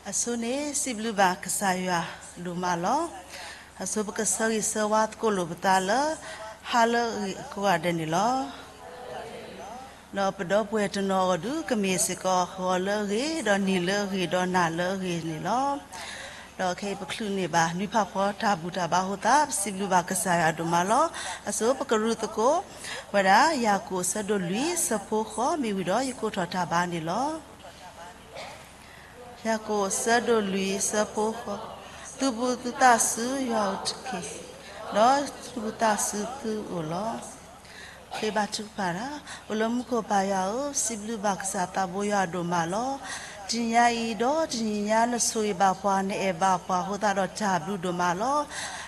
အဆိန့ၣ် စံးဘျုးဘၣ်ကစၢ်ယွၤဒိၣ်မးလီၤ. အဆိပကဆၢဂ့ၤဆၢဝါသကိးလိာ်ပသးလၢ ဟါလၢအဂ့ၤကိးဂၤဒဲးန့ၣ်လီၤ. ဒီးပဒီပုၢ်ဝဲၢ်တနီၤအဂီၢ်ဒုး ကမ့ၢ်စ့ၢ်ကီးဂီၤလၢအဂ့ၤ, ဒီးနံၤလၢအဂ့ၤ, ဒီးနၤလၢအဂ့ၤန့ၣ်လီၤ. ဒီးခဲအံၤပချုးန့ၢ်ဘၣ် နွံဖးဖီတၢ်ဘူၣ်တၢ်ဘါအဃိသတး ပစံးဘျုးဘၣ်ကစၢ်ယွၤဒိၣ်မးလီၤ. အဆိပကရူၢ်သကိးဝဲဒၣ် ယၤကိာ်အဆၢဒိၣ်လွံၢ် အဆၢဖိဃိး မ့ၢ်ဝံၤဒီးယကိးထီၣ်တၢ်ဘါန့ၣ်လီၤ. ယၤကိာ်အဆၢဒိၣ်လွံၢ် အဆၢဖိဃိး, သုဘူးသုသးဆူယွၤအအိၣ်တက့ၢ်, ဒီးသုဘူးသးဆူသုအိၣ်လီၤ. ဃ့ဘါထုကဖၣ်တၢ်, အိၣ်လၢမူခိၣ်ပၢ်ယွၤဧၢ, ပစံးဘျုးဘၣ်ကစၢ်သးဘိယွၤဒိၣ်မးလီၤ. တနံၤညါအံၤဒီးတနံၤညါ နဆိၣ်ဂ့ၤဘၣ်ပှၤ နအဲၣ်ဘၣ်ပှၤအဃိသတးဒီးတၢ်ဘျုးဒိၣ်မးလီၤ.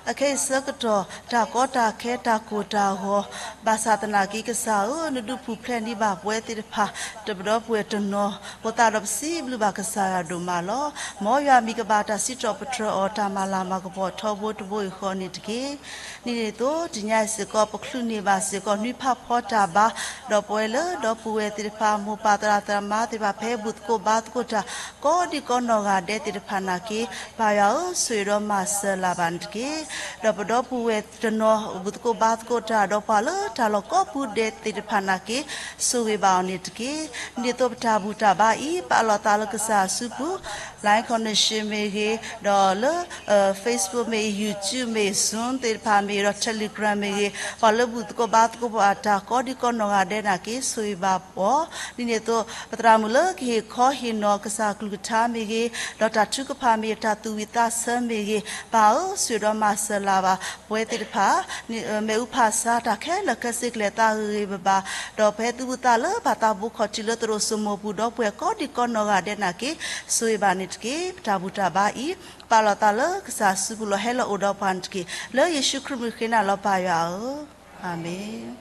အခဲအံၤဆၢကတီၢ် တၢ်ကီတၢ်ခဲ တၢ်ကိၢ်တၢ်ဂီၤ ဘၣ်ဆၣ်သနာ်က့ကစၢ်ဧၢ, နဒုးပူၤဖျဲးန့ၢ်ဘၣ်ပဝဲသ့ၣ်တဖၣ် တပဒီပုၢ်ဝဲၢ်တနီၤ အဃိသတးဒီးပစံးဘျုးဘၣ်ကစၢ်ယွၤဒိၣ်မးလီၤ. မ်ယွၤမံၤကဘၣ်တၢ်စံးထီၣ်ပတြၢၤအီၤ တၢ်မၤလၤမၤကပီၤထီဘိတဘိယူၢ်ဃီန့ၣ်တက့ၢ်. ဒ်န့ၣ်အသိး တနံၤညါအံၤစ့ၢ်ကီး ပချုးန့ၢ်ဘၣ်စ့ၢ်ကီး နွံဖးဖီတၢ်ဘါ ဒီးပဝဲလၢဒီပုၢ်ဝဲၢ်သ့ၣ်တဖၣ် မိၢ်ပၢ်သရၣ်သမါသ့ၣ်တဖၣ် ဖဲဘူၣ်သကိးဘါသကိးတၢ် ကိးဒံကိးနီၢ်ဂၤဒဲးသ့ၣ်တဖၣ်နာ်က့ ပၢ်ယွၤဧၢ, ဆိၣ်ဂ့ၤဒီးမၤစၢၤလၢ်ဘၣ်န့ၣ်တက့ၢ်. ဒီးပဒီပုၢ်ဝဲၢ်တနီၤ ဘူၣ်သကိးဘါသကိးတၢ် ဒီးပှၤလၢတၢ်လီၢ်ကိးပူၤဒဲးသ့ၣ်တဖၣ်နာ်က့ ဆိၣ်ဂ့ၤဘၣ်အီၤန့ၣ်တက့ၢ်. ဒ်န့ၣ်အသိးပတၢ်ဘူၣ်တၢ်ဘါအံၤ ပာ်လီၤသးလၢကစၢ်အစုပူၤ Line Connection မ့ၢ်ဂ့ၤ, ဒီးလၢ Facebook မ့ၢ်ဂ့ၤ, YouTube မ့ၢ်ဂ့ၤ, Zoom သ့ၣ်တဖၣ်မ့ၢ်ဂ့ၤ, ဒီး Telegram မ့ၢ်ဂ့ၤ, ပှၤလၢဘူၣ်သကိးဘါသကိးပှၤအတၢ် ကိးဒံကိးနီၢ်ဂၤဒဲးနာ်က့ ဆိၣ်ဂ့ၤဘၣ်အီၤ. ဒ်န့ၣ်အသိး ပသရၣ်မုၣ်လၢကဟ့ၣ်ခီဟ့ၣ်နီၤကစၢ်ကလုၢ်ကထါမ့ၢ်ဂ့ၤ, ဒီးတၢ်ထုကဖၣ်မ့ၢ်ဂ့ၤ, တၢ်သူၣ်ဝံၣ်သးဆၢမ့ၢ်ဂ့ၤ, ပၢ်ဧၢ, ဆိၣ်ဂ့ၤဒီးမၤစၢၤလၢ်ဘၣ်ပဝဲသ့ၣ်တဖၣ် မ့ၣ်အူဖးဆါ တၢ်ခဲလၢာ်ခဲဆ့ ကလဲၤသးဂ့ၤဂ့ၤဘၣ်ဘၣ်, ဒီးပဟဲသုးဘူးသးလၢ ပတၢ်ဘိခီၣ်ထံးလၢသရိာ်စိမိၢ်ပူၤ ဒီပုၢ်ဝဲၢ်ကိးဒံကိးနီၢ်ဂၤဒဲးနာ်က့ ဆိၣ်ဂ့ၤဘၣ်န့ၣ်တက့ၢ်. ပတၢ်ဘူၣ်တၢ်ဘါအံၤ ပာ်လီၤသးလၢကစၢ်စုပူၤလီၤ. ဟဲလီၤအိၣ်ဒီးပှၤန့ၣ်တက့ၢ်. လၢယ့ၣ်ၡူးခရံာ်မံၤဃ့နၤလီၤ ပၢ်ယွၤဧၢ, အၤမ့ၣ်.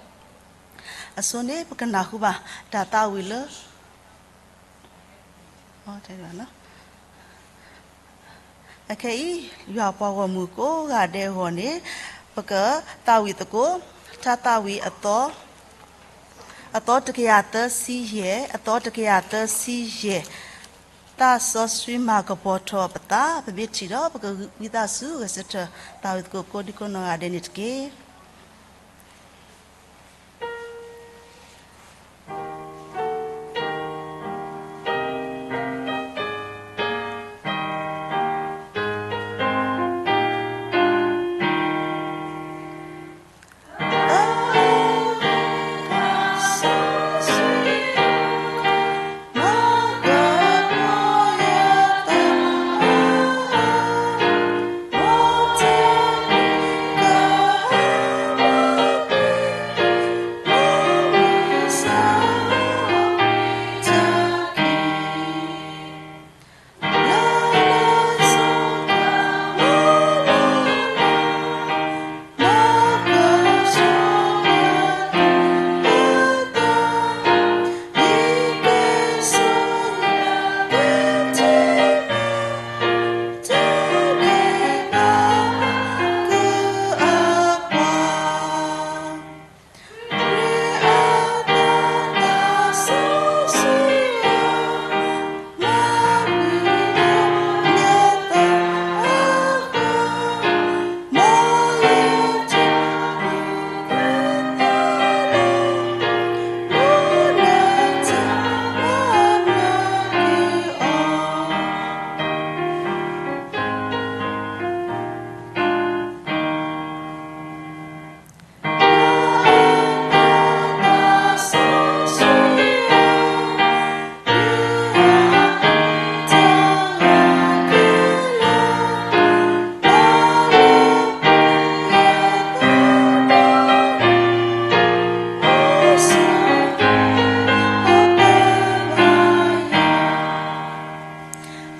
အဆိန့ၣ် ပကနၢ်ဟူဘၣ် တၢ်သးဝံၣ်လၢ အခဲအံၤ ယွၤပှၤဂီၢ်မုၢ်ကိးဂၤဒဲးအဂီၢ်န့ၣ် ပကသးဝံၣ်သကိး တၢ်သးဝံၣ်အသီ, အသီတကယၤသၢဆံယဲၢ်, အသီတကယၤသၢဆံယဲၢ်, သးစီဆှံမၤကပီၤထီၣ်ပသး, ပမ့ၢ်ထံၣ်ဒီး ပကဝံသးစူၤဂဲၤဆၢထၢၣ် သးဝံၣ်သကိးကိးဒံကိးနီၢ်ဂၤဒဲးန့ၣ်တက့ၢ်.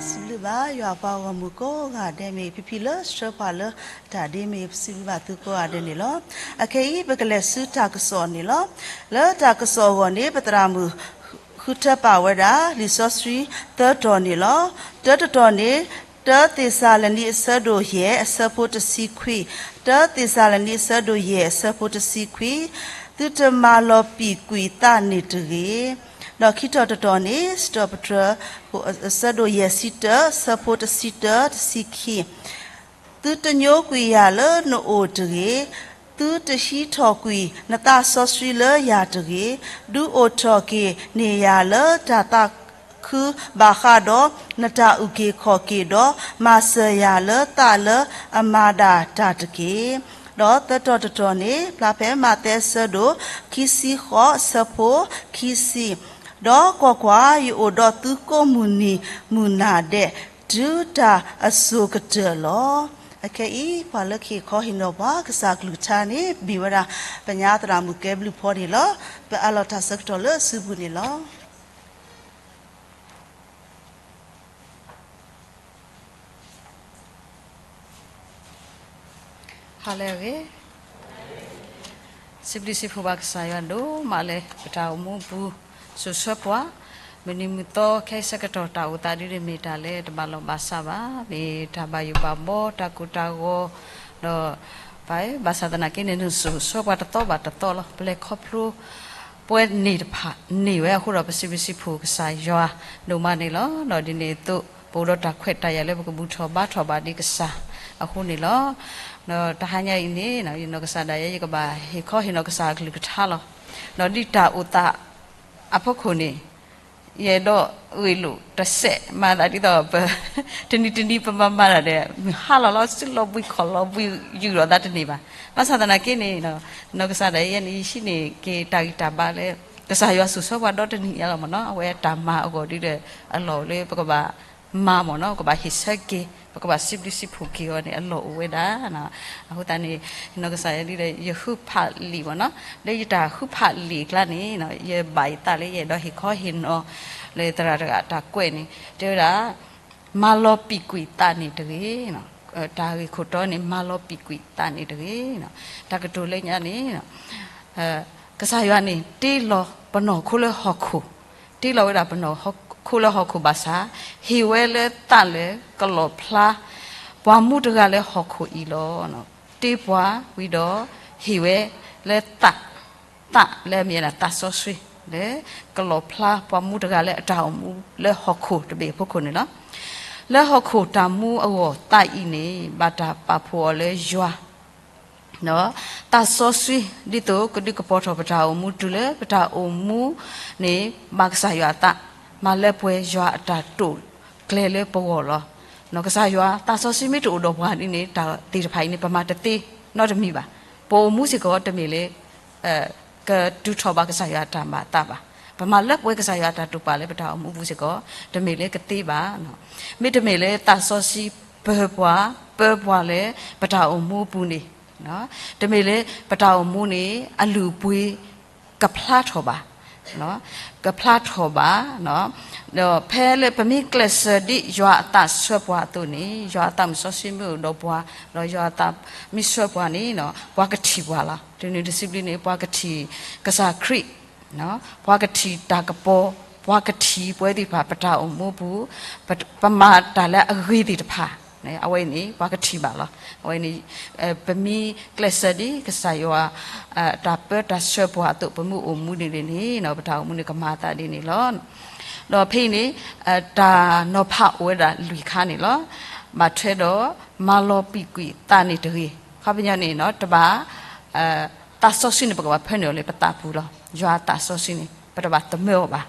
စံးဘျုးဘၣ်ယွၤပှၤဂီၢ်မုၢ်ကိးဂၤဒဲး မ့ၢ်ဖံဖံလၢဆှၢပှၤလၢတၢ်ဒ့မ့ၢ် ပစံးဘျုးဘၣ်သုကိးဂၤဒဲးန့ၣ်လီၤ. အခဲအံၤ ပကလဲၤဆူတၢ်ကစီၣ်န့ၣ်လီၤ. လၢတၢ်ကစီၣ်အဂီၢ်န့ၣ် ပသရၣ်မုၣ်ဃုထၢပာ်ဝဲဒၣ် လံာ်စီဆှံသၢတီၤန့ၣ်လီၤ. တၢတတီၤန့ၣ် တၢသ့းစၤလနံအဆၢဒိၣ်ယဲၢ် အဆၢဖိတဆံခွံ, တၢသ့းစၤလနံအဆၢဒိၣ်ယဲၢ် အဆၢဖိတဆံခွံ, သုတမၤလီၤပံာ်ကွံာ်သးန့ၣ်တဂ့ၤ. ဒီးခံတီၤတတီၤန့ၣ် စံးထီၣ်ပတြၢၤ အဆၢဒိၣ်ယဲၢ်ဆံတၢ အဆၢဖိတဆံတၢ တဆံခံ, သုတညိကွံာ်ယၤလၢနအိၣ်တဂ့ၤ, သုတဟံးထီၣ်ကွံာ်နသးစီဆှံလၢယၤတဂ့ၤ, ဒုးအိၣ်ထီၣ်က့ၤန့ၢ်ယၤလၢတၢ်သးခုဘၣ်ဃးဒီး နတၢ်အုၣ်က့ၤခီၣ်က့ၤဒီး မၤစၢၤယၤလၢသးလၢအမၤဒၣ်တၢ်တက့ၢ်. ဒီးသၢတီၤတတီၤန့ၣ် ဖျါဖဲမးသဲအဆၢဒိၣ် ခံဆံဃိး အဆၢဖိ ခံဆံ, ဒီးကွၢ်ကွၢ်, ယအိၣ်ဒီးသုကိးမုၢ်နံၤမုၢ်နၤဒဲး တုၤတၢ်အစိၤကတၢၢ်လီၤ. အခဲအံၤ ပှၤလၢကဟ့ၣ်ခီဟ့ၣ်နီၤပှၤ ကစၢ်ကလုၢ်ကထါန့ၣ် မ့ၢ်ဝဲဒၣ် ပညါသရၣ်မုၣ်ကဲဘျုးဖီန့ၣ်လီၤ. ပအးလီၤတၢ်ဆၢကတီၢ်လၢအစုပူၤန့ၣ်လီၤ. ဟါလၢအဂ့ၤ, စံးဘျုးစံးဖှိၣ်ဘၣ်ကစၢ်ယွၤဒိၣ်မးလၢ ပတၢ်အိၣ်မူအပူၤ စိာ်ဆှၢပှၤ, မုၢ်နံၤမုၢ်သီခဲအံၤဆၢကတီၢ် တၢ်အိၣ်သးဒ်န့ၣ် မ့ၢ်တၢ်လၢတဘၣ်လိာ်ဘၣ်စးဘၣ်, မ့ၢ်တၢ်ဘၣ်ယိၣ်ဘၣ်ဘီ တၢ်ကိၢ်တၢ်ဂီၤ, ဒီး ဘၣ်ဆၣ်သနာ်က့န့ၣ် နစိာ်ဆှၢပှၤတသီဘၣ်တသီလီၤ. ပလဲၤခီဖျိ ပဝဲန့ၣ်တဖၣ်န့ၢ်ဝဲအဃိဒီး ပစံးဘျုးစံးဖှိၣ်ကစၢ်ယွၤဒိၣ်မးန့ၣ်လီၤ. ဒီးဒ်န့ၣ်အသိး ပအိၣ်ဒီးတၢ်ခွဲးတၢ်ယာ်လၢပကဘူၣ်ထီၣ်ဘါထီၣ်ဘၣ်ဒံးကစၢ်အဃိန့ၣ်လီၤ. ဒီးတဟါညါအံၤန့ၣ် ယနီၢ်ကစၢ်ဒၣ်ယဲ ယကဘၣ်ဟ့ၣ်ခီဟ့ၣ်နီၤကစၢ်အကလုၢ်ကထါလီၤ. ဒီးဒ်တၢ်အိၣ်သးအဖီခိၣ်န့ၣ် ယအဲၣ်ဒိးဂ့ၢ်လိာ်တစဲး မၤသးဒ်သိးပ တနံၤတနံၤပမၤမၤတၢ်ဒီး မုၢ်ဟါလီၤလီၤ စုလီၤဘှံးခီၣ်လီၤဘှံး ယူၢ်ထီၣ်သးတန့ၢ်ဘၣ်. ဘၣ်ဆၣ်သနာ်က့န့ၣ် နီၢ်ကစၢ်ဒၣ်ယဲန့ၣ် ယဟံးန့ၢ်က့ၤတၢ်ဂံၢ်တၢ်ဘါလၢ ကစၢ်ယွၤစိာ်ဆှၢပှၤဒီတနံၣ်ညါလီၤမ့ၢ်နီၤ. အဝဲတၢ်မၤအဂီၢ်ဒ်ဒီး အလီၢ်အိၣ်လၢပကဘၣ်မၤမ့ၢ်နီၤ, ပကဘၣ်ဟ့ၣ်ဆၢက့ၤ ပကဘၣ်စံးဘျုးစံးဖှိၣ်က့ၤအီၤန့ၣ် အလီၢ်အိၣ်ဝဲဒၣ်. အဃိသတးန့ၣ် နီၢ်ကစၢ်ယွၤဒ်ဒီး ယဟုဖးလံာ်မ့ၢ်နီၤ, လၢယတၢ်ဟုဖးလံာ်အကျါန့ၣ် ယဘၣ်ယသးလၢယအဲၣ်ဒိးဟ့ၣ်ခီဟ့ၣ်နီၤ လၢသရၣ်တဂၤအတၢ်ကွဲးန့ၣ် တဲဝဲဒၣ် မၤလီၤပံာ်ကွံာ်သးန့ၣ်တဂ့ၤ. တၢ်ဂ့ၢ်ခိၣ်တီန့ၣ် မၤလီၤပံာ်ကွံာ်သးန့ၣ်တဂ့ၤ. တၢ်ကတိၤလၢညါန့ၣ် ကစၢ်ယွၤန့ၣ် တ့လီၤပနီၢ်ခိလၢဟီၣ်ခိၣ်, တ့လီၤဝဲဒၣ်ပနီၢ်ခိလၢဟီၣ်ခိၣ်ဘၣ်ဆၣ်, ဟ့ၣ်ဝဲလၢသးလၢကလီၣ်ဖျါ ပှၤမူတဂၤလၢဟီၣ်ခိၣ်အံၤလီၤ. တ့ပှၤဝံၤဒီး ဟ့ၣ်ဝဲလၢသး, သးလၢအမ့ၢ်ဒၣ်သးစီဆှံ လၢကလီၣ်ဖျါပှၤမူတဂၤလၢအတၢ်အိၣ်မူလၢဟီၣ်ခိၣ်တဘ့ၣ်အဖီခိၣ်န့ၣ်လီၤ. လၢဟီၣ်ခိၣ်တၢ်မူအဂီၢ် သးအံၤန့ၣ် ဘၣ်တၢ်ပာ်ဖှိၣ်အီၤလၢယွၤ သးစီဆှံ ဒ်သိးကဒုးကပီၤထီၣ်ပတၢ်အိၣ်မူတုၤလၢပတၢ်အိၣ်မူန့ၣ် ဘၣ်ကစၢ်ယွၤအသး, မၤလၢပှဲၤယွၤအတၢ်တိာ်ကျဲၤလၢပဂီၢ်လီၤ. ကစၢ်ယွၤသးစီဆှံမ့ၢ်တအိၣ်ဒီးပှၤဒ်န့ၣ် တၢ်သ့ၣ်တဖၣ်အံၤန့ၣ် ပမၤတသ့နီတမံၤဘၣ်. ပအိၣ်မူစ့ၢ်ကီးတမ့ၢ်လၢ ကတုၤထီၣ်ဘၣ်ကစၢ်ယွၤအတၢ်မၤအသးဘၣ်. ပမၤလၢပှဲၤကစၢ်ယွၤအတၢ်တိာ်ပာ်လၢပတၢ်အိၣ်မူပူၤစ့ၢ်ကီး တမ့ၢ်လၢကသ့ဘၣ်. မ့တမ့ၢ်လၢသးစီဆှံပၢၤပှၤ, ပၢၤပှၤလၢပတၢ်အိၣ်မူအပူၤန့ၣ်, တမ့ၢ်လၢပတၢ်အိၣ်မူန့ၣ် အလုၢ်အပှ့ၤကဖျါထီၣ်ဘၣ်, ကဖျါထီၣ်ဘၣ်. ဒီးဖဲလၢပမ့ၢ်ကျဲးစၢးဒ်ယွၤအသးဆှၢပှၤအသိးန့ၣ် ယွၤအသးစီဆှံမ့ၢ်အိၣ်ဒီးပှၤ, ဒီးယွၤအသးမ့ၢ်ဆှၢပှၤန့ၣ် ပှၤကထံၣ်ပှၤလီၤ. တုၤနုၤတစုဘျုးန့ၣ် ပှၤကထံၣ်ကစၢ်ခရံာ် ပှၤကထံၣ်တၢ်ကပီၤ, ပှၤကထံၣ်ပဝဲသ့ၣ်တဖၣ် ပတၢ်အိၣ်မူပူၤ, ပမၤတၢ်လၢအဂ့ၤသ့ၣ်တဖၣ်, အဝဲန့ၣ် ပှၤကထံၣ်ဘၣ်လီၤ. အဝဲန့ၣ် ပမ့ၢ်ကျဲးစၢးဒ်ကစၢ်ယွၤ တၢ်ပၢတၢ်ဆှၢပှၤအသိး ပမ့ၢ်အိၣ်မူဒ်န့ၣ်န့ၣ် ပတၢ်အိၣ်မူန့ၣ်ကမၤအသးဒ်န့ၣ်လီၤ. ဒီးဖဲအံၤန့ၣ် တၢ်နီၤဖးအိၣ်ဝဲဒၣ်လွံၢ်ခါန့ၣ်လီၤ. ဘၣ်ထွဲဒီး မၤလီၤပံာ်ကွံာ်သးန့ၣ်တဂ့ၤ. ခီပညီန့ၣ် တဘၣ် သးစီဆှံန့ၣ် ပကဘၣ်ဖၢနုာ်အီၤလၢပသးပူၤလီၤ. ယွၤအသးစီဆှံန့ၣ် ပတဘၣ်သမၢအီၤဘၣ်.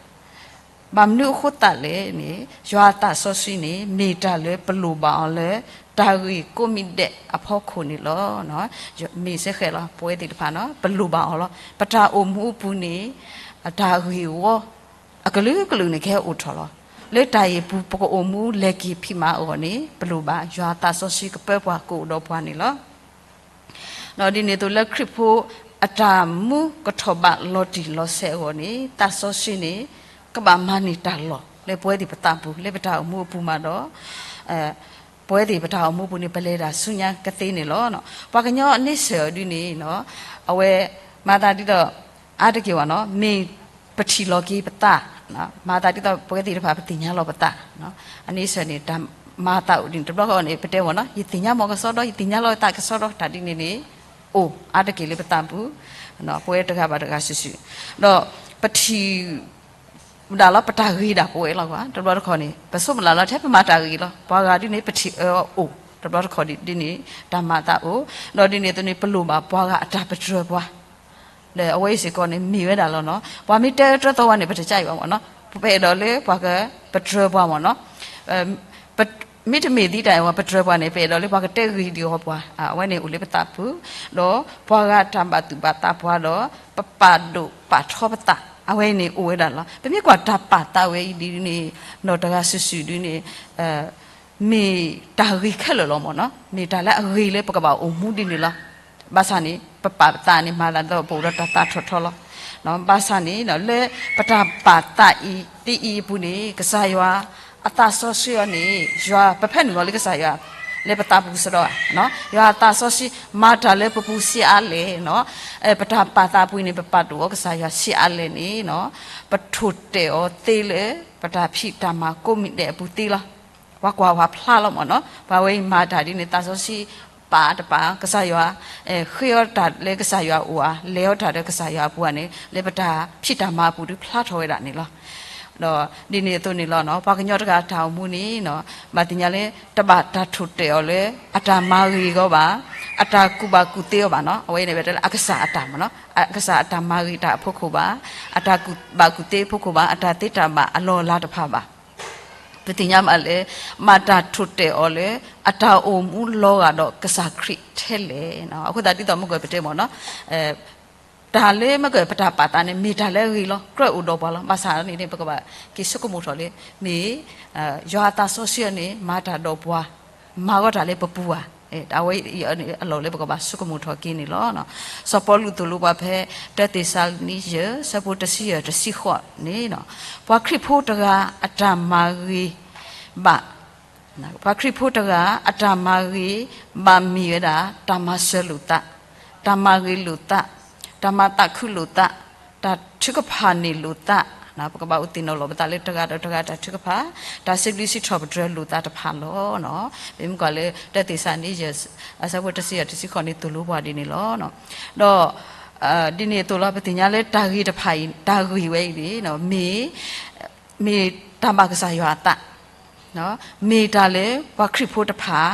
ဘၣ်မနုၤအဃိသတးလဲၣ်န့ၣ် ယွၤအသးစီဆှံန့ၣ် မ့ၢ်တၢ်လၢပလိၣ်ဘၣ်အီၤလၢ တၢ်ဂ့ၢ်ကိးမံၤဒဲးအဖီခိၣ်န့ၣ်လီၤ. မ့ၢ်စ့ၢ်ကီးလီၤ ပဝဲသ့ၣ်တဖၣ်န့ၣ် ပလိၣ်ဘၣ်အီၤလီၤ. ပတၢ်အိၣ်မူအပူၤန့ၣ် တၢ်ဂ့ၢ်ဝီ အကလုာ်ကလုာ်န့ၣ်ကဟဲအိၣ်ထီၣ်လီၤ. လၢတၢ်အံၤအပူၤ ပကအိၣ်မူလဲၤက့ၤဖံးမၤအဂီၢ်န့ၣ် ပလိၣ်ဘၣ်ယွၤအသးစီဆှံကပၢပှၤကအိၣ်ဒီးပှၤန့ၣ်လီၤ. ဒီးဒ်န့ၣ်အသိးလၢခရံာ်ဖိအတၢ်မူကထီၣ်ဘးလီၤတံၢ်လီၤဆဲးအဂီၢ်န့ၣ် သးစီဆှံန့ၣ် ကဘၣ်မၤန့ၢ်တၢ်လီၢ်လၢပဝဲသ့ၣ်ပသးပူၤ လၢပတၢ်အိၣ်မူအပူၤမးဒီး ပဝဲသ့ၣ်ပတၢ်အိၣ်မူပူၤန့ၣ် ပလဲၤတၢ်ဆူညါကသ့န့ၣ်လီၤ. ပှၤကညီအန့ဆၢၣ်အီၤဒ်န့ၣ် အဝဲမၤသးဒ်သိး အါတက့ၢ်ဝဲန့ၣ် မ့ၢ်ပထံၣ်လီၤက့ၤပသး, မၤသးဒ်သိးပဝဲသ့ၣ်တဖၣ်ပသ့ၣ်ညါလီၤပသး, အန့ဆၢၣ်န့ၣ် တၢ်မၤသးအိၣ်ဒ်န့ၣ် တဘျီဃီန့ၣ် ပတဲဝဲန့ၣ် ယသ့ၣ်ညါမ့ၢ်ကစီဒီ ယသ့ၣ်ညါလီၤသးကစီဒီ တၢ်ဒ်န့ၣ်န့ၣ် အိၣ်အါတက့ၢ်လၢပသးပူၤ, ပဝဲတဂၤဘၣ်တဂၤစုာ်စုာ်, ဒီးပထံၣ် ဒၣ်လီၤပတၢ်ဂ့ၤဒၣ်ပဝဲလီၤကွၢ်, တဘျီတခီၣ်န့ၣ် ပဆိကမိၣ်လၢ်လီၤထဲပမၤတၢ်ဂ့ၤလီၤ. ပှၤဂၤဒ်န့ၣ် ပထံၣ်အၢအီၤအိၣ်, တဘျီတခီၣ်ဒ်န့ၣ် တၢ်မၤအသးအိၣ်, ဒီးဒ်န့ၣ်အသိးန့ၣ် ပလိၣ်ဘၣ်ပှၤဂၤအတၢ်ပတြၢၤပှၤ ဒီးအဝဲအံၤစ့ၢ်ကီးန့ၣ် မ့ၢ်ဝဲဒၣ်လီၤနီၤ. ပှၤမ့ၢ်တဲတြၢၤသီဝဲန့ၣ် ပတကးအံၤဘၣ်မ့ၢ်နီၤ. ပအဲၣ်ဒိးလၢပှၤကပတြၢၤပှၤမ့ၢ်နီၤ. မ့တမ့ၢ်ဒ်တၢ်အံၤ ပတြၢၤပှၤန့ၣ် ပအဲၣ်ဒိးလၢပှၤကတဲဂ့ၤဒံးအီၤပှၤ, အဝဲန့ၣ်အိၣ်လၢပသးပူၤ, ဒီးပှၤဂၤတၢ်ဘၣ်သူၣ်ဘၣ်သးပှၤဒီး ပပာ်ဒိၣ်ပာ်ထီပသး အဝဲအံၤန့ၣ်အိၣ်ဝဲဒၣ်လီၤ. ပမ့ၢ်ကွၢ်တၢ်ပာ်သးဝဲအံၤဒ်န့ၣ် နီၢ်တဂၤစုာ်စုာ်ဒ်န့ၣ် မ့ၢ်တၢ်ဂ့ၤခဲလၢာ်လီၤမ့ၢ်နီၤ. မ့ၢ်တၢ်လၢအဂ့ၤလၢပကဘၣ်အိၣ်မူဒ်န့ၣ်လီၤ. ဘၣ်ဆၣ်န့ၣ် ပပာ်ပသးန့ၣ် မၤသးဒ်သိးပအိၣ်ဒီးတၢ်သးထီၣ်ထီလီၤ. ဘၣ်ဆၣ်န့ၣ် လၢပတၢ်ပာ်သးအံၤ ဒ်အံၤအပူၤန့ၣ် ကစၢ်ယွၤအသးစီဆှံအီၤန့ၣ် ယွၤပဖဲနုာ်လီၤလၢကစၢ်ယွၤ လၢပသးပူၤစ့ၢ်ကီးဧါ, ယွၤအသးစီဆှံမၤတၢ်လၢပပူၤဆံးအါလဲၣ်နီၤ. ပတၢ်ပာ်သးအပူၤန့ၣ် ပပာ်ဒိၣ်အီၤကစၢ်ယွၤဆံးအါလဲၣ်န့ၣ်နီၤ ပထိၣ်တဲာ်အီၤသ့လၢ ပတၢ်ဖံးတၢ်မၤကိးမံၤဒဲးအပူၤသ့လီၤ. ပှၤကွၢ်ပှၤဖျါလီၤမ့ၢ်နီၤ. ပှၤဝဲအံၤမၤတၢ်ဒ်န့ၣ် သးစီဆှံပာ်တပာ် ကစၢ်ယွၤ ဃ့အီၣ်တၢ်လၢကစၢ်ယွၤအအိၣ်ဧါ, လဲၤအီၣ်တၢ်လၢကစၢ်ယွၤအပူၤဧါန့ၣ် လၢပတၢ်ဖံးတၢ်မၤအပူၤဒုးဖျါထီၣ်ဝဲဒၣ်န့ၣ်လီၤ. ဒီးဒ်န့ၣ်အသိးန့ၣ်လီၤနီၤ ပှၤကညီတဂၤအတၢ်အိၣ်မူန့ၣ်နီၤ ဘၣ်သ့ၣ်ညါလၢ တဘၣ်တၢ်ထိၣ်တဲာ်အီၤလၢ အတၢ်မၤဂ့ၤအီၤဘၣ်, အတၢ်ကူၣ်ဘၣ်ကူၣ်သ့အီၤဘၣ်နီၤ. အဝဲအံၤန့ၣ် ပတဲလၢအကစၢ်အတၢ်မ့ၢ်နီၤ, အကစၢ်အတၢ်မၤဂ့ၤတၢ်အဖီခိၣ်ဘၣ်, အတၢ်ကူၣ်ဘၣ်ကူၣ်သ့အဖီခိၣ်ဘၣ်, အတၢ်သ့တၢ်ဘၣ်အလီၢ်အလၤတဖၣ်ဘၣ်. ပသ့ၣ်ညါဘၣ်လၢ မၤတၢ်ထိၣ်တဲာ်အီၤလၢ အတၢ်အိၣ်မူလီၤဂာ်ဒီးကစၢ်ခရံာ်ထဲလဲၣ်နီၤ. အဃိသတးဒ်သိးမ့ၢ်ကပတဲမ့ၢ်နီၤ တၢ်လၢမ့ၢ်ကပတၢ်ပာ်သးန့ၣ် မ့ၢ်တၢ်လၢအဂ့ၤလီၤ, ကြၢးအိၣ်ဒီးပှၤလီၤ. ဘၣ်ဆၣ်န့ၣ် ပကဘၣ်က့ၤဆိကမိၣ်ထီၣ်လၢ မ့ၢ် ယွၤအသးစီဆှံအီၤန့ၣ် မၤတၢ်ဒီးပှၤ, မၤဂီၢ်တၢ်လၢပပူၤဧါ. အဝဲအံၤအလီၢ်လၢပကဘၣ်ဆိကမိၣ်ထီၣ်က့ၤန့ၣ်လီၤ. စီၤပီလူးသိၣ်လိပှၤဖဲ တၢသ့းစၤလနံယဲၢ် ဆၢဖိတဆံယဲၢ်တဆံဃိးန့ၣ် ပှၤခရံာ်ဖိတဂၤအတၢ်မၤဂ့ၤဘၣ် ပှၤခရံာ်ဖိတဂၤ အတၢ်မၤဂ့ၤဘၣ်မ့ၢ်ဝဲဒၣ် တၢ်မၤစၢၤလိာ်သး, တၢ်မၤဂ့ၤလိာ်သး, တၢ်မၤသးခုလိာ်သး, တၢ်ထုကဖၣ်န့ၢ်လိာ်သး, ပကဘၣ်အိၣ်သ့ၣ်နီၣ်လီၤပသးလၢတဂၤဒီးတဂၤတၢ်ထုကဖၣ်, တၢ်စံးဘျုးစံးထီၣ်ပတြၢၤလိာ်သးတဖၣ်လီၤ. ပမ့ၢ်ကွၢ်လၢ တၢသ့းစၤလနံယဲၢ် အဆၢဖိတဆံယဲၢ်တဆံဃိးန့ၣ် သိၣ်လိပှၤဒ်န့ၣ်လီၤ. ဒီး ဒ်န့ၣ်အသိးလီၤ ပသ့ၣ်ညါလၢတၢ်ဂ့ၤတဖၣ်အံၤ တၢ်ဂ့ၤဝဲအံၤန့ၣ် မ့ၢ် မ့ၢ်တၢ်ဘၣ်ကစၢ်ယွၤအသး, မ့ၢ်တၢ်လၢပှၤခရံာ်ဖိတဖၣ်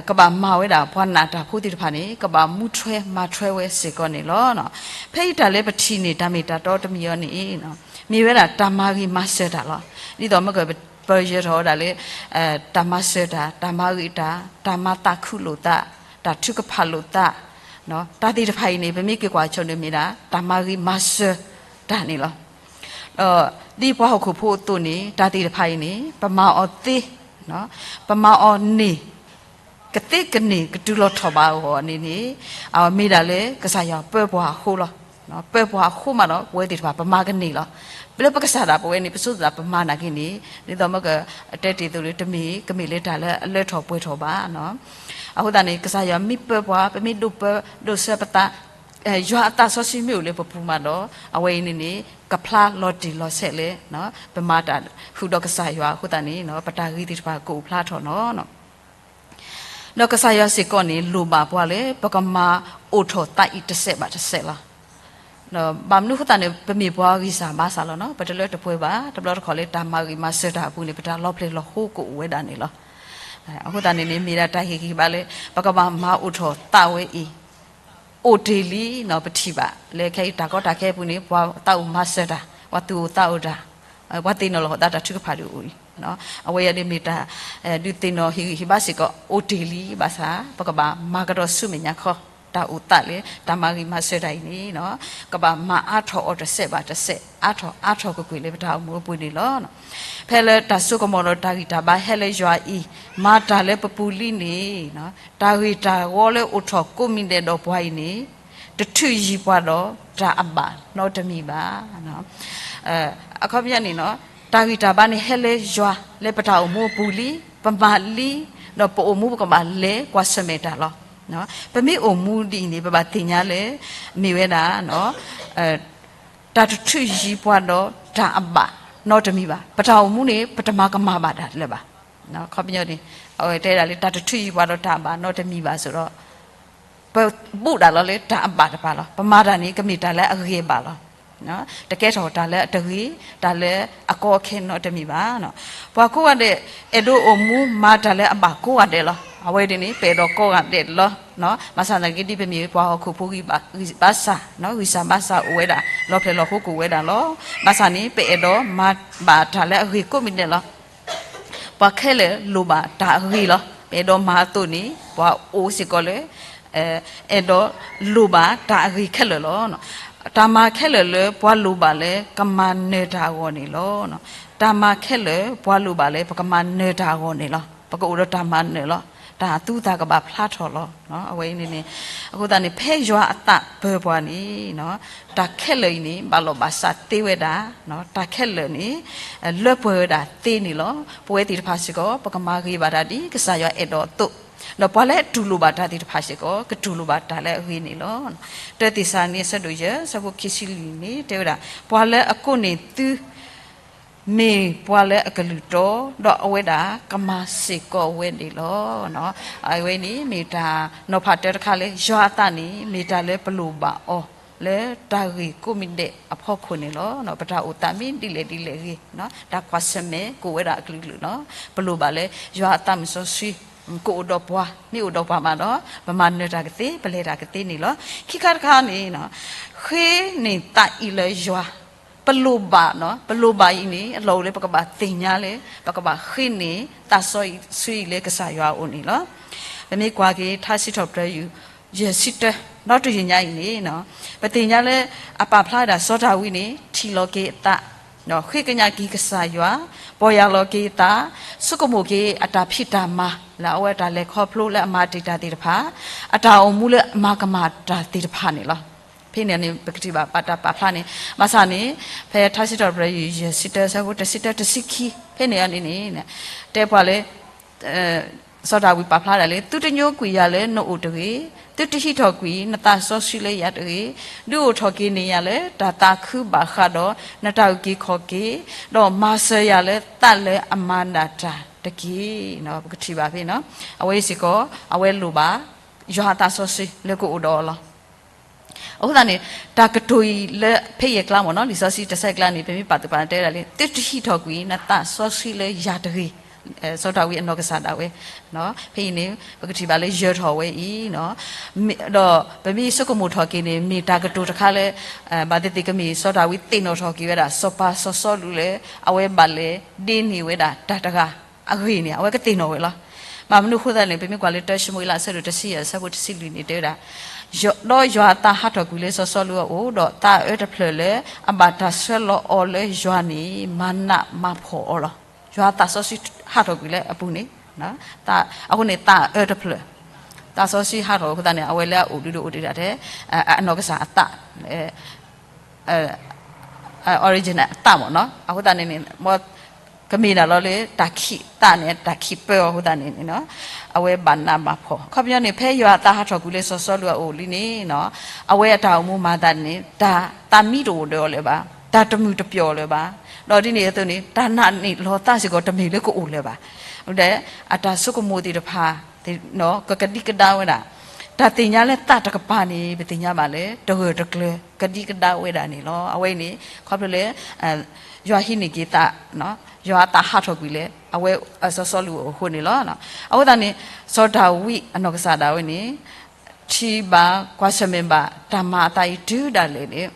ကဘၣ်မၤဝဲဒၣ် ပှၤနာ်တၢ်ဖိသ့ၣ်တဖၣ်န့ၣ် ကဘၣ်မူထွဲမၤထွဲဝဲစ့ၢ်ကီးန့ၣ်လီၤ. ဖဲအံၤတၢ်လၢပထံၣ်န့ၢ်တၢ်မ့ၢ်တၢ်တီတမံၤအံၤန့ၣ် မ့ၢ်ဝဲဒၣ်တၢ်မၤဂ့ၤမၤစၢၤတၢ်လီၤ. ဒ်သိးမ့ၢ်ကပယၢၤထီၣ်ဝဲဒၣ်လၢ တၢ်မၤစၢၤတၢ်, တၢ်မၤဂ့ၤတၢ်, တၢ်မၤသးခုလိာ်သး, တၢ်ထုကဖၣ်လိာ်သး, တၢ်သ့ၣ်တဖၣ်အံၤန့ၣ် ပမ့ၢ်က့ၤကွၢ်ဆိန့ၣ်မ့ၢ်ဒၣ် တၢ်မၤဂ့ၤမၤစၢၤတၢ်န့ၣ်လီၤ. ဒီးဒ်ပှၤဟီၣ်ခိၣ်ဖိအသိးန့ၣ် တၢ်သ့ၣ်တဖၣ်အံၤန့ၣ် ပမၤအီၤသ့, ပမၤအီၤန့ၢ် ကသ့ကန့ၢ်ကတုၤလီၤထီၣ်ဘၣ်အဂီၢ်န့ၣ်န့ၣ် အမ့ၢ်ဒၣ်လၢကစၢ်ယွၤပၢပှၤအဃိလီၤ. ပၢပှၤအဃိမးဒီး ပဝဲသ့ၣ်တဖၣ် ပမၤကန့ၢ်လီၤ. လၢပကစၢ်ဒၣ်ပဝဲန့ၣ် ပဆိသးပမၤနာ်က့န့ၣ် ဒ်သိးမ့ၢ်ကတဲတ့ၢ်အသိးလၢ တမ့ၢ် ကမ့ၢ်လၢတၢ်လၢအလၢထီၣ်ပှဲၤထီၣ်ဘၣ်. အဃိသတးန့ၣ် ကစၢ်ယွၤမ့ၢ်ပၢပှၤ ပမ့ၢ်ဒိးပၢဒိးဆၢပသး ယွၤအသးစီဆှံမ့ၢ်အိၣ်လၢပပူၤမးဒီး အဝဲအံၤန့ၣ်န့ၣ် ကဖျါလီၤတံၢ်လီၤဆဲးလၢ ပမၤတၢ်ဃုာ်ဒီးကစၢ်ယွၤအဃိသတးန့ၣ် ပတၢ်ဂ့ၤသ့ၣ်တဖၣ်ကအိၣ်ဖျါထီၣ်နီၤ. ဒီးကစၢ်ယွၤစ့ၢ်ကီးန့ၣ် လိၣ်ဘၣ်ပှၤလၢ ပကမၤအိၣ်ထီၣ်သးအံၤတစဲးဘၣ်တစဲးလီၤ. ဒီးဘၣ်မနုၤအဃိသတးန့ၣ် ပမ့ၢ်ပှၤဂံၢ်စၢ်ဘါစၢ်လီၤနီၤ. ပတလၢတပှဲၤဘၣ်. တဘျီတခီၣ်လၢတၢ်မၤဂ့ၤမၤစၢၤတၢ်အပူၤန့ၣ် ပတၢ်လီၤဖျဲၣ်လီၤဟိကအိၣ်ဝဲဒၣ်န့ၣ်လီၤ. အဃိသတးန့ၣ်န့ၣ် မ့ၢ်ဒၣ်တၢ်ဟ့ၣ်ဂံၢ်ဘါလၢ ပကဘၣ်မၤအိၣ်ထီၣ်သးဝဲအံၤ အိၣ်တ့ၢ်လံနီၤ. ပထံၣ်ဘၣ်လၢခဲအံၤတၢ်ကီတၢ်ခဲအပူၤန့ၣ် ပှၤသးအိၣ်မၤစၢၤတၢ်, ပှၤသူၣ်အိၣ်သးအိၣ်တၢ်, ပှၤသ့ၣ်နီၣ်လီၤသးတၢ်ထုကဖၣ်ဒုးအိၣ်အံၤ, အဝဲအံၤဒ်မ့ၢ်တၢ် ဒုးသ့ၣ်နီၣ်ဟ့ၣ်ဂံၢ်ဟ့ၣ်ဘါစ့ၢ်ကီး အိၣ်တ့ၢ်လံဘၣ်ဆၣ် ပကဘၣ်မၤကဒီးဆူမဲာ်ညါခီ တၢ်အိၣ်သးလၢ တၢ်မၤဂ့ၤမၤစၢၤတၢ်အံၤန့ၣ် ကဘၣ်မၤအါထီၣ်အီၤတစဲးဘၣ်တစဲး အါထီၣ်အါထီၣ်ကွ့ၢ်ကွ့ၢ်လၢပတၢ်အိၣ်မူအပူၤန့ၣ်လီၤ. ဖဲလၢတၢ်စိကမီၤဒီးတၢ်ဂံၢ်တၢ်ဘါဟဲလၢယွၤအံၤ မၤတၢ်လၢပပူၤလံန့ၣ် တၢ်ဂ့ၢ်တၢ်ဝီလၢအိၣ်ထီၣ်ကိးမံၤဒဲးဒီးပှၤအံၤန့ၣ် တထုးယံၤပှၤဒီးတၢ်အဘၣ်နီတမံၤဘၣ်. အခီပညီန့ၣ် တၢ်ဂံၢ်တၢ်ဘါန့ၣ်ဟဲလၢယွၤလၢပတၢ်အိၣ်မူအပူၤလံ, ပမၤလံ, ဒီးပအိၣ်မူပကဘၣ်လဲၤကွၢ်ဆၢၣ်မဲာ်တၢ်လီၤ. ပမ့ၢ်အိၣ်မူဒ်အံၤန့ၣ် ပဘၣ်သ့ၣ်ညါလၢ မ့ၢ်ဝဲဒၣ် တၢ်တထုးယံၤပှၤဒီးတၢ်အဘၣ်နီတမံၤဘၣ်. ပတၢ်အိၣ်မူန့ၣ် ပတမၤကမၣ်ဘၣ်တၢ်လၢၤဘၣ်. အခီပညီန့ၣ် အဝဲတဲဒၣ်လၢတၢ်တထုးယံၤပှၤဒီးတၢ်အဘၣ်နီတမံၤဘၣ်အသိးဒီး ပဘူးဒၣ်လီၤလၢတၢ်အဘၣ်တဖၣ်လီၤ. ပမၤတၢ်န့ၣ် ကမ့ၢ်တၢ်လၢအဂ့ၤအဘၣ်လီၤ. တကဲထီၣ်တၢ်လၢအတဂ့ၤ, တၢ်လၢအကီအခဲနီတမံၤဘၣ်. ပှၤကိးဂၤဒဲး အဲၣ်ဒိးအိၣ်မူမၤတၢ်လၢအဘၣ်ကိးဂၤဒဲးလီၤ. အဝဲဒ်န့ၣ် ပအဲၣ်ဒိးကိးဂၤဒဲးလီၤ. ဘၣ်ဆၣ်သနာ်က့ ဒ်ပမ့ၢ်ပှၤဟီၣ်ခိၣ်ဖိဂံၢ်ဘါစၢ်, ဂံၢ်စၢ်ဘါစၢ်အိၣ်ဝဲဒၣ်, လီၤဖျဲၣ်လီၤဃိကအိၣ်ဝဲဒၣ်လီၤ. ဘၣ်ဆၣ်န့ၣ် ပအဲၣ်ဒိးမၤဘၣ်တၢ်လၢအဂ့ၤကိးမံၤဒဲးလီၤ. ပှၤခဲလၢာ်လိၣ်ဘၣ်တၢ်အဂ့ၤလီၤ. ပအဲၣ်ဒိးမၤအသိးန့ၣ် ပှၤအိၣ်စ့ၢ်ကီးလၢ အဲၣ်ဒိးလိၣ်ဘၣ်တၢ်အဂ့ၤခဲလၢာ်လီၤ. တၢ်မၤခဲလၢာ်လၢပှၤလိၣ်ဘၣ်လၢကမၤနၢၤတၢ်အဂီၢ်န့ၣ်လီၤ. တၢ်မၤခဲလၢာ်ပှၤလိၣ်ဘၣ်လၢပကမၤနၢၤတၢ်အဂီၢ်န့ၣ်လီၤ. ပကအိၣ်ဒီးတၢ်မၤနၢၤလီၤ. တၢ်သူသးကဘၣ်ဖျါထီၣ်လီၤ. အဝဲအံၤန့ၣ်န့ၣ်, အဃိသတးန့ၣ် ဖဲယွၤအသးပၢပှၤန့ၣ် တၢ်ခဲလၢာ်အံၤန့ၣ် ဘၣ်လီၢ်ဘၣ်စးသ့ဝဲဒၣ်, တၢ်ခဲလၢာ်န့ၣ် လၢပှဲၤဝဲဒၣ်သ့န့ၣ်လီၤ. ပဝဲသ့ၣ်တဖၣ်စ့ၢ်ကီး ပကမၤဂ့ၤဘၣ်တၢ်ဒ်ကစၢ်ယွၤအဲၣ်ဒိးအသိး, ဒီးပှၤလၢတူၢ်လိာ်ဘၣ်တၢ်သ့ၣ်တဖၣ်စ့ၢ်ကီး ကတူၢ်လိာ်ဘၣ်တၢ်လၢအဂ့ၤန့ၣ်လီၤ. တၢသ့းစၤလနံ အဆၢဒိၣ်ယဲၢ် အဆၢဖိခံဆံလွံၢ်န့ၣ် တဲဝဲဒၣ်, ပှၤလၢအကိးန့ၢ်သု မ့ၢ်ပှၤလၢအကလုၢ်တီ, ဒီးအဝဲဒၣ်ကမၤစ့ၢ်ကီးဝဲန့ၣ်လီၤ. အဝဲန့ၣ် မ့ၢ်တၢ်နီၤဖးတၢတခါလၢ ယွၤအသးန့ၣ် မ့ၢ်တၢ်လၢပလိၣ်ဘၣ်အီၤ လၢတၢ်ဂ့ၤကိးမံၤဒဲးအဖီခိၣ်န့ၣ်လီၤ. ပတၢ်အိၣ်သးမ့ၢ်ဒ်လဲၣ်ဒ်လဲၣ်ဂ့ၤ, တၢ်ကွၢ်ဆၢၣ်မဲာ်ကအိၣ်ဝဲဒၣ်အကလုာ်ကလုာ်လီၤ. ပလိၣ်ဘၣ်လၢ ယွၤအသးမုၢ်စီဆှံ ကအိၣ်ဒီးပှၤ, မ့ၢ်အိၣ်ဒီးပှၤမးဒီး ပမၤနၢၤတၢ်ကသ့, ပလဲၤတၢ်ကသ့န့ၣ်လီၤ. ခံခါတခါန့ၣ် ဃ့န့ၢ်သးအံၤလၢယွၤ, ပလိၣ်ဘၣ်, ပလိၣ်ဘၣ်အံၤန့ၣ် အလီၢ်အိၣ်လၢပကဘၣ်သ့ၣ်ညါလၢ ပကဘၣ်ဃ့န့ၢ်သးစီဆှံအံၤလၢကစၢ်ယွၤအအိၣ်န့ၣ်လီၤ. ပမ့ၢ်ကွၢ်က့ၤထါစံးထီၣ်ပတြၢၤ ယုၢ်ဆံတၢ ဒီတယုၢ်ညါအံၤန့ၣ်, ပသ့ၣ်ညါလၢ အပာ်ဖျါဝဲဒၣ်စီၤဒၤဝံးန့ၣ် ထံၣ်လီၤက့ၤအသး, ဃ့ကညးက့ၤကစၢ်ယွၤ, ပီၢ်ယၢ်လီၤက့ၤအသး, ဆိကမိၣ်က့ၤအတၢ်ဖံးတၢ်မၤ လၢအဝဲအတၢ်လဲၤခီဖျိလၢအမၤတ့ၢ်တၢ်သ့ၣ်တဖၣ်, အတၢ်အိၣ်မူလၢအမၤကမၣ်တၢ်သ့ၣ်တဖၣ်န့ၣ်လီၤ. ဖဲန့ၣ်န့ၣ် ပကထံၣ်ဘၣ်ပာ်တၢ်ပာ်ဖျါန့ၣ်, ဘၣ်ဆၣ်န့ၣ် ဖဲထါစံးထီၣ်ပတြၢၤ ယုၢ်ဆံတၢ အဆၢဖိတဆံတၢ တဆံခံ ဖဲန့ၣ်န့ၣ်န့ၣ် တဲပှၤလၢ စီၤဒၤဝံးပာ်ဖျါဒၣ်လၢ သုတညိကွံာ်ယၤလၢနအိၣ်တဂ့ၤ, သုတဟံးထီၣ်ကွံာ်နသးစီဆှံလၢယၤတဂ့ၤ, ဒုးအိၣ်ထီၣ်က့ၤန့ၢ်ယၤလၢတၢ်သးခုဘၣ်ဃးဒီးနတၢ်အုၣ်က့ၤခီၣ်က့ၤ, ဒီးမၤစၢၤယၤလၢသးလၢအမၤနၢၤတၢ်တက့ၢ်. ပကထံၣ်ဘၣ်ဖဲန့ၣ်, အဝဲအံၤစ့ၢ်ကီး အဝဲလိၣ်ဘၣ် ယွၤအသးစီဆှံလၢကအိၣ်ဒီးအီၤလီၤ. အဃိသတးန့ၣ် တၢ်ကတိၤအံၤလၢဖဲယဲၢ်ကျါမ့ၢ်နီၤ, လံာ်စီဆှံတဆၢအကျါန့ၣ် ပမ့ၢ်ပာ်သူၣ်ပာ်သးတဲဝဲဒၣ်လၢ သုတဟံးထီၣ်ကွံာ်နသးစီဆှံလၢယၤတဂ့ၤ, စီၤဒၤဝံးအနီၢ်ကစၢ်ဒၣ်ဝဲ, ဖဲအံၤန့ၣ် ပကထံၣ်ဘၣ်လၢယၢၤထီၣ်ဝဲအံၤ, ဒီးပမ့ၢ်ဆိကမိၣ်ထီၣ်က့ၤန့ၣ် မ့ၢ်တၢ်ကတိၤတခါလၢ ဘၣ်သ့ၣ်သ့ၣ်ကမ့ၢ်စီၤဒၤဝံးသ့ၣ်နီၣ်ထီၣ်က့ၤဝဲဒၣ် စီၤပၤစီၤစီလူးလၢ အဝဲဘၣ်လဲၤဒ့န့ၢ်ဝဲဒၣ်တၢ်တဂၤအဂ့ၢ်န့ၣ် အဝဲကသ့ၣ်နီၣ်ဝဲလီၤ. ဘၣ်မနုၤအဃိသတးန့ၣ် ပမ့ၢ်ကွၢ်လၢတၢၡမူၤအ့လး အဆၢဒိၣ်တဆံယဲၢ် အဆၢဖိတဆံလွံၢ်န့ၣ် တဲဝဲဒၣ်, ဒီးယွၤအသးဟးထီၣ်ကွံာ်လၢစီၤစီလူးအအိၣ်, ဒီးသးအၢတဖျၢၣ်လၢအဘၣ်တၢ်ဆှၢလီၤအီၤလၢယွၤန့ၣ် မၤနးမၤဖှီၣ်အီၤလီၤ. ယွၤအသးစီဆှံဟးထီၣ်ကွံာ်လၢအပူၤန့ၣ်, အဃိန့ၣ် သးအၢတဖျၢၣ်, သးစီဆှံဟးထီၣ်အဃိသတးန့ၣ် အဝဲလၢအအိၣ်ဒုးဒိၣ်အိၣ်ဒံးဒၣ်ထဲ အနီၢ်ကစၢ်အသး original အသးမ့ၢ်နီၤ, အဃိသတးန့ၣ်န့ၣ် ကမ့ၢ်ဒၣ်လီၤလၢ တၢ်ခံးသးန့ၣ် တၢ်ခံးပၢအီၤအဃိသတးန့ၣ်န့ၣ်, အဝဲဘၣ်နးဘၣ်ဖှီၣ်. အခီပညီန့ၣ် ဖဲယွၤအသးဟးထီၣ်ကွံာ်လၢစီၤစီလူးအအိၣ်လံန့ၣ်, အဝဲအတၢ်အိၣ်မူမၤသးန့ၣ် တၢ်သးမံတအိၣ်ဒီးအီၤလၢၤဘၣ်, တၢ်တမုာ်တပျီၣ်လၢၤဘၣ်, ဒီးဒ်န့ၣ်အသိးန့ၣ် တၢ်နာ်န့ၣ်လီၤသးစ့ၢ်ကီးတမ့ၢ်လၢကအိၣ်လၢၤဘၣ်. ဒီးအတၢ်ဆိကမိၣ်သ့ၣ်တဖၣ် ကကဒံကဒါဝဲဒၣ်, တၢ်သ့ၣ်ညါလၢသးတကပၤန့ၣ် ပသ့ၣ်ညါဘၣ်လၢ တဂၢၢ်တကျၢၤ ကဒံကဒါဝဲဒၣ်န့ၣ်လီၤ. အဝဲအံၤန့ၣ် ခီဖျိလၢ ယွၤဟံးန့ၢ်က့ၤသး, ယွၤအသးဟးထီၣ်ကွံာ်လၢ အဝဲစီၤစီလူးအအိၣ်အဃိန့ၣ်လီၤ. အဃိသတးန့ၣ် စီၤဒၤဝံးအနီၢ်ကစၢ်ဒၣ်ဝဲန့ၣ် ထံၣ်ဘၣ်ကွၢ်ဆၢၣ်မဲာ်ဘၣ် တၢ်မၤအသးအံၤတုၤဒၣ်လဲာ်န့ၣ်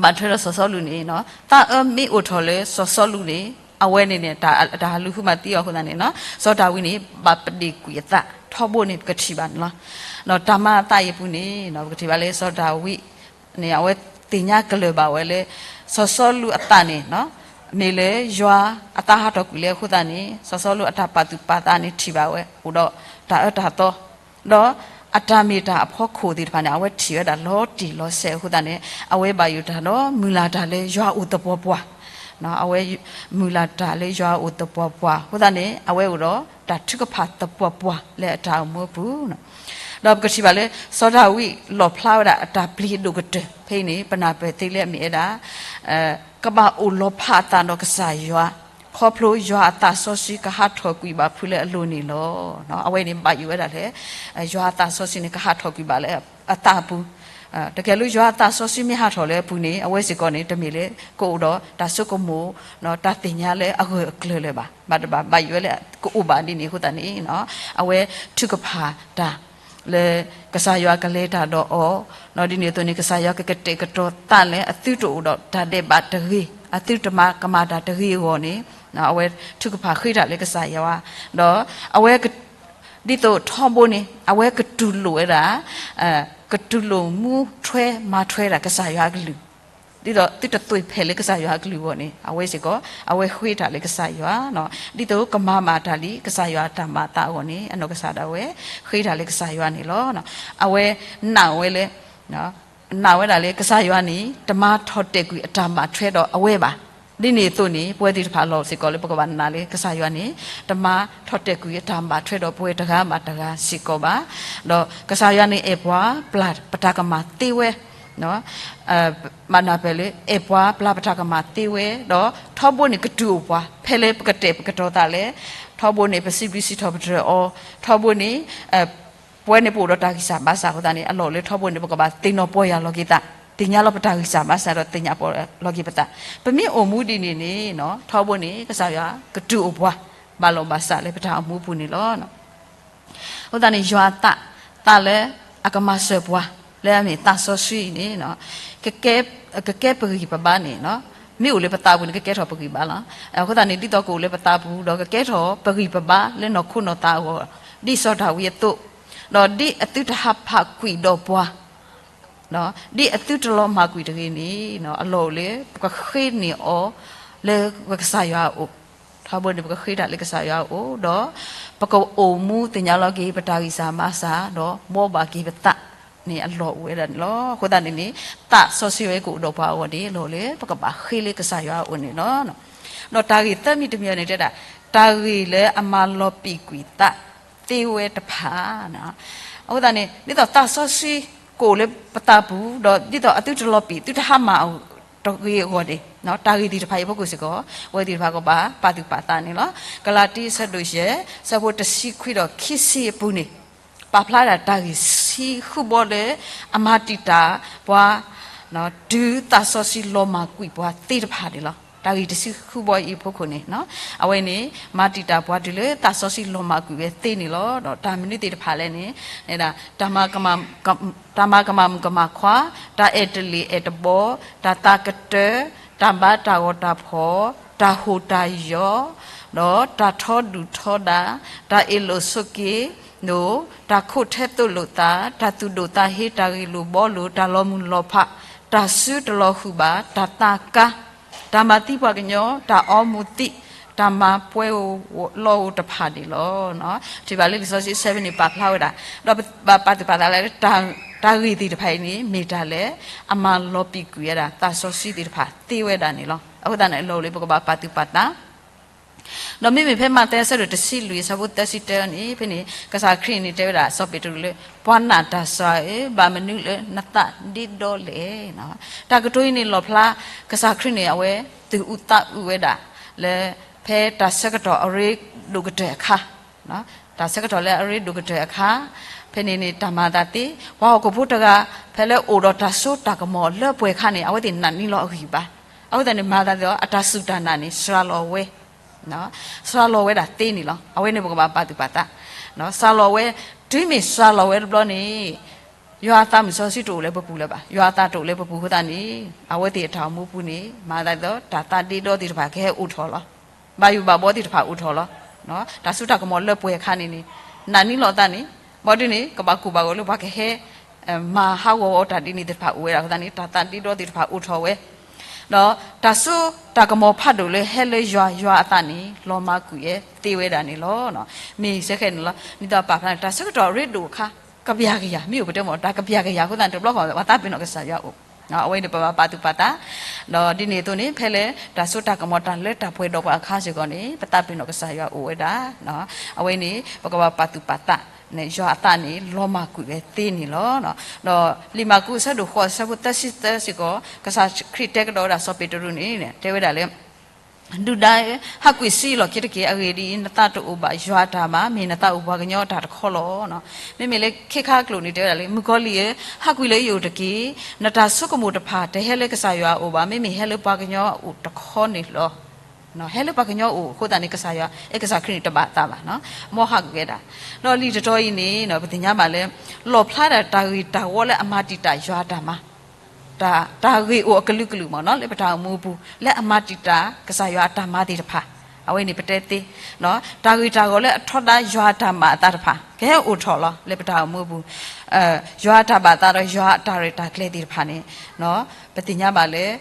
ဘၣ်ထွဲဒီးစီၤစီလူးန့ၣ်, သးအၢမ့ၢ်အိၣ်ထီၣ်လၢစီၤစီလူးန့ၣ် အဝဲန့ၣ်န့ၣ် တၢ်ဟးလူၤဃုမၤသံအီၤအဃိသတးန့ၣ် စီၤဒၤဝံးန့ၣ် ဘၣ်ပဒ့ၣ်ကွံာ်အသးထီဘိန့ၣ် ပကထံၣ်ဘၣ်န့ၣ်လီၤ. တၢ်မၤအသးအံၤအပူၤန့ၣ် ပကထံၣ်ဘၣ်လၢစီၤဒၤဝံးန့ၣ် အဝဲသ့ၣ်ညါကလၢၤဘၣ်ဝဲလၢ စီၤစီလူးအသးန့ၣ် မ့ၢ်လၢယွၤအသးဟးထီၣ်ကွံာ်လၢအဃိသတးန့ၣ် စီၤစီလူးအတၢ်ပာ်သူၣ်ပာ်သးန့ၣ်ထံၣ်ဘၣ်ဝဲ အိၣ်ဒီးတၢ်အၢတၢ်သီ ဒီးအတၢ်မ့ၢ်တၢ်အဖီခိၣ်သ့ၣ်တဖၣ်န့ၣ် အဝဲထံၣ်ဝဲဒၣ်လီၤတံၢ်လီၤဆဲးအဃိသတးန့ၣ် အဝဲဘၣ်ယိၣ်တၢ်ဒီးမုၢ်လၢ်တၢ်လၢယွၤအိၣ်သပှၢ်ပှၢ်, အဝဲမုၢ်လၢ်တၢ်လၢယွၤအိၣ်သပှၢ်ပှၢ်အဃိသတးန့ၣ် အဝဲအိၣ်ဒီးတၢ်ထုကဖၣ်သပှၢ်ပှၢ်လၢအတၢ်အိၣ်မူအပူၤ ဒီးပကထံၣ်ဘၣ်လၢ စီၤဒၤဝံးလီၣ်ဖျါဝဲဒၣ်အတၢ်ပျံၤအဒိၣ်ကတၢၢ် ဖဲအံၤန့ၣ် ပနၢ်ပၢၢ်သ့လၢအမ့ၢ်ဝဲဒၣ် ကဘၣ်အိၣ်လီၤဖးအသးဒီးကစၢ်ယွၤ ခီဖျိယွၤအသးစီဆှံကဟးထီၣ်ကွံာ်ဘၣ်ဖုလၢအလိၤန့ၣ်လီၤ. အဝဲန့ၣ်ဘၣ်ယိၣ်ဝဲဒၣ်လၢ ယွၤအသးစီဆှံန့ၣ် ကဟးထီၣ်ကွံာ်ဘၣ်လၢအသးအပူၤ တကဲလၢယွၤအသးစီဆှံမ့ၢ်ဟးထီၣ်လၢအပူၤန့ၣ် အဝဲစ့ၢ်ကီးန့ၣ် တမ့ၢ်လၢကအိၣ်ဒီးတၢ်ဆိကမိၣ် တၢ်သ့ၣ်ညါလၢအဂၢၢ်အကျၢၤလၢၤဘၣ်. ဘၣ်တဘၣ် ဘၣ်ယိၣ်ဝဲလၢ ကအိၣ်ဘၣ်ဒ်န့ၣ်အဃိသတးန့ၣ် အဝဲထုကဖၣ်တၢ် လၢကစၢ်ယွၤကလဲၤတၢ်ဒီးအီၤ, ဒ်န့ၣ်အသိးန့ၣ် ကစၢ်ယွၤကကတဲာ်ကတီၤသးလၢအသုတအိၣ်ဒီးတၢ်ဒဲးဘးတဂ့ၤ, အသုတမၤကမၣ်တၢ်တဂ့ၤအဂီၢ်န့ၣ် အဝဲထုကဖၣ်ဃ့တၢ်လၢကစၢ်ယွၤ, ဒီးအဝဲ ဒ်သိးထီဘိန့ၣ် အဝဲကတူၢ်လိာ်ဝဲဒၣ် ကတူၢ်လိာ်မူထွဲမၤထွဲဒၣ်ကစၢ်ယွၤအကလုၢ်, ဒ်သိးသုတသွံၣ်ဖျဲးလၢကစၢ်ယွၤအကလုၢ်အဂီၢ်န့ၣ် အဝဲစ့ၢ်ကီး အဝဲဃ့တၢ်လၢကစၢ်ယွၤ, ဒ်သိးကမၤမၣ်တၢ်လံကစၢ်ယွၤအတၢ်မၤအသးအဂီၢ်န့ၣ် အနီၢ်ကစၢ်ဒၣ်ဝဲ ဃ့တၢ်လၢကစၢ်ယွၤန့ၣ်လီၤ. အဝဲနာ်ဝဲလၢ နာ်ဝဲဒၣ်လၢကစၢ်ယွၤန့ၣ် တမၤထီၣ်တဲာ်ကွံာ်အတၢ်မၤထွဲဒီးအဝဲဘၣ်. ဒ်န့ၣ်အသိးန့ၣ် ပဝဲသ့ၣ်တဖၣ်အလီၢ်စ့ၢ်ကီးလၢပကဘၣ်နာ်လၢကစၢ်ယွၤန့ၣ် တမၤထီၣ်တဲာ်ကွံာ်အတၢ်မၤထွဲဒီးပဝဲတဂၤဘၣ်တဂၤစ့ၢ်ကီးဘၣ်. ဒီးကစၢ်ယွၤန့ၣ်အဲၣ်ပှၤပျၢ်ပတၢ်ကမၣ်သ့ဝဲ မၤနၢ်ပၢၢ်လၢ အဲၣ်ပှၤပျၢ်ပတၢ်ကမၣ်သ့ဝဲ ဒီးထီဘိန့ၣ်ကတူၢ်အိၣ်ပှၤ ဖဲလၢပကတဲာ်ပကတီၤသးလဲၣ်, ထီဘိန့ၣ် ပစံးဘျုးစံးထီၣ်ပတြၢၤအီၤ, ထီဘိန့ၣ် ပဝဲန့ၣ်ပအိၣ်ဒီးတၢ်ဂံၢ်စၢ်ဘါစၢ်အဃိသတးန့ၣ် အလီၢ်အိၣ်လၢထီဘိန့ၣ် ပကဘၣ်သ့ၣ်နီၣ်ပီၢ်ယၢ်လီၤက့ၤသး, သ့ၣ်ညါလီၤပတၢ်ဂံၢ်စၢ်ဘါစၢ်ဒီးသ့ၣ်ညါပီၢ်ယၢ်လီၤက့ၤပသး. ပမ့ၢ်အိၣ်မူဒ်န့ၣ်န့ၣ် ထီဘိန့ၣ် ကစၢ်ယွၤကတူၢ်အိၣ်ပှၤ ဘၣ်လီၢ်ဘၣ်စးလၢပတၢ်အိၣ်မူပူၤန့ၣ်လီၤ. အဃိသတးန့ၣ် ယွၤအသး သးလၢအကမၤစၢၤပှၤ လၢအမ့ၢ်သးစီဆှံအံၤန့ၣ် ကကဲပဂံၢ်ပဘါန့ၣ် မ့ၢ်အိၣ်လၢပသးပူၤန့ၣ် ကကဲထီၣ်ပဂံၢ်ပဘါလီၤ. အဃိသတးန့ၣ် ဒ်သိးကအိၣ်လၢပသးပူၤ ဒီးကကဲထီၣ်ပဂံၢ်ပဘါလၢနီၢ်ခိနီၢ်သးအဂီၢ် ဒ်စီၤဒၤဝံးအသိး, ဒီးဒ်အသုတဟးဖးကွံာ်ဒီးပှၤ ဒ်အသုတလီၤမၢ်ကွံာ်တဂ့ၤန့ၣ် အလီၢ်အိၣ်လၢ ပကဃ့န့ၢ်အီၤ လၢပကစၢ်ယွၤအအိၣ်, ထီဘိန့ၣ် ပကဃ့တၢ်လၢကစၢ်ယွၤအအိၣ် ဒီး ပကအိၣ်မူသ့ၣ်ညါလီၤက့ၤပတၢ်ဂံၢ်စၢ်ဘါစၢ် ဒီးဘှီဘၣ်က့ၤပသးန့ၣ် အလီၢ်အိၣ်ဝဲဒၣ်န့ၣ်လီၤ. အဃိသတးန့ၣ်န့ၣ် သးစီဆှံဝဲကအိၣ်ဒီးပှၤအဂီၢ်န့ၣ် အလီၢ်အိၣ်လၢ ပကဘၣ်ဃ့လၢကစၢ်ယွၤအအိၣ်န့ၣ်လီၤ. ဒီးတၢ်ဂ့ၢ်သၢမံၤတမံၤအံၤန့ၣ်တဲဒၣ် တၢ်ဂ့ၢ်လၢအမၤလီၤပံာ်ကွံာ်သးသ့ဝဲတဖၣ် အဃိသတးန့ၣ် ဒ်သိးသးစီဆှံကအိၣ်လၢပသးပူၤ ဒီးဒ်သိးအသုတလီၤပံာ် သုတဟါမၢ်တဂ့ၤအဂီၢ်န့ၣ် တၢ်ဂ့ၢ်သ့ၣ်တဖၣ်အံၤအဖီခိၣ်စ့ၢ်ကီး ပဝဲသ့ၣ်တဖၣ်ကဘၣ်ပာ်သူၣ်ပာ်သးန့ၣ်လီၤ. ကလၤတံ အဆၢဒိၣ်ယဲၢ် အဆၢဖိတဆံခွံဒီးခံဆံအပူၤန့ၣ် ပာ်ဖျါဒၣ်တၢ်ဂ့ၢ်ဆံဃုဘီလၢ အမၤတံာ်တာ်ပှၤ တုၤသးစီဆှံလီၤမၢ်ကွံာ်ပှၤသ့တဖၣ်န့ၣ်လီၤ. တၢ်ဂ့ၢ်တဆံဃုဘီအံၤအဖီခိၣ်န့ၣ် အဝဲန့ၣ် မၤတံာ်တာ်ပှၤတုၤလၢသးစီဆှံလီၤမၢ်ကွံာ်ဝဲသ့န့ၣ်လီၤ. ဒီးတၢ်မနုၤသ့ၣ်တဖၣ်လဲၣ်န့ၣ် တၢ်မၤကမၣ်မုၣ်ကမၣ်ခွါ, တၢ်အဲၣ်တလ့ၢ်အဲၣ်တဘီ, တၢ်သးကတၢၢ်, တၢ်ဘါတၢ်ဂီၤတၢ်ဖီၣ်, တၢ်ဟိၣ်တၢ်ယီၤ, ဒီးတၢ်ထီဒုၣ်ထီဒါ, တၢ်အ့ၣ်လိာ်ဆိးက့, ဒီးတၢ်ခိးထဲသိးလိာ်သး, တၢ်သူၣ်ဒိၣ်သးဟ့, တၢ်ဂ့ၢ်လိာ်ဘှီလိာ်, တၢ်လီၤမုၢ်လီၤဖး, တၢ်စုတလီၤဃုာ်ဘၣ်, တၢ်သးကါ, တၢ်မၤသံပှၤကညီ, တၢ်အီမူၤသံး, တၢ်မၤပှဲၤလီၢ်ဧိၤတဖၣ်န့ၣ်လီၤ. ထံၣ်ဘၣ်လၢလံာ်စီဆှံအဆၢဖဲန့ၣ် ပာ်ဖျါဝဲဒၣ်, ဒီးပဘၣ်ပာ်သူၣ်ပာ်သးလၢ တၢ်ဂ့ၢ်သ့ၣ်တဖၣ်အံၤန့ၣ် မ့ၢ်တၢ်လၢအမၤလီၤပံာ်ကွံာ်ဝဲဒၣ် သးစီဆှံသ့ၣ်တဖၣ်သ့ဝဲဒၣ်န့ၣ်လီၤ. အဃိသတးန့ၣ် အလီၢ်အိၣ်လၢပကဘၣ်ပာ်သူၣ်ပာ်သး ဒီးမ့မ့ၢ်ဖဲမးသဲအဆၢဒိၣ်တဆံလွံၢ်အဆၢဖိသၢဆံတၢန့ၣ် ဖဲန့ၣ် ကစၢ်ခရံာ်န့ၣ်တဲဝဲဒၣ်စီၤပ့းတရူးလၢ ပှၤနာ်တၢ်စှၤဧၢ, ဘၣ်မနုၤလၢနသးဒ့ဒီလဲၣ်. တၢ်ကတိၤအံၤန့ၣ်လီၣ်ဖျါ ကစၢ်ခရံာ်န့ၣ် အဝဲသူၣ်အုးသးအုးဝဲဒၣ် လၢဖဲတၢ်ဆၢကတီၢ်အရ့ဒိၣ်ကတၢၢ်အခါ တၢ်ဆၢကတီၢ်လၢအရ့ဒိၣ်ကတၢၢ်အခါ ဖဲန့ၣ်န့ၣ် တၢ်မၤအသးသ့ ပှၤဟီၣ်ခိၣ်ဖိတဂၤ ဖဲလၢအိၣ်ဒီးတၢ်စိတၢ်ကမီၤလၢပှဲၤအခါန့ၣ် အဝဲသ့ၣ်နာ်န့ၢ်လီၤအဂံၢ်ဘါ, အဃိသတးန့ၣ် မၤအသးသ့ဒီး အတၢ်စူၢ်တၢ်နာ်န့ၣ် စှၤလီၤဝဲ စှၤလီၤဝဲဒၣ်သ့န့ၣ်လီၤ. အဝဲန့ၣ်ပကဘၣ်ပာ်သူၣ်ပာ်သး စှၤလီၤဝဲ, တုၤမ့ၢ်စှၤလီၤဝဲတဘျီန့ၣ် ယွၤအသးမုၣ်စီဆှံတအိၣ်လၢပပူၤလၢၤဘၣ်. ယွၤအသးတအိၣ်လၢပပူၤအဃိသတးန့ၣ် အဝဲသ့ၣ်အတၢ်အိၣ်မူပူၤန့ၣ် မၤအသးဒ်သိး တၢ်သးဒ့ဒီသ့ၣ်တဖၣ်ကဟဲအိၣ်ထီၣ်လီၤ. ဘၣ်ယိၣ်ဘၣ်ဘီသ့ၣ်တဖၣ်အိၣ်ထီၣ်လီၤ. တၢ်စိတၢ်ကမီၤလၢပှဲၤအခါန့ၣ်န့ၣ် နာ်န့ၢ်လီၤအသးန့ၣ် ဘၣ်ဒ်န့ၣ် ကဘၣ်ကူၣ်ဘၣ်ဂီၤလၢပှၤကဟဲ မၤဟးဂီၤအီၤတၢ်ဒ်န့ၣ်သ့ၣ်တဖၣ်အိၣ်ဝဲဒၣ်အဃိသတးန့ၣ် တၢ်သးဒ့ဒီသ့ၣ်တဖၣ်အိၣ်ထီၣ်ဝဲ ဒီးတၢ်စိတၢ်ကမီၤဖးဒိၣ်လၢဟဲလၢယွၤ ယွၤအသးန့ၣ် လီၤမၢ်ကွံာ်ဝဲသ့ဝဲဒၣ်န့ၣ်လီၤ. မ့ၢ်စ့ၢ်ကီးန့ၣ်လီၤ. ဒ်သိးပာ်ဖျါန့ၣ် တၢ်ဆၢကတီၢ်အရ့ဒိၣ်အခါ ကဘျၣ်ကယၤ မ့ၢ်အိၣ်ပတဲမ့ၢ် တၢ်ကဘျၣ်ကယၤအဃိသတးန့ၣ် တဘျီဃီပသးပ့ၤနီၣ်ကစၢ်ယွၤအိၣ် အဝဲန့ၣ်ပဘၣ်ပာ်သူၣ်ပာ်သး ဒီးဒ်န့ၣ်အသိးန့ၣ် ဖဲလၢတၢ်စိတၢ်ကမီၤတၢ်လၢတၢ်ပှဲၤဒီးပှၤအခါစ့ၢ်ကီးန့ၣ် ပသးပ့ၤနီၣ်ကစၢ်ယွၤအိၣ်ဝဲဒၣ် အဝဲန့ၣ် ပကဘၣ်ပာ်သူၣ်ပာ်သးန့ၣ် ယွၤအသးန့ၣ် လီၤမၢ်ကွံာ်ဝဲသ့န့ၣ်လီၤ. ဒီးလံာ်မၢ်ကူးအဆၢဒိၣ်ဃိးအဆၢဖိသၢဆံသၢစ့ၢ်ကီး ကစၢ်ခရံာ်တဲကဒီးဝဲဒၣ်စီၤပ့းတရူးန့ၣ် တဲဝဲဒၣ်လၢ ပ ဒုၣ်ဒါဧၢ, ဟးကွံာ်ဆူယလီၢ်ခံတက့ၢ်. အဂ့ၢ်ဒ်အံၤ, နသးတအိၣ်ဘၣ်ယွၤအတၢ်မၤ, မ့ၢ်နသးအိၣ်ပှၤကညီအတၢ်တခီလီၤ. မ့မ့ၢ်လၢခ့ခါအကျိာ်န့ၣ် တဲဝဲဒၣ်လၢ မုၣ်ကီၤလံၢ်ဧၢ, ဟးကွံာ်လၢယအိၣ်တက့ၢ်. နတၢ်ဆိကမိၣ်တဖၣ် တဟဲလၢကစၢ်ယွၤအအိၣ်ဘၣ်, မ့မ့ၢ်ဟဲလၢပှၤကညီအအိၣ်တခီန့ၣ်လီၤ. ဟဲလၢပှၤကညီအအိၣ်အဃိသတးန့ၣ် ကစၢ်ယွၤ အဲ ကစၢ်ခရံာ်န့ၣ်တဘၣ်သးဘၣ်. မ်ဟးကွံာ်ဝဲဒၣ်, ဒီးလံာ်တတီၤအံၤန့ၣ် ပသ့ၣ်ညါဘၣ်လၢ လီၣ်ဖျါဒၣ်တၢ်ဂ့ၢ်တၢ်ဝီလၢအမၤတံာ်တာ်ယွၤအတၢ်မၤ တၢ်ဂ့ၢ်အိၣ်အကလုာ်ကလုာ်မ့ၢ်နီၤ လၢပတၢ်အိၣ်မူအပူၤ လၢအမၤတံာ်တာ်ကစၢ်ယွၤအတၢ်မၤသ့ၣ်တဖၣ်, အဝဲန့ၣ်ပတဲသ့, တၢ်ဂ့ၢ်တၢ်ဂီၤလၢအထီဒါယွၤအတၢ်မၤအသးတဖၣ် ကဟဲအိၣ်ထီၣ်လီၤ လၢပတၢ်အိၣ်မူအပူၤ, ယွၤအတၢ်ဘၣ်သးဒီးယွၤအတၢ်ရဲၣ်တၢ်ကျဲၤသ့ၣ်တဖၣ်န့ၣ် ပသ့ၣ်ညါဘၣ်လၢ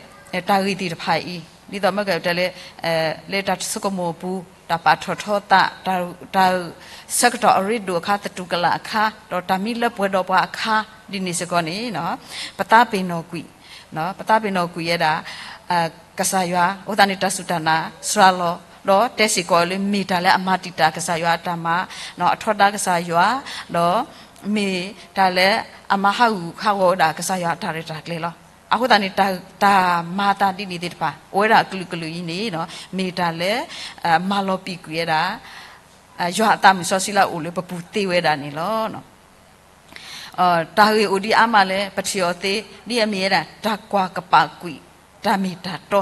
တၢ်ဂ့ၢ်သ့ၣ်တဖၣ်အံၤ ဒ်သိးမ့ၢ်ကတဲလၢ လၢတၢ်ဆိကမိၣ်အပူၤ တၢ်ပာ်ထီၣ်ထီသး တၢ် တၢ်ဆၢကတီၢ်အရ့ဒိၣ်အခါ သတူၢ်ကလာ်အခါ ဒီးတၢ်မံလၢပှဲၤဒီးပှၤအခါ ဒ်န့ၣ်စ့ၢ်ကီးန့ၣ် ပသးပ့ၤနီၣ်ကွံာ်, ပသးပ့ၤနီၣ်ကွံာ်ဝဲဒၣ် ကစၢ်ယွၤ အဃိသတးန့ၣ် တၢ်စူၢ်တၢ်နာ်စှၤလီၤ ဒီးတဲစ့ၢ်ကီးလၢမ့ၢ်တၢ်လၢအမၤတံာ်တာ်ကစၢ်ယွၤအတၢ်မၤ, အထီဒါကစၢ်ယွၤ, ဒီး မ့ၢ်တၢ်လၢအမၤဟးဂူာ်ဟးဂီၤဝဲဒၣ်ကစၢ်ယွၤအတၢ်ရဲၣ်တၢ်ကျဲၤလီၤ. အဃိသတးန့ၣ် တၢ်မၤအသးဒ်န့ၣ်သ့ၣ်တဖၣ် အိၣ်ဝဲဒၣ်အကလုာ်ကလုာ်အံၤန့ၣ် မ့ၢ်တၢ်လၢ မၤလီၤပံာ်ကွံာ်ဝဲဒၣ် ယွၤအသးမုၢ်စီဆှံလၢအအိၣ်လၢပပူၤသ့ဝဲဒၣ်န့ၣ်လီၤ. တၢ်ဂ့ၢ်အိၣ်ဒံးအါမးလၢပထံၣ်အီၤသ့ ဒ်အမ့ၢ်ဝဲဒၣ် တၢ်ကွၢ်ကပာ်ကွံာ် တၢ်မ့ၢ်တၢ်တီ,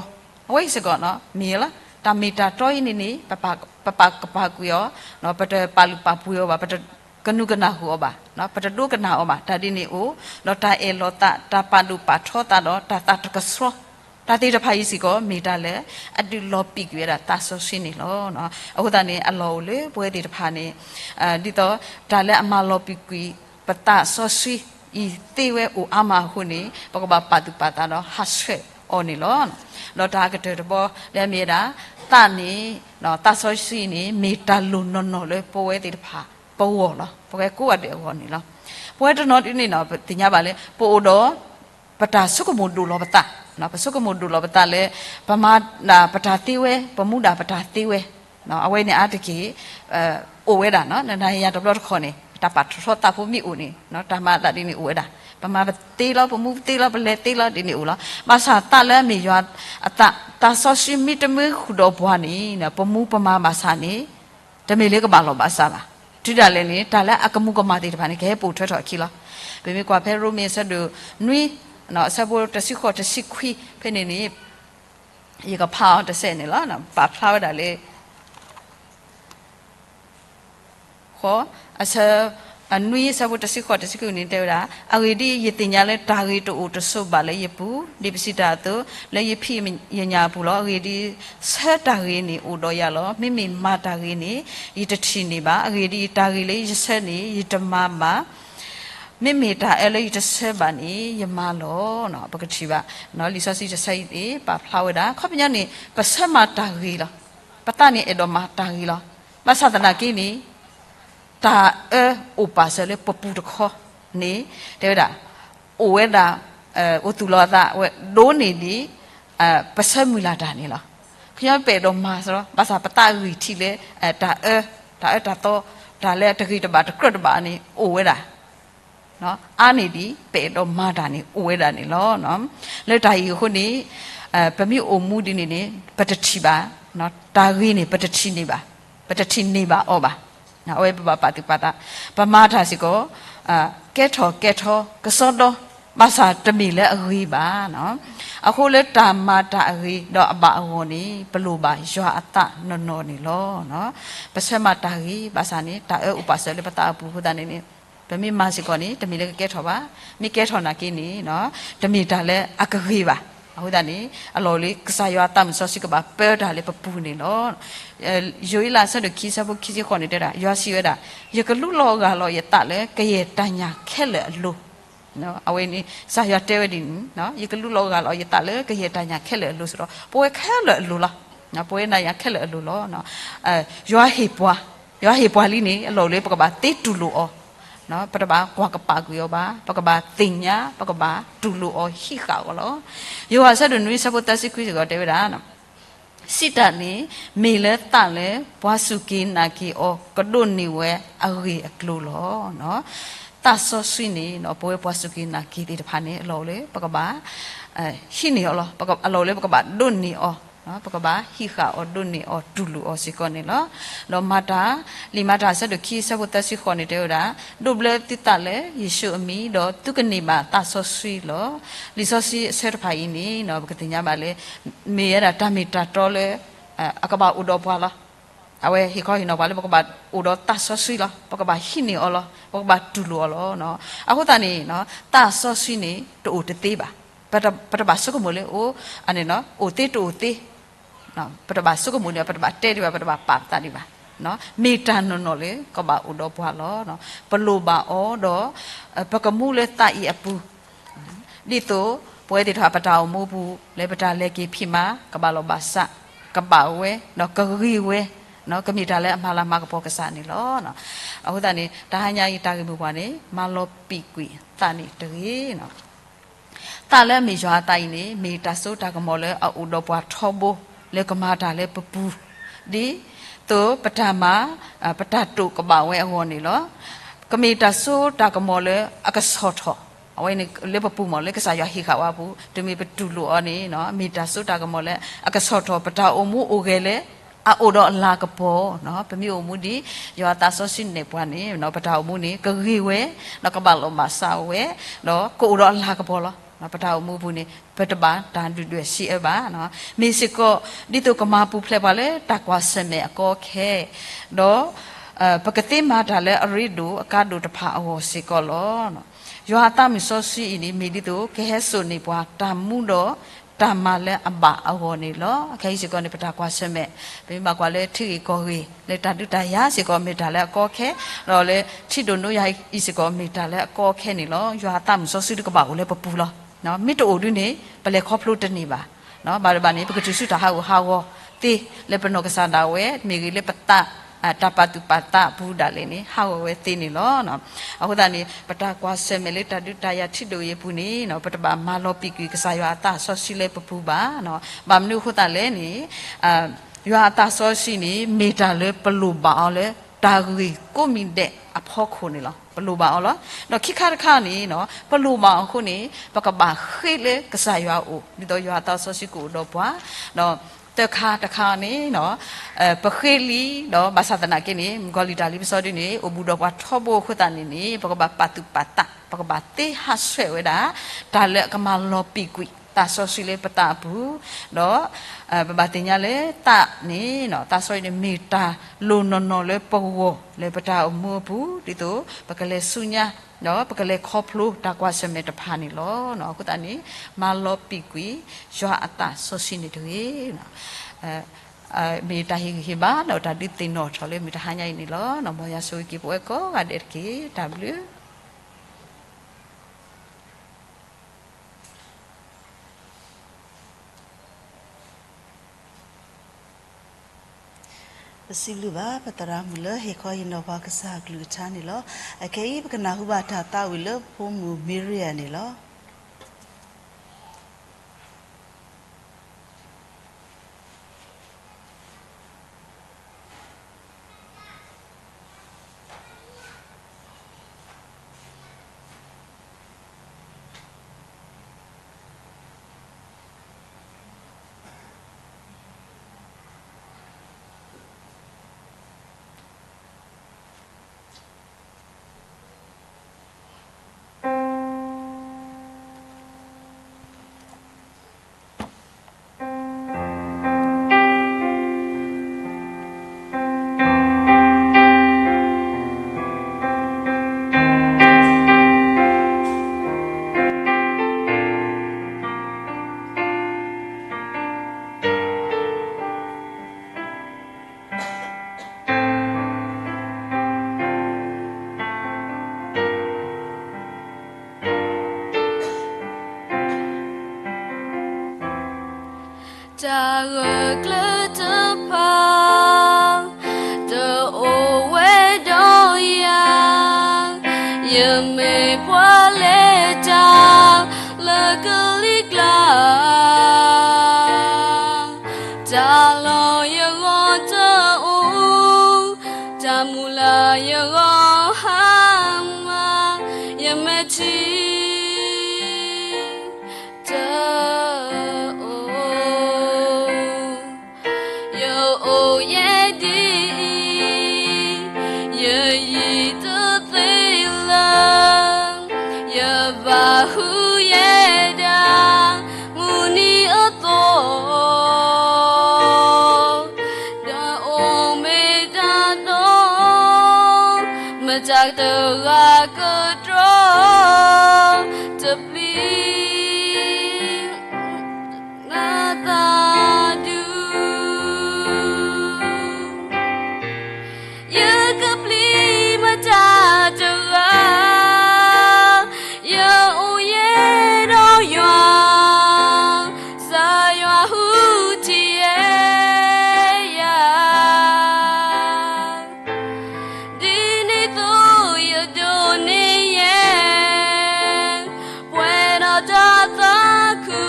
အဝဲအံၤစ့ၢ်ကီး မ့ၢ်လီၤ. တၢ်မ့ၢ်တၢ်တီအံၤန့ၣ်န့ၣ် ပပာ်ကပာ်ကွံာ်အီၤ, ပတပာ်လုၢ်ပာ်ပှ့ၤအီၤဘၣ်, ပတကနူၤကနၢ်ဟူအီၤဘၣ်, ပတဒိကနၣ်အီၤဘၣ်, တၢ်ဒ်န့ၣ်အိၣ်, ဒီးတၢ်အဲၣ်လီၤသး, တၢ်ပာ်ဒိၣ်ပာ်ထီသးဒီး တၢ်သးတကဆှီ တၢ်သ့ၣ်တဖၣ်အံၤစ့ၢ်ကီး မ့ၢ်တၢ်လၢအဒုးလီၤပံာ်ကွံာ်ဝဲဒၣ်သးစီဆှံန့ၣ်လီၤ. အဃိသတးန့ၣ် အလီၢ်အိၣ်လၢပဝဲသ့ၣ်တဖၣ်န့ၣ် ဒ်သိးတၢ်လၢအမၤလီၤပံာ်ကွံာ်ပသးစီဆှံအံၤသ့ဝဲအိၣ်အါမးအဃိန့ၣ် ပကဘၣ်ပာ်သူၣ်ပာ်သးဒီးဟးဆှဲးအီၤန့ၣ်လီၤ. ဒီးတၢ်အကတၢၢ်တဘီလၢအမ့ၢ်ဝဲဒၣ် သးန့ၣ် သးစီဆှံန့ၣ် မ့ၢ်တၢ်လိၣ်နီၢ်နီၢ်လၢပဝဲသ့ၣ်တဖၣ်ပဂီၢ်လီၤ. ပဝဲကိးဂၤဒဲးအဂီၢ်န့ၣ်လီၤ. ပဝဲတနီၤဒ်န့ၣ်နီၤ ပသ့ၣ်ညါဘၣ်လၢ ပအိၣ်ဒီး ပတၢ်ဆိကမိၣ်ဒိၣ်လီၤပသး, ပဆိကမိၣ်ဒိၣ်လီၤပသးလၢ ပမၤဒၣ်ပတၢ်သ့ဝဲ, ပမူဒၣ်ပတၢ်သ့ဝဲ, အဝဲန့ၣ်အါတက့ၢ် အိၣ်ဝဲဒၣ် နၤယၤတဘျီတခီၣ်န့ၣ် တၢ်ပာ်ထီၣ်ထီသးဖိမ့ၢ်အိၣ်န့ၣ် တၢ်မၤအသးဒ်န့ၣ်အိၣ်ဝဲဒၣ်, ပမၤပသ့လီၤ, ပမူပသ့လီၤ, ပလဲၤသ့လီၤ ဒ်န့ၣ်အိၣ်လီၤ. ဘၣ်ဆၣ်သးလၢအမ့ၢ်ယွၤအသး, သးစီဆှံမ့တမ့ၢ်ဃုာ်ဒီးပှၤန့ၣ် ပမူပမၤဘၣ်ဆၣ်န့ၣ် တမ့ၢ်လၢကဘၣ်လီၢ်ဘၣ်စးဘၣ်. တုၤဒၣ်လဲာ်န့ၣ် တၢ်လၢအကမူၤကမၣ်သ့ၣ်တဖၣ်န့ၣ် ကဟဲပိာ်ထွဲထီၣ်အခံလီၤ. ပမ့ၢ်ကွၢ်ဖဲရိမ့ၤအဆၢဒိၣ်နွံ အဆၢဖိတဆံဃိးတဆံခွံဖဲန့ၣ်န့ၣ် ယကဖးအီၤတစဲးန့ၣ်လီၤ. ပာ်ဖျါဝဲဒၣ်လၢ ဃိး, အဆၢ, အနွံအဆၢဖိတဆံဃိးတဆံခွံန့ၣ်တဲဝဲဒၣ်, အဂ့ၢ်ဒ်အံၤ, ယသ့ၣ်ညါလၢတၢ်ဂ့ၤတအိၣ်တဆိးဘၣ်လၢယပူၤ, ဒ်ပစံးတၢ်အသိး, လၢယဖံးယညၣ်အပူၤလီၤ. အဂ့ၢ်ဒ်အံၤ, ဆၢတၢ်ဂ့ၤန့ၣ်အိၣ်ဒီးယၤလီၤ. မ့မ့ၢ်မၤတၢ်ဂ့ၤန့ၣ် ယတထံၣ်န့ၢ်ဘၣ်. အဂ့ၢ်ဒ်အံၤ, တၢ်ဂ့ၤလၢယဆၢန့ၣ် ယတမၤဘၣ်. မ့မ့ၢ်တၢ်အၢလၢယတဆၢဘၣ်န့ၣ် ယမၤလီၤ. ပကထံၣ်ဘၣ် လံာ်စီဆှံတဆၢအံၤန့ၣ် ပာ်ဖျါဝဲဒၣ် ခီပညီန့ၣ် ပဆၢမၤတၢ်ဂ့ၤလီၤ. ပသးန့ၣ်အဲၣ်ဒိးမၤတၢ်ဂ့ၤလီၤ. ဘၣ်ဆၣ်သနာ်က့န့ၣ် တၢ်အၢအိၣ်ပာ်စၢၤလၢပပူၤတခီန့ၣ် တဲဝဲဒၣ် အိၣ်ဝဲဒၣ် အိၣ်သူၣ်လီၤအသးဝဲ ဒိၣ်န့ၢ်ဒံး ပဆၢမုၢ်လၢ်တၢ်န့ၣ်လီၤ. ခီပညီပအဲၣ်ဒိးမၤစ့ၢ်ကီး ဘၣ်ဆၣ်ပသးဂံၢ်ထံးလၢ တၢ်အၢ တၢ်အၢတၢ်သီ တၢ်လၢအတဂ့ၤတဘၣ်တကြၢးတဘၣ်န့ၣ် အိၣ်ဝဲဒၣ် အါန့ၢ်ဒံး ပအဲၣ်ဒိးမၤတၢ်န့ၣ်အိၣ်ဝဲဒၣ်န့ၣ်လီၤ. လၢတၢ်အံၤအဃိန့ၣ် ပမ့ၢ်အိၣ်မူဒ်န့ၣ်န့ၣ် ပတထံၣ်ဘၣ် တၢ်ဂ့ၤန့ၣ် ပတထံၣ်န့ၢ်ဘၣ်, ပတထံၣ်န့ၢ်ဘၣ်အီၤဘၣ်. အဝဲပဘၣ်ပာ်သူၣ်ပာ်သး ပမၤတၢ်စ့ၢ်ကီး ကဲထီၣ်ကဲထီ ကစီဒီ ဘၣ်ဆၣ်တမ့ၢ်လၢအဂ့ၤဘၣ်. အဃိလၢတၢ်မၤတၢ်အဂ့ၤဒီးအဘၣ်အဂီၢ်န့ၣ် ပလိၣ်ဘၣ်ယွၤအသးနီၢ်နီၢ်န့ၣ်လီၤ. ပဆၢမၤတၢ်ဂ့ၤ ဘၣ်ဆၣ်န့ၣ် တၢ်အၢအိၣ်ပာ်စၢၤလၢပသးအပူၤအဃိသတးန့ၣ်န့ၣ် ပမ့ၢ်မၤစ့ၢ်ကီးန့ၣ် တမ့ၢ်လၢကကဲထီၣ်ဘၣ်. မ့ၢ်ကဲထီၣ်နာ်က့န့ၣ် တမ့ၢ်တၢ်လၢအကဂ့ၤဘၣ်. အဃိသတးန့ၣ် အလီၢ်အိၣ်လၢကစၢ်ယွၤအသးမုၢ်စီဆှံကဘၣ်ပၢတၢ်လၢပပူၤန့ၣ်လီၤ. ယိၤအ့လးအဆၢဒိၣ်ခံဆၢဖိခံဆံဃိးန့ၣ်တဲဒၣ် ယွၤစံးဝဲဒၣ်, ယကလူလီၤဂၢ်လီၤယသးလၢကယဲၢ်တၢ်ညၣ်ခဲလၢာ်အလိၤ အဝဲန့ၣ် ကစၢ်ယွၤတဲဝဲဒ်န့ၣ် ယကလူလီၤဂၢ်လီၤယသးလၢကယဲၢ်တၢ်ညၣ်ခဲလၢာ်အလိၤစ့ၢ်ဒီး ပဝဲခဲလၢာ်အလိၤလီၤ. ပဝဲနၤယၤခဲလၢာ်အလိၤလီၤ. ယွၤဟ့ၣ်ပှၤ, ယွၤဟ့ၣ်ပှၤလံန့ၣ် အလီၢ်အိၣ်လၢပကဘၣ်သ့တူၢ်လိာ်အီၤ, ပတဘၣ်ကွၢ်ကပာ်ကွံာ်အီၤဘၣ်, ပကဘၣ်သ့ၣ်ညါ ပကဘၣ်တူၢ်လိာ်အီၤဟံးဃာ်အီၤလီၤ. ယိၤဟၣ်အဆၢဒိၣ်နွံအဆၢဖိသၢဆံခွံစ့ၢ်ကီးတဲဝဲဒၣ် စံးတၢ်န့ၣ် မ့ၢ်လၢသးလၢ ပှၤစူၢ်က့ၤနာ်က့ၤအီၤ ကဒိးန့ၢ်ဝဲအဂ့ၢ်အကျိၤလီၤ. သးစီဆှံန့ၣ် ပဝဲပှၤစူၢ်က့ၤနာ်က့ၤသ့ၣ်တဖၣ်န့ၣ် အလီၢ်အိၣ်လၢပကဘၣ် ဟံးန့ၢ်အီၤလီၤ. အလီၢ်အိၣ်လၢပကဘၣ်ဒိးန့ၢ်အီၤ ပကဘၣ်ဟံးဃာ်အီၤဒိးန့ၢ်အီၤတူၢ်လိာ်အီၤစ့ၢ်ကီးန့ၣ်လီၤ. ဒီးမၤတၢ်, လံာ်မၤတၢ်အဆၢဒိၣ်ခံအဆၢဖိသၢဆံဃိးန့ၣ်တဲဝဲဒၣ်, ဒိးဘျၢသုသးလၢယ့ၣ်ၡူးအမံၤ, ဒီးသုကန့ၢ်ဘၣ်သးစီဆှံလီၤ. လံာ်စီဆှံအဆၢတဖၣ်အံၤန့ၣ် ပကသ့ၣ်ညါဘၣ်လၢ မ့ၢ်ဝဲဒၣ်တၢ်မ့ၢ်တၢ်တီလၢ အကဘၣ်အိၣ်ဒီးပှၤလီၤ. အဝဲဟ့ၣ်ခီဟ့ၣ်နီၤပှၤလၢပကဘၣ်အိၣ်ဒီးသးစီဆှံလီၤ. ပကဘၣ်ဟံးန့ၢ်အီၤလီၤ. ပကဘၣ်တူၢ်လိာ်အီၤလီၤ. အဃိသတးန့ၣ် သးစီဆှံန့ၣ်တအိၣ်တသ့ဘၣ်. ပတဘၣ်ဆိကမိၣ်လၢအိၣ်, အိၣ်သ့တအိၣ်သ့, ပတဘၣ်ဆိကမိၣ်ဒံးဘၣ်, ပတဘၣ်တဲဒံးဘၣ်, ပတဘၣ်ပာ်ပသးဒံးဘၣ်. မ့ၢ်တၢ်နီၢ်နီၢ်လၢကဘၣ်အိၣ်ဒီးပှၤလီၤ. ပလိၣ်ဘၣ်အီၤဒီး ပကမူလၢသးအံၤအပူၤ ဒ်သိးပဝဲသ့ၣ်တဖၣ်ပတၢ်အိၣ်မူအပူၤ လၢပတၢ်လဲၤက့ၤဖံးမၤ ကဘၣ်လီၤဘၣ်စး, ကဘၣ်ဝဲ, ဒီးကဂ့ၤဝဲ, ကမ့ၢ်တၢ်လၢအမၤလၤမၤကပီၤကစၢ်န့ၣ်လီၤ. အဃိသတးန့ၣ် တဟါညါအံၤတၢ်ဂ့ၢ်မိၢ်ပှၢ်န့ၣ် မၤလီၤပံာ်ကွံာ်သးန့ၣ်တဂ့ၤ. သးလၢအမ့ၢ်ယွၤအသးအံၤန့ၣ် မ့ၢ်တၢ်စိတၢ်ကမီၤလၢအအိၣ်ဒီးပှၤထီဘိ လၢကမၤတၢ်လၢပပူၤ ဒ်သိးပတၢ်မၤ ပတၢ်တိာ်ကဘၣ်ဝဲအဂီၢ်န့ၣ်လီၤ. ကမ့ၢ်တၢ်စိတၢ်ကမီၤလၢအကဆီၣ်ထီၣ်, အဝဲန့ၣ်လၢပပူၤမ့ၢ်လၢကစၢ်ယွၤဟ့ၣ်ဃာ်ဝဲအပူၤ တမ့ၢ်ပတူၢ်လိာ်အီၤန့ၣ် မ့ၢ်တၢ်စိတၢ်ကမီၤလၢအကဆီၣ်ထီၣ် ပတၢ်အိၣ်မူအိၣ်ဂဲၤလၢ အအိၣ်ဒီးအလၤကပီၤ, ပမ့ၢ်အိၣ်မူဒ် ယွၤအသးစီဆှံနဲၣ်ပှၤန့ၣ် ပတၢ်အိၣ်မူန့ၣ် ကဂ့ၤဝဲ, ဒီးကဘၣ်လီၤဘၣ်စးဝဲ, ဒီးကအိၣ်ဒီးအလၤကပီၤလီၤ. ပတၢ်အိၣ်မူအပူၤန့ၣ် ပတဘၣ်တၢ်ဒုၣ်ဒွဲၣ်စံးအၢဘၣ်. မ့ၢ်စ့ၢ်ကီး ဒ်သိးကမၤပူၤဖျဲးပှၤလၢတၢ်ကွၢ်ဆၢၣ်မဲာ်အကီအခဲ, ဒီး ပကသ့မၤတၢ်လၢအရ့ဒိၣ်အကါဒိၣ်တဖၣ်အဂီၢ်စ့ၢ်ကီးလီၤ. ယွၤအသးမုၢ်စီဆှံအံၤန့ၣ် မ့ၢ်ဒ်သိးကဟဲစိာ်န့ၢ်ပှၤတၢ်မူဒီးတၢ်မၤလၢအဘၣ်အဂီၢ်န့ၣ်လီၤ. ခဲအံၤစ့ၢ်ကီးန့ၣ် ပတၢ်ကွၢ်ဆၢၣ်မဲာ် ပမ့ၢ်ဘၣ်ကွၢ်လၢထံဂ့ၢ်ကီၢ်ဂ့ၢ် လၢတၢ်ဒုးတၢ်ယၤစ့ၢ်ကီးမ့ၢ်တၢ်လၢအကီအခဲ, ဒီးလၢထံဒိၣ်နိယၤအံၤစ့ၢ်ကီးမ့ၢ်တၢ်လၢအကီအခဲန့ၣ်လီၤ. ယွၤအသးမုၢ်စီဆှံတကဘၣ်အိၣ်လၢပပူၤလီၤ. မ့ၢ်တအိၣ်ဒုန့ၣ် ပလဲၤခီဖျိတန့ၢ်ဘၣ်. ဘၣ်တဘၣ်န့ၣ် ပကတုၤဆူတၢ်ဟးဂူာ်ဟးဂီၤသ့ လၢပနီၢ်ကစၢ်ဒၣ်ဝဲ မ့ၢ်ဂ့ၤလၢပသး တၢ်ပာ်သူၣ်ပာ်သးအပူၤဒၣ်လဲာ်န့ၣ် ဟးဂီၤဝဲသ့န့ၣ်လီၤ. အဃိသတးန့ၣ် ပတၢ်ကွၢ်ဆၢၣ်မဲာ်လၢတၢ်ဒုးတၢ်ယၤထံဒိၣ်အံၤအပူၤန့ၣ် ပတဘၣ်မၤလီၤပံာ်ကွံာ်ကစၢ်ယွၤအသးစီဆှံလၢပပူၤဘၣ်. ဘၣ်မနုၤအဃိသတးလဲၣ်န့ၣ် ယွၤအသးစီဆှံန့ၣ် မ့ၢ်တၢ်လၢပလိၣ်ဘၣ်အီၤလၢ တၢ်ဂ့ၢ်ကိးမံၤဒဲးအဖီခိၣ်န့ၣ်လီၤ. ပလိၣ်ဘၣ်အီၤလီၤ. ဒီးခံခါတခါန့ၣ် ပလိၣ်ဘၣ်အီၤအဃိန့ၣ် ပကဘၣ်ဃ့လၢကစၢ်ယွၤအအိၣ် ဒ်သိးယွၤအသးစီဆှံကအိၣ်ဒီးပှၤ, ဒီးသၢခါတခါန့ၣ် ပဃ့လံ ဒီးဘၣ်ဆၣ်သနာ်က့န့ၣ် မုၣ်ကီၤလံၢ်တၢ်လံပစီဒုန့ၣ် အိၣ်ဘူးဒီးပှၤထီဘိအဃိသတးန့ၣ်န့ၣ် ပကဘၣ်ပာ်သူၣ်ပာ်သး ပကဘၣ်သ့ဟးဆှဲးဝဲဒၣ် တၢ်လၢအကမၤလီၤပံာ်ကွံာ်သးစီဆှံလၢပသးအပူၤ, ဒီး ပဘၣ်သ့ၣ်ညါလၢသးန့ၣ် သးစီဆှံန့ၣ် မ့ၢ်တၢ်လိၣ်နီၢ်နီၢ်လၢပဂီၢ်လၢပတၢ်အိၣ်မူအပူၤ ဒ်သိးပကလဲၤဆူညါ ဒီးပကလဲၤခီဖျိတၢ်ကွၢ်ဆၢၣ်မဲာ်တဖၣ်န့ၣ်လီၤ. အဃိသတးန့ၣ် မၤလီၤပံာ်ကွံာ်ယွၤအသးစီဆှံန့ၣ်တဂ့ၤ. မ့ၢ်တၢ်ဟ့ၣ်ဂံၢ်ဟ့ၣ်ဘါ ဒီးတၢ်ဒုးသ့ၣ်နီၣ်ထီၣ်လၢမုၢ်တဟါညါအံၤန့ၣ်လီၤ. မ်ယွၤဆိၣ်ဂ့ၤက့ၤပဝဲကိးဂၤဒဲးတက့ၢ်. တၢ်ဘျုး ပစံးဘျုးဘၣ်ပသရၣ်မုၣ်လၢ ဟ့ၣ်ခီဟ့ၣ်နီၤပှၤကစၢ်အကလုၢ်ကထါန့ၣ်လီၤ. အခဲအံၤ ပကနၢ်ဟူဘၣ်တၢ်သးဝံၣ်လၢဖိမုၣ်မ့ရံယၤန့ၣ်လီၤ. တၢ်ဂၢၢ်ကျၢၤတဖၣ် တအိၣ်ဝဲဒီးယၤ, ယမ့ၢ်ပှၤလဲၤတၢ်လၢကလံၤကျါ, တၢ်လီၢ်ယဂီၢ်တအိၣ်, တၢ်မုၢ်လၢ်ယဂီၢ်ဟါမၢ်, ယမဲာ်ထံတအိၣ် အိၣ်ယဲဒ်အံၤ, ယယံာ်တသ့လၢၤ, ယဘၣ်ဟုယဲဒၣ် မုၢ်နံၤအသီ, ဒီးအိၣ်မ့ၢ်တၢ်ဒီး မတၤတဂၤကတြီ တပျံၤ နသးဒူ, ယကပျံၤမတၤတဂၤ, ယအိၣ်ယဲဒီးယွၤ, ကစၢ်ယွၤဟူးထီၣ်ယဲယၤ ဒ်န့ၣ်အသိးယဒိးန့ၢ်ယဲ ပှဲၤဒီးတၢ်သးခု,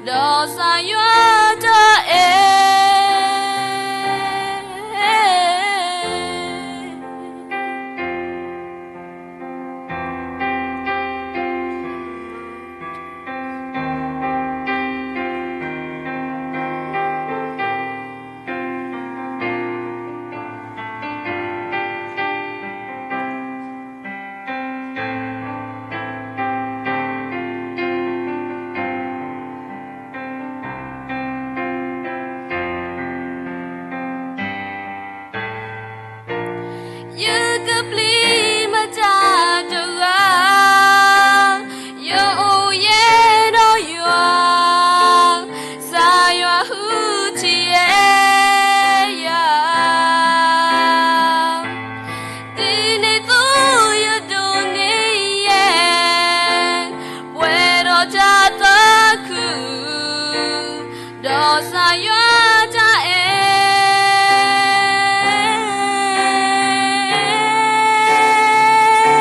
ဒီးကစၢ်ယွၤတၢ်အဲၣ် ယကပျံၤမတၤတဂၤ, ယအိၣ်ယဲဒီးယွၤ, ကစၢ်ယွၤဟူးထီၣ်ယဲယၤ ဒ်န့ၣ်အသိးယဒိးန့ၢ်ယဲ ပှဲၤဒီးတၢ်သးခု, ဒီးကစၢ်ယွၤတၢ်အဲၣ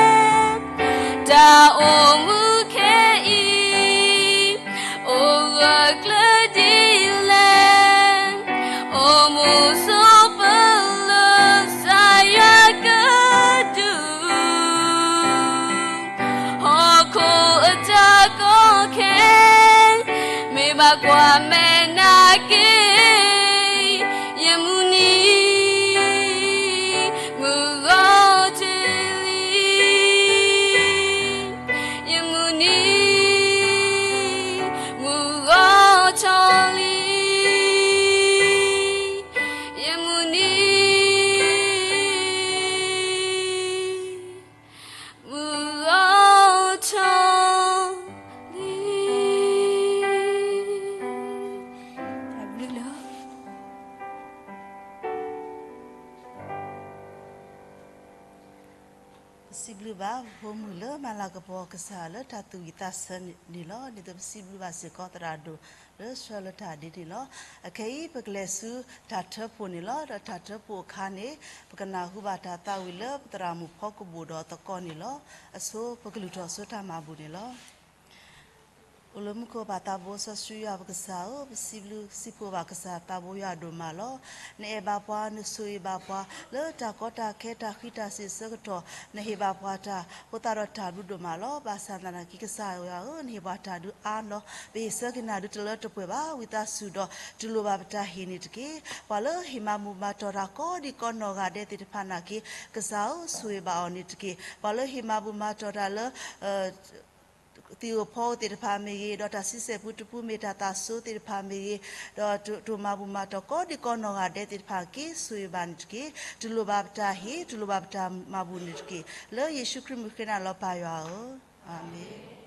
် တၢ်အိၣ်မူခဲအံၤ အိၣ်ဂၢၢ်ကျၢၤဒ်လဲၣ်, အိၣ်မူဆိးပၢၤလၢ ကစၢ်ယွၤကဒုး ဟီၣ်ခိၣ်အတၢ်ကီခဲ, မ့ၢ်ဘၣ်ကွၢ်မဲာ်နၤက့ၤ, ယမုၢ်နံၤ မုၢ်ဂီၤထီၣ်လံ, ယမုၢ်နံၤ မုၢ်ဂီၤထီၣ်လံ, ယမုၢ်နံၤ မုၢ်ဂီၤထီၣ်လံ. တၢ်ဘျုးလီၤ. ပစံးဘျုးဘၣ် ဖိမုၣ်လၢမၤလၤကပီၤကစၢ်လၢတၢ်သူၣ်ဝံၣ်သးဆၢန့ၣ်လီၤ. ဒ်သိးပစံးဘျုးဘၣ်စ့ၢ်ကီးသရၣ်ဒိၣ်လၢဆှၢလၢတၢ်ဒ်န့ၣ်လီၤ. အခဲအံၤ ပကလဲၤဆူတၢ်ထၢဖှိၣ်န့ၣ်လီၤ. ဒီးတၢ်ထၢဖှိၣ်အခါန့ၣ် ပကနၢ်ဟူဘၣ်တၢ်သးဝံၣ်လၢပသရၣ်မုၣ်ဖီကဘူးဒီးသကိးန့ၣ်လီၤ. အဆိ ပကလုၢ်ထီၣ်ဆူတၢ်မၤဘူၣ်န့ၣ်လီၤ. အိၣ်လၢမူခိၣ်ပၢ်သးဘိစီဆှံယွၤပကစၢ်ဧၢ, ပစံးဘျုးစံးဖှိၣ်ဘၣ်ကစၢ်သးဘိယွၤဒိၣ်မးလီၤ. နအဲၣ်ဘၣ်ပှၤ, နဆိၣ်ဂ့ၤဘၣ်ပှၤ, လၢတၢ်ကီတၢ်ခဲတၢ်ဃံတၢ်စ့ၤအဆၢကတီၢ် နဟ့ၣ်ဘၣ်ပှၤတၢ်, အဃိသတးဒီးတၢ်ဘျုးဒိၣ်မးလီၤ. ဘၣ်ဆၣ်သနာ်က့ ကစၢ်ယွၤဧၢ, နဟ့ၣ်ပှၤတၢ်ဒုးအါလီၤ. ပဟ့ၣ်ဆၢက့ၤနၤဒုးတလၢတပှဲၤဘၣ်. ဝံသးစူၤဒီး တူၢ်လိာ်ဘၣ်ပတၢ်ဟ့ၣ်န့ၣ်တက့ၢ်. ပှၤလၢဟ့ၣ်မၤဘူၣ်မၤတီၢ်တၢ်ကိးဒံကိးနီၢ်ဂၤဒဲးသ့ၣ်တဖၣ်နာ်က့ ကစၢ်ဧၢ ဆိၣ်ဂ့ၤဘၣ်အီၤန့ၣ်တက့ၢ်. ပှၤလၢဟ့ၣ်မၤဘူၣ်မၤတီၢ်တၢ်လၢ သံၣ်ဧိၤဖီဧိၤသ့ၣ်တဖၣ်မ့ၢ်ဂ့ၤ, ဒီးတၢ်ဆံဆဲၣ်ပူတပူမ့ၢ်တၢ်သးစူၤသ့ၣ်တဖၣ်မ့ၢ်ဂ့ၤ, ဒီးတိၢ်မၤဘူၣ်မၤတီၢ်ကိးဒံကိးနီၢ်ဂၤဒဲးသ့ၣ်တဖၣ်က့ ဆိၣ်ဂ့ၤဘၣ်န့ၣ်တက့ၢ်. တူၢ်လိာ်ဘၣ်ပတၢ်ဟ့ၣ်, တူၢ်လိာ်ဘၣ်ပတၢ်မၤဘူၣ်န့ၣ်တက့ၢ်. လၢယ့ၣ်ၡူးခရံာ်မုၢ်ဃ့နၤလီၤပၢ်ယွၤဧၢ, အၤမ့ၣ်.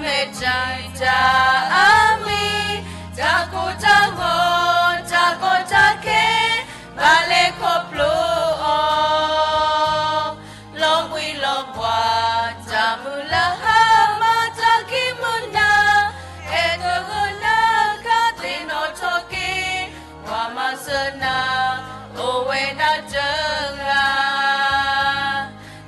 မ့ၢ်တၢ်အမံၤ, တၢ်ကိၢ်တၢ်ဂီၤ, တၢ်ကီတၢ်ခဲ, ဘၣ်လဲၤခီဖျိအီၤ, လီၤဘှံးလီၤဘှါ, တၢ်မုၢ်လၢ်ဟါမၢ်, တၢ်ခံးမုၢ်နၤ, အဲၣ်သဂၢၢ်နၤခါသ့ၣ်နီၣ်ထီၣ်က့ၤ, ပှၤမၤစၢၤနၤ, အိၣ်ဝဲဒၣ်တဂၤ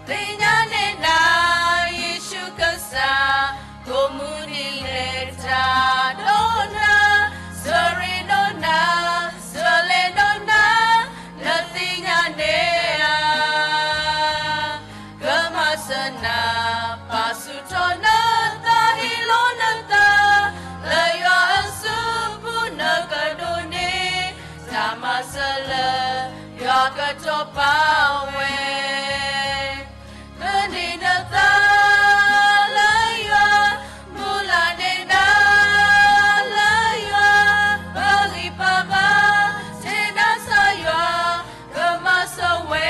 သ့ၣ်ညါန့ၢ်နၤ, ယ့ၣ်ၡူးကစၢ်, ကိးမုၢ်နံၤလဲၤတၢ်ဒီးနၤ, ဆၢရ့ဒီးနၤ, ဆၢလဲၤဒီးနၤ, နသ့ၣ်ညါန့ၢ်ဧါ, ကမၤစၢၤနၤ, ပာ်ဆူၣ်ထီၣ်နသး ဟ့ၣ်လီၤနသး, လၢယွၤအစုပူၤနကဒိးန့ၢ်, တၢ်မၤစၢၤလၢ ယွၤကတီၤပာ်ဝဲ မုၢ်လၢ်န့ၢ်နၤလၢယွၤ, ပဂံၢ်ပဘါ, ဆဲးနၤစၢ်ယွၤ, ကမၤစၢၤဝဲ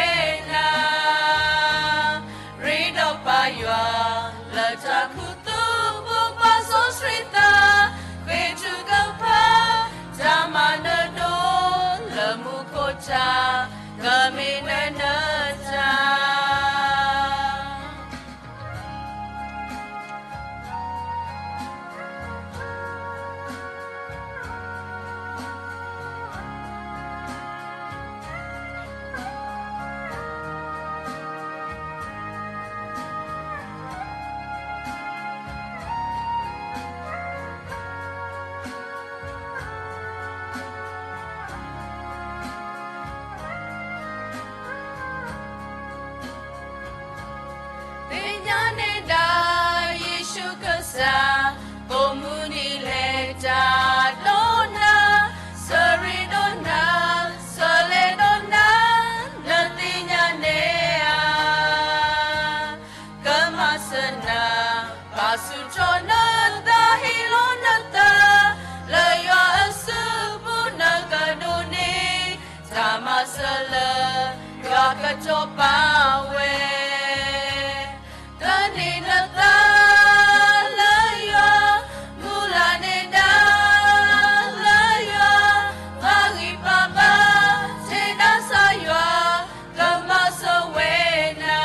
နၤ, ရ့ဒီးပၢ်ယွၤ, လၢတၢ်ခူသူၣ်ပူၤ ပာ်စီဆှံသး, ဃ့ထုကဖၣ်, တၢ်မၤနၢၤဒိၣ်, လၢမူခိၣ်တၢ်, ကမ့ၢ်ဝဲနတၢ် သ့ၣ်ညါန့ၢ်နၤ, ယ့ၣ်ၡူးကစၢ်, ကိးမုၢ်နံၤလဲၤတၢ်ဒီးနၤ, ဆၢရ့ဒီးနၤ, ဆၢလဲၤဒီးနၤ, နသ့ၣ်ညါန့ၢ်ဧါ, ကမၤစၢၤနၤ, ပာ်ဆူၣ်ထီၣ်နသး ဟ့ၣ်လီၤနသး, လၢယွၤအစုပူၤနကဒိးန့ၢ်, တၢ်မၤစၢၤလၢ ယွၤကတီၤပာ်ဝဲ သန့ၤနသးလၢယွၤ, မုၢ်လၢ်န့ၢ်နၤလၢယွၤ, ပဂံၢ်ပဘါ, ဆဲးနၤစၢ်ယွၤ, ကမၤစၢၤဝဲနၤ,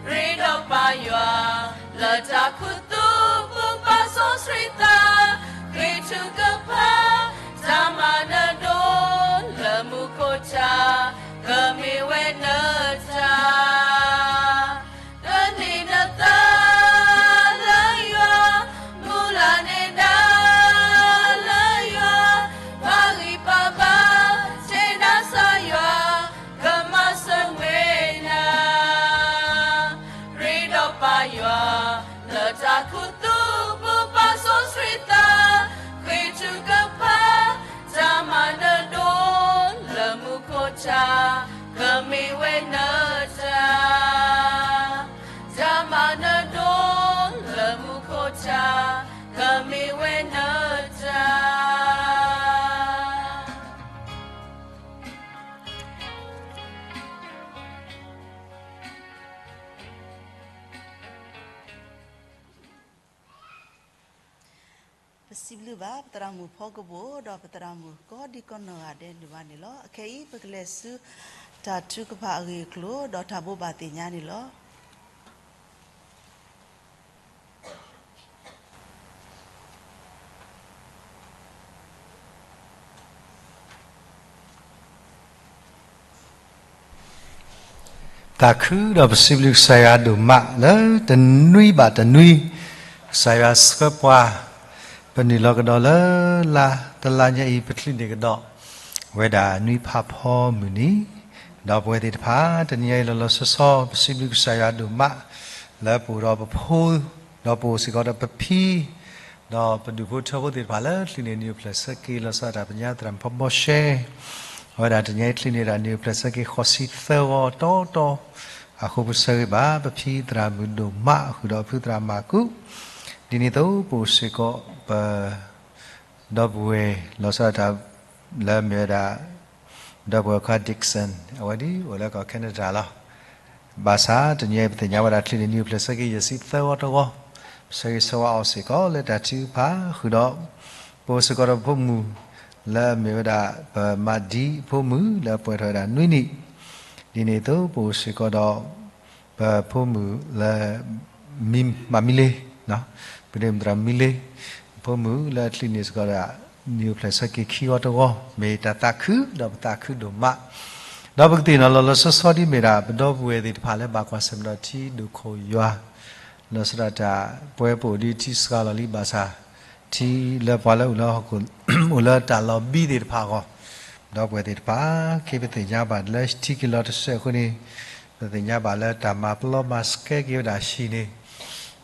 ရ့ဒီးပၢ်ယွၤ, လၢတၢ်ခူသူၣ်ပူၤ ပာ်စီဆှံသး, ဃ့ထုကဖၣ်, တၢ်မၤနၢၤဒိၣ်, လၢမူခိၣ်တၢ်, ကမ့ၢ်ဝဲနတၢ် သန့ၤနသးလၢယွၤ, မုၢ်လၢ်န့ၢ်နၤလၢယွၤ, ပဂံၢ်ပဘါ, ဆဲးနၤစၢ်ယွၤ, ကမၤစၢၤဝဲနၤ, ရ့ဒီးပၢ်ယွၤ, လၢတၢ်ခူသူၣ်ပူၤ ပာ်စီဆှံသး, ဃ့ထုကဖၣ်, တၢ်မၤနၢၤဒိၣ်, လၢမူခိၣ်တၢ်, ကမ့ၢ်ဝဲနတၢ် တၢ်မၤနၢၤဒိၣ်, လၢမူခိၣ်တၢ်, ကမ့ၢ်ဝဲနတၢ် ပစံးဘျုးဘၣ် ပသရၣ်မုၣ်ဖီကဘိၣ် ဒီးပသရၣ်မုၣ်ကိးဒံကိးနီၢ်ဂၤဒဲးန့ၣ်ဘၣ်န့ၣ်လီၤ. အခဲအံၤ ပကလဲၤဆူ တၢ်ထုကဖၣ်အဂ့ၢ်အကျိၤ ဒီးတၢ်ဘိးဘၣ်သ့ၣ်ညါန့ၣ်လီၤ. သးခုဒီးပစံးဘျုးကစၢ်ယွၤဒိၣ်မးလၢတနွံဘၣ်တနွံ, ကစၢ်ယွၤဆှၢပှၤ ပနုာ်လီၤကဒီးလၢ လါတလါညါအံၤ ပချုးန့ၢ်ကဒီး ဝဲဒၣ်နွံဖးဖီမုၢ်နံၤ, ဒီးပဝဲသ့ၣ်တဖၣ် တနံၤညါအံၤလီၤလီၤဆီဆီ ပစံးဘျုးကစၢ်ယွၤဒိၣ်မး လၢပအိၣ်ဒီးပဖိ ဒီးပအိၣ်စ့ၢ်ကီးဒီးပဖံ ဒီးပဒူၣ်ဖိထၢဖိသ့ၣ်တဖၣ်လၢချုးန့ၢ်နံၣ်အိၣ်ဖျဲၣ်ဆၢက့ၤ လီၤဆီဒၣ်တၢ်ပညါသရၣ်မုၣ်ဖီဘီရှဲ, အဝဲဒၣ်တနံၤညါအံၤချုးန့ၢ်ဒၣ်နံၣ်အိၣ်ဖျဲၣ်ဆၢက့ၤဃိးဆံသၢဂီၤတီတီ, အဃိပဆၢဂ့ၤဘၣ် ပဖံသရၣ်မုၣ်ဒိၣ်မး ဃုာ်ဒီးဖုသရၣ်မၤကူး, ဒ်န့ၣ်အသိးပအိၣ်စ့ၢ်ကီးပ ဒီပုၢ်ဝဲၢ်လီၤဆီဒၣ်တၢ်လၢမ့ၢ်ဝဲဒၣ် ဒီပုၢ်ဝဲၢ်ခွါ Dixon အဝဲဒၣ်အိၣ်လၢကီၢ် Canada လီၤ. ဘၣ်ဆၣ်တနံၤအံၤပသ့ၣ်ညါဝဲဒၣ်ချုးန့ၢ်နံၣ်အိၣ်ဖျဲၣ်ဆၢက့ၤယဲၢ်ဆံသၢဂီၤတဂီၤ, ပ ဆၢဂ့ၤဆၢဝါအီၤစ့ၢ်ကီးလၢတၢ်ထုကဖၣ်ဃုာ်ဒီး ပအိၣ်စ့ၢ်ကီးဒီးပဖိမုၣ် လၢအမ့ၢ်ဝဲဒၣ် ပမၤဒံအဖိမုၣ်လၢအပှဲၤထီၣ်ဝဲဒၣ်နွံနံၣ်, ဒ်န့ၣ်အသိး ပအိၣ်စ့ၢ်ကီးဒီး ပဖိမုၣ်လၢ မံ မၤမံလ့, ပဒိၣ်မတြၢၤမံလ့, ဖိမုၣ်လၢအချံးန့ၣ်စ့ၢ်ကီးဒီး နံၣ်အိၣ်ဖျဲၣ်ဆၢက့ၤခံဂီၤတဂီၤ မ့ၢ်တၢ်သးခု ဒီးပသးခုဒိၣ်မး, ဒီးပကသ့ၣ်နီၣ်လီၤလီၤဆီဆီဒ်မ့ၢ်ဒၣ် ပဒီပုၢ်ဝဲၢ်သ့ၣ်တဖၣ်လၢဘၣ်ကွၢ်ဆၢၣ်မဲာ်ဒီးထံဒိၣ်ခိၣ်ယွၤ လီၤဆီဒၣ်တၢ် ပဝဲပအိၣ်ဒ်ထံစှၤလီၤလံဘၣ်ဆၣ် ထံလၢပှၤလၢအိၣ်လၢဟီၣ်ခိၣ် အိၣ်လၢတၢ်လီၤဘံသ့ၣ်တဖၣ်အဂီၢ်, ဒီပုၢ်ဝဲၢ်သ့ၣ်တဖၣ် ခဲပသ့ၣ်ညါဘၣ်လၢထံက့ၤလီၤတစဲးအဃိန့ၣ် ပသ့ၣ်ညါဘၣ်လၢတၢ်မၤပလီၢ်မၤစကဲက့ၤဝဲဒၣ်ဟံၣ်န့ၣ်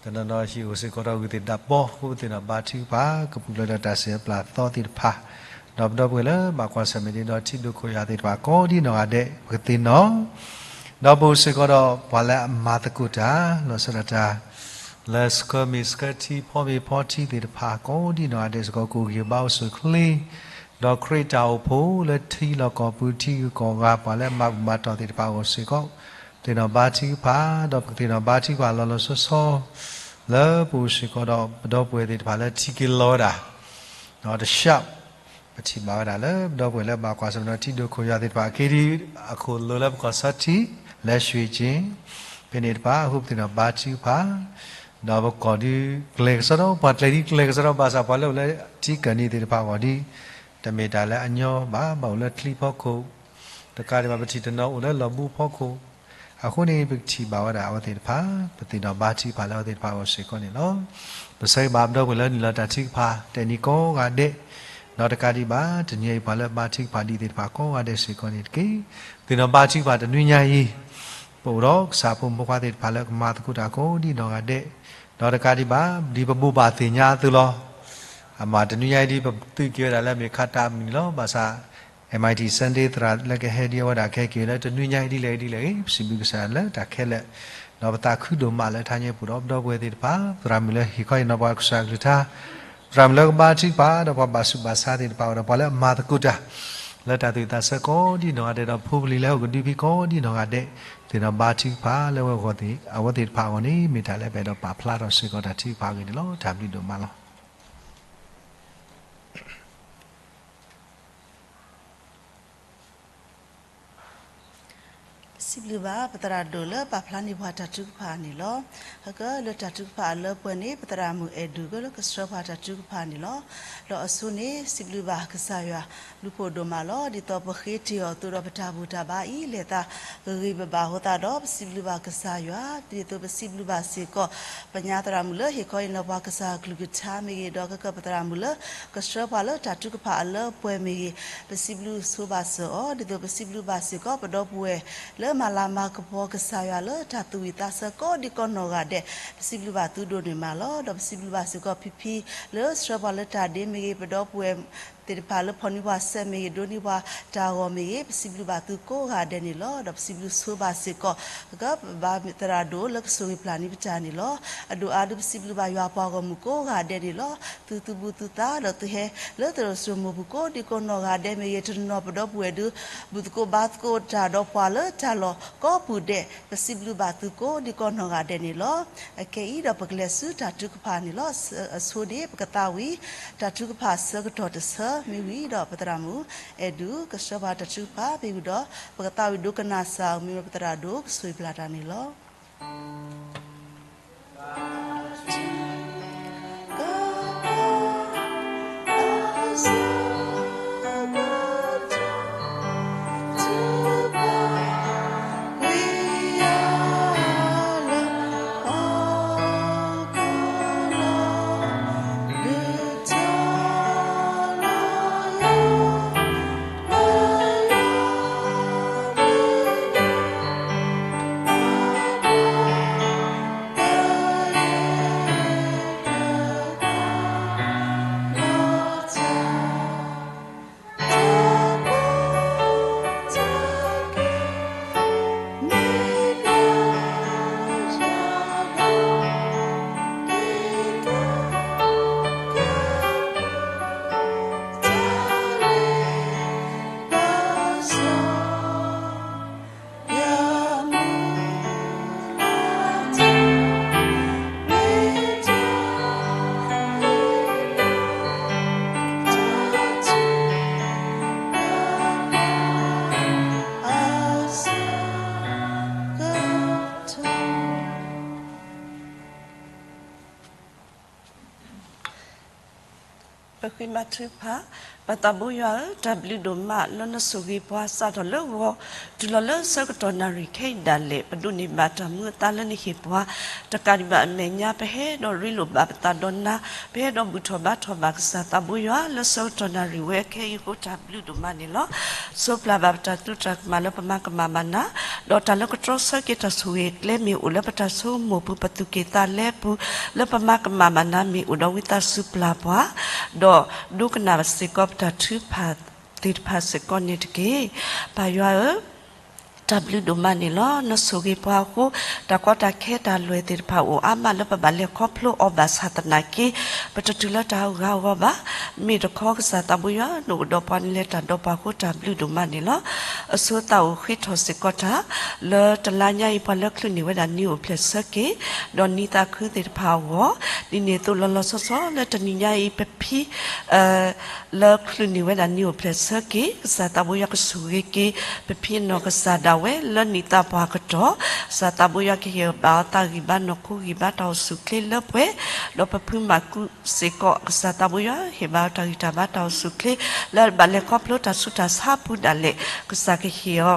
တနီၤနီၤဟံၣ်အိၣ်စ့ၢ်ကီးဒီးဂုၢ်သ့ၣ်ဒၢးဘီ အဃိပသ့ၣ်နီၣ်ဘါထုကဖၣ် ကပူၤဖျဲးဒီးတၢ်စဲးပျၢ်သီသ့ၣ်တဖၣ်, ဒီးပဒီပုၢ်ဝဲၢ်လၢဘၣ်ကွၢ်ဆၢၣ်မဲာ်ဒ်ဒီးထံဒိၣ်ခိၣ်ယွၤသ့ၣ်တဖၣ်ကိးဒ်နီၢ်ဂၤဒဲး ပကသ့ၣ်နီၣ် ဒီးပအိၣ်စ့ၢ်ကီးဒီးပှၤလၢအမၤသကိးတၢ် လီၤဆီဒၣ်တၢ် လၢဆှၢမ့ၢ်ဆှၢထံ ဖီမ့ၢ်ဖီထံသ့ၣ်တဖၣ် ကိးဒ်နီၢ်ဂၤဒဲးစ့ၢ်ကီး ကအိၣ်ဂံၢ်ဘါအိၣ်ဆူၣ်ချ့ ဒီးခရံာ်တၢ်အိၣ်ဖှိၣ်လၢထံလီၢ်ကီၢ်ပူၤ ထံဂုၤကီၢ်ဂၤ ပှၤလၢအမၤဘူၣ်မၤတီၢ်သ့ၣ်တဖၣ်အဂီၢ်စ့ၢ်ကီး သ့ၣ်နီၣ်ဘါထုကဖၣ် ဒီးပကသ့ၣ်နီၣ်ဘါထုကဖၣ်လီၤလီၤဆီဆီ လၢပအိၣ်စ့ၢ်ကီးဒီးပဒီပုၢ်ဝဲၢ်သ့ၣ်တဖၣ်လၢထံက့ၤလီၤဝဲဒၣ် ဒီးတၢ်ဆှၢ ပထံၣ်ဘၣ်ဝဲဒၣ်လၢပဒီပုၢ်ဝဲၢ်လၢဘၣ်ကွၢ်ဆၢၣ်မဲာ်ဒီးထံဒိၣ်ခိၣ်ယွၤသ့ၣ်တဖၣ် အက့ဒ်အခိၣ်လိၤလၢပကီၢ်စီထံ လၢ ရွှေကျင် ဖဲန့ၣ်တဖၣ် အဃိပသ့ၣ်နီၣ်ဘါထုကဖၣ် ဒီးပကီၢ်ဒ်ကျဲကစီဒီ ပှၤကျဲဒ်ကျဲကစီဒီဘၣ်ဆၣ် ပှၤလၢအိၣ်လၢထံကၢၢ်နံၤသ့ၣ်တဖၣ်အဂီၢ်ဒ် တမ့ၢ်တၢ်လၢအညီဘၣ် ဘၣ်အိၣ်လၢချံဖီခိၣ် တကးဒံးဘၣ် ပထံၣ်တနီၤအိၣ်လၢလီၢ်ဘူးဖီခိၣ် အဃိန့ၣ် ပကထံၣ်ဘၣ်ဝဲဒၣ်အဝဲသ့ၣ်တဖၣ် ပသ့ၣ်နီၣ်ဘါထုကဖၣ်လၢအဝဲသ့ၣ်တဖၣ်အဂီၢ်စ့ၢ်ကီးန့ၣ်လီၤ. ပဆၢဂ့ၤဘၣ်ပဒီပုၢ်ဝဲၢ်လၢနုာ်လီၤတၢ်ထုကဖၣ် တနံၤကိးဂၤဒဲး, ဒီးတကးဒံးဘၣ် တနံၤအံၤပှၤလၢဘါထုကဖၣ်ဒံးသ့ၣ်တဖၣ်ကိးဂၤဒဲးစ့ၢ်ကီးန့ၣ်တက့ၢ်. ပသ့ၣ်နီၣ်ဘါထုကဖၣ်တနွံညါအံၤ ပအိၣ်ဒီးကစၢ်ဖိမုၣ်ဖိခွါသ့ၣ်တဖၣ်လၢကမၤသကိးတၢ်ကိးဒ်နီၢ်ဂၤဒဲး, ဒီးတကးဒံးဘၣ် ဒ်ပဘိးဘၣ်သ့ၣ်ညါအသိးလီၤ. အမၤတနွံညါအံၤဒ်ပသုးက့ၤဝဲဒၣ်လၢမ့ၢ်ခါတၢ်မုၢ်နံၤလီၤ. ဘၣ်ဆၣ် MIT Sunday သရၣ်လၢကဟဲဒ်အဝဲဒၣ်ကဟဲက့ၤဝဲလၢတနွံညါအံၤ ဒ်လဲၣ်ဂ့ၤဒ်လဲၣ်ဂ့ၤ ပစံးဘျုးကစၢ်လၢတၢ်ခဲလၢာ်, ဒီးပသးခုဒိၣ်မးလၢထါညါပူၤဒီးပဒီပုၢ်ဝဲၢ်သ့ၣ်တဖၣ် သရၣ်မုၣ်လၢဟ့ၣ်ခီဟ့ၣ်နီၤပှၤကစၢ်ကလုၢ်ကထါ, သရၣ်မုၣ်လၢကဘါထုကဖၣ် ဒီးပှၤဘၣ်ဆူးဘၣ်ဆါသ့ၣ်တဖၣ်ဒီးပှၤလၢအမၤသကိးတၢ် လၢတၢ်သူၣ်ဝံၣ်သးဆၢကိးဒ်နီၢ်ဂၤဒဲး ဒီးဖိပလံၤလၢဟီၣ်ကဒုဖံးကိးဒ်နီၢ်ဂၤဒဲး, သ့ၣ်နီၣ်ဘါထုကဖၣ်လၢဝဲအဂီၢ်သ့ၣ် အဝဲသ့ၣ်တဖၣ်အဂီၢ်န့ၣ် မ့ၢ်တၢ်လၢပအဲၣ်ဒိးပာ်ဖျါထီၣ်စ့ၢ်ကီးတၢ်ထုကဖၣ်အဂ့ၢ်န့ၣ်လီၤ. တၢ်ဘျုးဒိၣ်မးလီၤ. ပစံးဘျုးဘၣ်ပသရၣ်ဒိၣ်လၢပာ်ဖျါန့ၢ်ပှၤတၢ်ထုကဖၣ်န့ၣ်လီၤ. ဟဲကလၢတၢ်ထုကဖၣ်အလၢပှဲၤန့ၣ် ပသရၣ်မုၣ်အဲၣ်ဒူၣ်ကလၢကဆှၢပှၤတၢ်ထုကဖၣ်န့ၣ်လီၤ. ဒီးအဆိန့ၣ် စံးဘျုးဘၣ်ကစၢ်ယွၤ ဘျုးဖှိၣ်ဒိၣ်မးလီၤ. ဒ်သိးပဃ့တ့ၢ်အီၤအသိးဒီးပတၢ်ဘူၣ်တၢ်ဘါအံၤ လဲၤသးဂ့ၤဂ့ၤဘၣ်ဘၣ်အဃိသတးဒီး ပစံးဘျုးဘၣ်ကစၢ်ယွၤ ဒ်သိးပစံးဘျုးဘၣ်စ့ၢ်ကီး ပညါသရၣ်မုၣ်လၢဟ့ၣ်ခီဟ့ၣ်နီၤပှၤကစၢ်ကလုၢ်ကထါမ့ၢ်ဂ့ၤ, ဒီးကကပသရၣ်မုၣ်လၢ ကဆှၢပှၤလၢတၢ်ထုကဖၣ်အလၢပှဲၤမ့ၢ်ဂ့ၤ, ပစံးဘျုးဆိဘၣ်စၢၤအီၤ, ဒ်သိးပစံးဘျုးဘၣ်စ့ၢ်ကီး ပဒီပုၢ်ဝဲၢ်လၢမၤလၤမၤကပီၤကစၢ်ယွၤလၢတၢ်သူၣ်ဝံၣ်သးဆၢကိးဒံးကိးနီၢ်ဂၤဒဲး, ပစံးဘျုးဘၣ်သုဒိၣ်န့ၢ်မးလီၤ. ဒီးပစံးဘျုးဘၣ်စ့ၢ်ကီးဖံဖံလၢဆှၢပှၤလၢတၢ်ဒ့မ့ၢ်ဂ့ၤ, ပဒီပုၢ်ဝဲၢ်သ့ၣ်တဖၣ်လၢဖီၣ်န့ၢ်ပှၤစဲးမ့ၢ်ဂ့ၤ, ဒိးန့ၢ်ပှၤတၢ်ဂီၤမ့ၢ်ဂ့ၤ, ပစံးဘျုးဘၣ်သုကိးဂၤဒဲးန့ၣ်လီၤ. ဒီးပစံးဘျုးဆိဘၣ်စ့ၢ်ကီး ကဘါသရၣ်ဒိၣ်လၢကဆိၣ်ဂ့ၤပျၢ်န့ၢ်ပတၢ်န့ၣ်လီၤ. အဒိၣ်အါဒုးပစံးဘျုးဘၣ်ယွၤပှၤဂီၢ်မုၢ်ကိးဂၤဒဲးန့ၣ်လီၤ. သုသူၣ်ဘူးသုသးဒီးသုဟဲလၢသရိာ်စိမိၢ်ပူၤကိးဒံးကိးနီၢ်ဂၤဒဲးမ့ၢ်ဂ့ၤ, တနီၤနီၤပဒီပုၢ်ဝဲၢ်ဒုး ဘူၣ်သကိးဘါသကိးတၢ်ဒီးပှၤလၢတၢ်လီၢ်ကိးပူၤဒဲး, ပစံးဘျုးဘၣ်သုကိးဒံးကိးနီၢ်ဂၤဒဲးန့ၣ်လီၤ. အခဲအံၤဒီးပကလဲၤဆူတၢ်ထုကဖၣ်န့ၣ်လီၤ. အဆိန့ၣ် ပကသးဝံၣ် တၢ်ထုကဖၣ်ဆၢကတီၢ်တဆၢမ့ၢ်ဝံၤဒီး ပသရၣ်မုၣ်အဲၣ်ဒူၣ် ကဆှၢပှၤတၢ်ထုကဖၣ်မ့ၢ်ဝံၤဒီး ပကသးဝံၣ်ဒိကနၣ်စၢ်အီၤမ့ၢ်ဝံၤဒီး ပသရၣ်ဒိၣ်ကဆိၣ်ဂ့ၤပျၢ်တၢ်န့ၣ်လီၤ. ပဃ့မၤထုကဖၣ်. ပၢ်သးဘိယွၤဧၢ, တၢ်ဘျုးဒိၣ်မးလၢနဆိၣ်ဂ့ၤပှၤ စးထီၣ်လၢဂီၤ တုၤလီၤလၢဆၢကတီၢ်နၣ်ရံၣ်ခဲအံၤဒၣ်လဲာ်, ပဒိးန့ၢ်ဘၣ်တၢ်မူအသါလၢနဟ့ၣ်ပှၤ တကးဒံးဘၣ်အမဲာ်ညါ ပဟဲဒီးရ့လိာ်ဘၣ်ပသးဒီးနၤ, ပဟဲဒီးဘူၣ်ထီၣ်ဘါထီၣ်ဘၣ်ကစၢ်သးဘိယွၤ လၢဆၢကတီၢ်နၣ်ရံၣ်ဝဲခဲအံၤအဃိ တၢ်ဘျုးဒိၣ်မးန့ၣ်လီၤ. ဆိပျၢ်ဘၣ်ပတၢ်သရူးတၢ်ကမၣ်လၢပမၤကမၣ်ဘၣ်နၤ, ဒီးတၢ်လၢကတြီဆၢက့ၤတၢ်ဆိၣ်ဂ့ၤကျဲမ့ၢ်အိၣ်လၢပတၢ်ဆိကမိၣ်ပူၤ ပသူၣ်က့ၣ်သးလဲပူၤ လၢပမၤကမၣ်ဘၣ်နၤမ့ၢ်အိၣ်ဒီးဝံသးစူၤပျၢ်ပှၤ, ဒီးဒိကနၣ်စ့ၢ်ကီးပတၢ်ထုကဖၣ်သ့ၣ်တဖၣ်စ့ၢ်ကီးန့ၣ်တက့ၢ်. ပၢ်ယွၤဧၢ, တၢ်ဘျုးဒိၣ်မးန့ၣ်လီၤ. နဆိၣ်ဂ့ၤပှၤအဃိ တၢ်ကီတၢ်ခဲတၢ်လွဲၢ်သ့ၣ်တဖၣ်အိၣ်အါမးလၢပဘၣ်လဲၤခီဖျိအီၤဘၣ်ဆၣ်သနာ်က့ ပတတုၤလၢတၢ်ဟးဂူာ်ဟးဂီၤဘၣ်. မ့ၢ်တခီကစၢ်သးဘိယွၤ နအိၣ်ဒီးပှၤ နလဲၤတၢ်ဒီးပှၤအဃိ တၢ်ဘျုးဒိၣ်မးန့ၣ်လီၤ. အဆိသးအိၣ်ဃ့ထီၣ်စ့ၢ်ကီးတၢ် လၢတလါညါအံၤ ပှၤလၢချုးန့ၢ်ဝဲဒၣ်နံၤအိၣ်ဖျဲၣ်ဆၢက့ၤ ဒီးနံၤသးခုသ့ၣ်တဖၣ်အဂီၢ်, ဒ်န့ၣ်အသိးလီၤလီၤဆီဆီလၢတနံၤညါအံၤ ပဖံ လၢချုးန့ၢ်ဝဲဒၣ်နံၤအိၣ်ဖျဲၣ်ဆၢက့ၤ ကစၢ်သးဘိယွၤကဆိၣ်ဂ့ၤက့ၤ ပဖံအနီၢ်ကစၢ်ဒၣ်ဝဲလၢနံၣ်သးပှၢ်အကတီၢ်, ကစၢ်သးဘိယွၤကဟ့ၣ်ဘၣ်အီၤသးဂံၢ်ဘါ နီၢ်ခိဂံၢ်ဘါ တၢ်အိၣ်ဆူၣ်ချ့လၢပှဲၤ, ဒီးပဖုမၢ်ကူးစ့ၢ်ကီး ကစၢ်သးဘိယွၤဟ့ၣ်ဘၣ်အီၤတၢ်ဂံၢ်တၢ်ဘါ တၢ်အိၣ်ဆူၣ်ချ့ လၢဘၣ်လဲၤခီဖျိတၢ်ဆူးတၢ်ဆါအပူၤဒၣ်လဲာ် ကစၢ်ကဟ့ၣ်အီၤ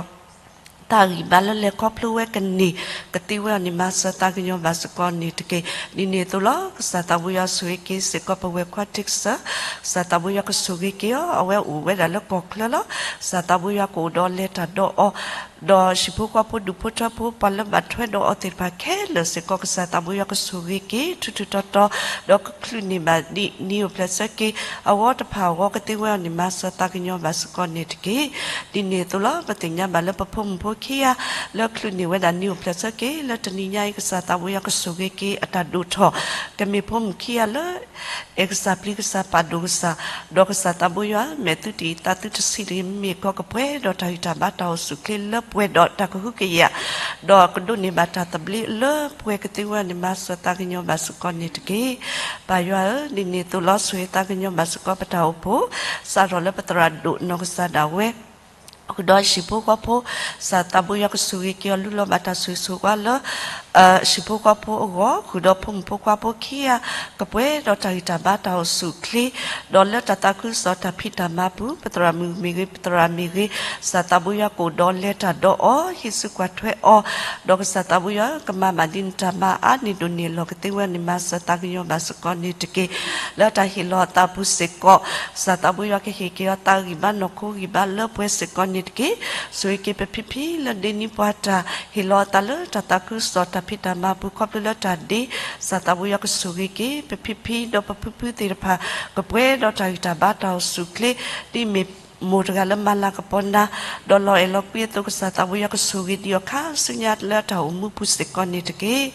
တၢ်ဂံၢ်ဘါလၢလဲၤခီဖျိဝဲကန့ၢ် ကသ့ဝဲအီၤန့ၣ် မၤစၢၤသးကညီၤဘၣ်စ့ၢ်ကီးန့ၣ်တက့ၢ်. ဒ်န့ၣ်အသိးလီၤ. ကစၢ်သးဘိယွၤဆိၣ်ဂ့ၤက့ၤစ့ၢ်ကီးပဝဲၢ်ခွါတံၢ်ကစၢ်, ကစၢ်သးဘိယွၤကဆိၣ်ဂ့ၤက့ၤအီၤ, အဝဲအိၣ်ဝဲဒၣ်လၢကီၢ်ချၢလီၤ. ကစၢ်သးဘိယွၤကအိၣ်ဒီးလဲၤတၢ်ဒီးအီၤ, ဒီးဟံၣ်ဖိဃီဖိဒူၣ်ဖိထၢဖိ ပှၤလၢဘၣ်ထွဲဒီးအီၤသ့ၣ်တဖၣ်ခဲလၢာ်စ့ၢ်ကီး ကစၢ်သးဘိယွၤကဆိၣ်ဂ့ၤက့ၤ ထူးထူးတီၤတီၤ, ဒီးကချုးန့ၢ်ဘၣ်ဒ်နံၤအိၣ်ဖျဲၣ်ဆၢက့ၤ အဂီၢ်တဖၣ်အဂီၢ် ကသ့ဝဲအီၤန့ၣ် မၤစၢၤသးကညီၤဘၣ်စ့ၢ်ကီးန့ၣ်တက့ၢ်. ဒ်န့ၣ်အသိးလီၤ. ပသ့ၣ်ညါဘၣ်လၢပဖိမုၣ်ဖိခံဂၤ လၢချုးန့ၢ်ဝဲဒၣ်နံၤအိၣ်ဖျဲၣ်ဆၢက့ၤ လၢတနံၤညါအံၤ ကစၢ်သးဘိယွၤကဆိၣ်ဂ့ၤက့ၤအတၢ်ဒိၣ်ထီၣ်, ကမ့ၢ်ဖိမုၣ်ခံဂၤလၢ အဲၣ်ကစၢ်ပျံၤကစၢ်ပာ်ဒိၣ်ကစၢ်, ဒီးကစၢ်သးဘိယွၤ မဲာ်သုတအံၤသးသုတဆံးတဂ့ၤ မ့ၢ်ကီးကပှဲၤဒီးတၢ်ဂံၢ်တၢ်ဘါတၢ်အိၣ်ဆူၣ်ချ့လၢပှဲၤဒီးတၢ်ကဟုကယာ်, ဒီးကဒိးန့ၢ်ဘၣ်တၢ်သဘျ့လၢပှဲၤကသ့ဝဲအီၤန့ၣ် မၤစၢၤသးကညီၤဘၣ်စ့ၢ်ကီးန့ၣ်တက့ၢ်. ပၢ်ယွၤဧၢ, ဒ်န့ၣ်အသိးလီၤ. ဆိၣ်ဂ့ၤသးကညီၤဘၣ်စ့ၢ်ကီးပတၢ်အိၣ်ဖှိၣ် စးထီၣ်လၢပသရၣ်ဒိၣ်နီၢ်ကစၢ်ဒၣ်ဝဲ ဃုာ်ဒီးဟံၣ်ဖိဃီဖိ, ကစၢ်သးဘိယွၤကဆိၣ်ဂ့ၤက့ၤအီၤ လူလီၤဘၣ်တၢ်ဆိၣ်ဂ့ၤဆိၣ်ဝါလၢ ဟံၣ်ဖိဃီဖိအဂီၢ်, ဃုာ်ဒီးဖိမုၣ်ဖိခွါဖိခံဂၤ ကပှဲၤဒီးတၢ်ဂံၢ်တၢ်ဘါတၢ်အိၣ်ဆူၣ်ချ့, ဒီးလၢတၢ်သးခုကစီၣ်တၢ်ဖံးတၢ်မၤပူၤ ပသရၣ်မုၣ်မ့ၢ်ဂ့ၤ ပသရၣ်မ့ၢ်ဂ့ၤ, ကစၢ်သးဘိယွၤကအိၣ်ဒီးလဲၤတၢ်ဒီးအီၤ ဟံးစုကွၢ်ထွဲအီၤ, ဒီးကစၢ်သးဘိယွၤ ကမၤဘၣ်ဒ်နတၢ်မၤအါန့ၢ်ဒိၣ်န့ၢ်အလီၢ်ကသ့ဝဲန့ၣ် မၤစၢၤသးကညီၤဘၣ်စ့ၢ်ကီးန့ၣ်တက့ၢ်. လၢတၢ်ဟ့ၣ်လီၤအသးပူၤစ့ၢ်ကီး ကစၢ်သးဘိယွၤကဟ့ၣ်က့ၤအီၤသးဂံၢ်ဘါနီၢ်ခိဂံၢ်ဘါလၢပှဲၤစ့ၢ်ကီးန့ၣ်တက့ၢ်. ဆိၣ်ဂ့ၤက့ၤပဖံဖံလၢဒ့နံၣ်ပှၤတၢ်ဟ့ၣ်လီၤအသးလၢတၢ်သးခုကစီၣ်တၢ်ဖံးတၢ်မၤပူၤ ခီဖျိလၢတၢ်ဒ့, ကစၢ်သးဘိယွၤကဆိၣ်ဂ့ၤက့ၤ ပဖံဖံဒီးပဖုဖုသ့ၣ်တဖၣ် ကပှဲၤဒီးတၢ်ဂံၢ်တၢ်ဘါတၢ်အိၣ်ဆူၣ်ချ့ ဒ်မ့ၢ်မိၢ်တဂၤလၢမၤလၤကပီၤနၤ ဒီးလီၤအဲၣ်လီၤကွံအသိး ကစၢ်သးဘိယွၤကဆိၣ်ဂ့ၤဒံးအီၤခါဆူညါလၢတၢ်အိၣ်မူပူၤစ့ၢ်ကီးန့ၣ်တက့ၢ်.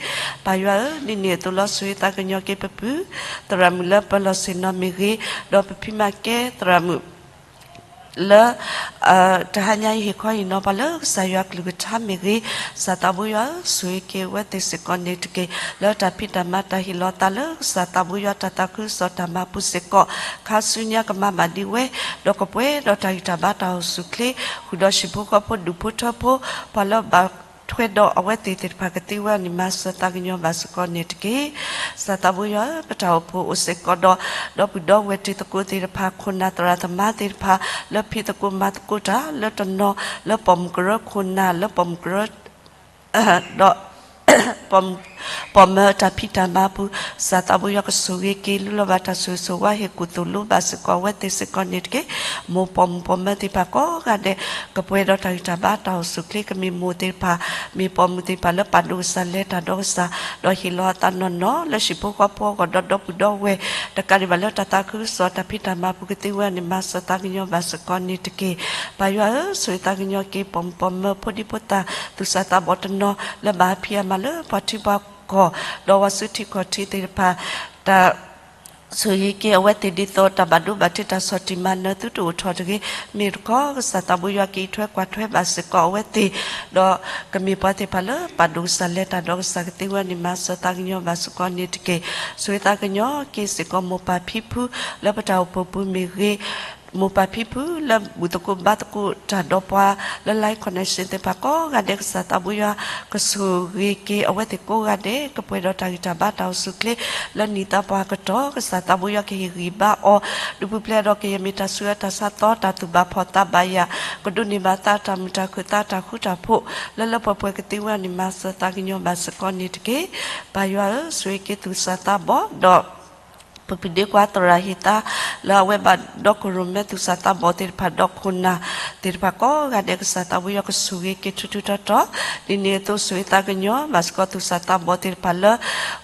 ပၢ်ယွၤဧၢ, ဒ်န့ၣ်အသိးလီၤ. ဆိၣ်ဂ့ၤသးကညီၤက့ၤပပုၢ်သရၣ်မုၣ်လၢပလီၢ်ဆ့ၣ်နီၤမ့ၢ်ဂ့ၤ, ဒီးပဖံမၤကဲသရၣ်မုၣ် လၢ တဟါညါအံၤဟ့ၣ်ခီဟ့ၣ်နီၤပှၤလၢကစၢ်ယွၤကလုၢ်ကထါမ့ၢ်ဂ့ၤ, ကစၢ်သးဘိယွၤဧၢ, ဆိၣ်ဂ့ၤက့ၤအဝဲသ့ၣ်စ့ၢ်ကီးန့ၣ်တက့ၢ်. လၢတၢ်ဖံးတၢ်မၤတၢ်ဟ့ၣ်လီၤအသးလၢကစၢ်သးဘိယွၤတၢ်သးခုကစီၣ်တၢ်မၤပူၤစ့ၢ်ကီး ခါဆူညါကမၤဘၣ်ဒံးဝဲ, ဒီးကပှဲၤဒီးတၢ်ဂံၢ်တၢ်ဘါတၢ်အိၣ်ဆူၣ်ချ့, ဃုာ်ဒီးဟံၣ်ဖိဃီဖိဒူၣ်ဖိထၢဖိ, ပှၤလၢဘၣ်ထွဲဒီးအဝဲသ့ၣ်သ့ၣ်တဖၣ်ကသ့ဝဲအီၤန့ၣ် မၤစၢၤသးကညီၤဘၣ်စ့ၢ်ကီးန့ၣ်တက့ၢ်. ကစၢ်သးဘိယွၤဧၢ, ပတၢ်အိၣ်ဖှိၣ်အိၣ်စ့ၢ်ကီးဒီး ဒီပုၢ်ဒီဝဲၢ်တံၤသကိးသ့ၣ်တဖၣ် ခိၣ်နၢ်သရၣ်သမါသ့ၣ်တဖၣ် လၢဖံးသကိးမၤသကိးတၢ် လၢတနီၤ လၢပိာ်မုၣ်ကရၢခိၣ်နၢ် လၢပိာ်မုၣ်ကရၢ ဒီး ပိာ်မၢတၢ်ဖံးတၢ်မၤပူၤ, ကစၢ်သးဘိယွၤကဆိၣ်ဂ့ၤက့ၤ လူလီၤဘၣ်တၢ်ဆိၣ်ဂ့ၤဆိၣ်ဝါ ဟ့ၣ်ကူၣ်သိၣ်လိဘၣ်စ့ၢ်ကီးအဝဲသ့ၣ်စ့ၢ်ကီးန့ၣ်တက့ၢ်. မိၢ်ပိာ်မုၣ်ပိာ်မၢၤသ့ၣ်တဖၣ်ကိးဂၤဒဲး ကပှဲၤဒီးတၢ်ဂံၢ်တၢ်ဘါတၢ်အိၣ်ဆူၣ်ချ့, ကမ့ၢ်မိၢ်သ့ၣ်တဖၣ် မ့ၢ်ပိာ်မုၣ်သ့ၣ်တဖၣ်လၢပာ်ဒိၣ်ကစၢ်လဲၤတၢ်ဒီးကစၢ် ဒီးဟ့ၣ်လီၤအသးနီၢ်နီၢ် လၢဟံၣ်ဖိဃီဖိအဂီၢ်ဒီးဒီပုၢ်ဒီဝဲၢ် တကးဒံးဘၣ်လၢတၢ်သးခုကစီၣ်တၢ်ဖံးတၢ်မၤပူၤကသ့ဝဲန့ၣ် မၤစၢၤသးကညီၤဘၣ်စ့ၢ်ကီးန့ၣ်တက့ၢ်. ပၢ်ယွၤဧၢ, ဆိၣ်ဂ့ၤသးကညီၤက့ၤ ပိာ်မုၣ်ပိာ်မၢၤ ဖိဒံဖိသၣ် သူၣ်စၢ်သးဘီၣ်တနီၤ လၢဘၣ်ဟးဖံးအမၤလၢပှၤထံပှၤကီၢ် ဒီးဝဲဆူထံကီၢ်ထံသ့ၣ်တဖၣ် တၢ် ဆိၣ်ဂ့ၤက့ၤအဝဲသ့ၣ်ဒ်သိးတၢ်ဘၣ်ဒိဘၣ်ထံးတၢ်ဆီၣ်တံၢ်မၤနၢၤသုတအိၣ်ထီၣ်တဂ့ၤ, မ့ၢ်တခီ ကစၢ်သးဘိယွၤကအံးထွဲကွၢ်ထွဲဘၣ်စ့ၢ်ကီးအဝဲသ့ၣ်, ဒီးကမ့ၢ်ပှၤသ့ၣ်တဖၣ်လၢပာ်ဒိၣ်ကစၢ်လဲၤတၢ်ဒီးကစၢ်ကသ့ဝဲန့ၣ် မၤစၢၤသးကညီၤဘၣ်စ့ၢ်ကီးန့ၣ်တက့ၢ်. ဆိၣ်ဂ့ၤသးကညီၤက့ၤစ့ၢ်ကီးမိၢ်ပၢ်ဖံဖု လၢပတၢ်အိၣ်ဖှိၣ်ပူၤမ့ၢ်ဂ့ၤ, မိၢ်ပၢ်ဖံဖုလၢဘူၣ်သကိးဘါသကိးတၢ်ဒီးပှၤလၢ Live Connection သ့ၣ်တဖၣ်ကိးဂၤဒဲး ကစၢ်သးဘိယွၤကဆိၣ်ဂ့ၤက့ၤအဝဲသ့ၣ်ကိးဂၤဒဲး ကပှဲၤဒီးတၢ်ဂံၢ်တၢ်ဘါတၢ်အိၣ်ဆူၣ်အိၣ်ချ့လၢနံၣ်သးပှၢ်ကတီၢ် ကစၢ်သးဘိယွၤကဟ့ၣ်ဂံၢ်ဘါအီၤ ဒုးပူၤဖျဲးဒီးကယဲၢ်မ့ၢ်တၢ်ဆူးအၢတၢ်ဆါသီတၢ်သူၣ်ဘၣ်ဖှီၣ်သးဘၣ်ယာ် ကဒိးန့ၢ်ဘၣ်သးတၢ်မုာ်တၢ်ခုၣ်သးတၢ်ဃူတၢ်ဖိး လၢလၢပှဲၤပှဲၤကသ့ဝဲန့ၣ် မၤစၢၤသးကညီၤဘၣ်စ့ၢ်ကီးန့ၣ်တက့ၢ်. ပၢ်ယွၤဧၢ, ဆိၣ်ဂ့ၤက့ၤသူၣ်စၢ်သးဘီၣ်ဒီး ပပှၤဒ့ကွၢ်သရၣ်ဟ့ၣ်သါ လၢအဝဲဘၣ်ဒီးခိၣ်ရိၣ်မဲသူၣ်စၢ်သးဘီၣ်သ့ၣ်တဖၣ် ဒီးခိၣ်နၢ်သ့ၣ်တဖၣ်ကိးဂၤဒဲး ကစၢ်သးဘိယွၤကဆိၣ်ဂ့ၤက့ၤထူထူတီတီ, ဒ်န့ၣ်အသိးဆိၣ်ဂ့ၤသးကညီၤဘၣ်စ့ၢ်ကီးသူၣ်စၢ်သးဘီၣ်သ့ၣ်တဖၣ်လၢ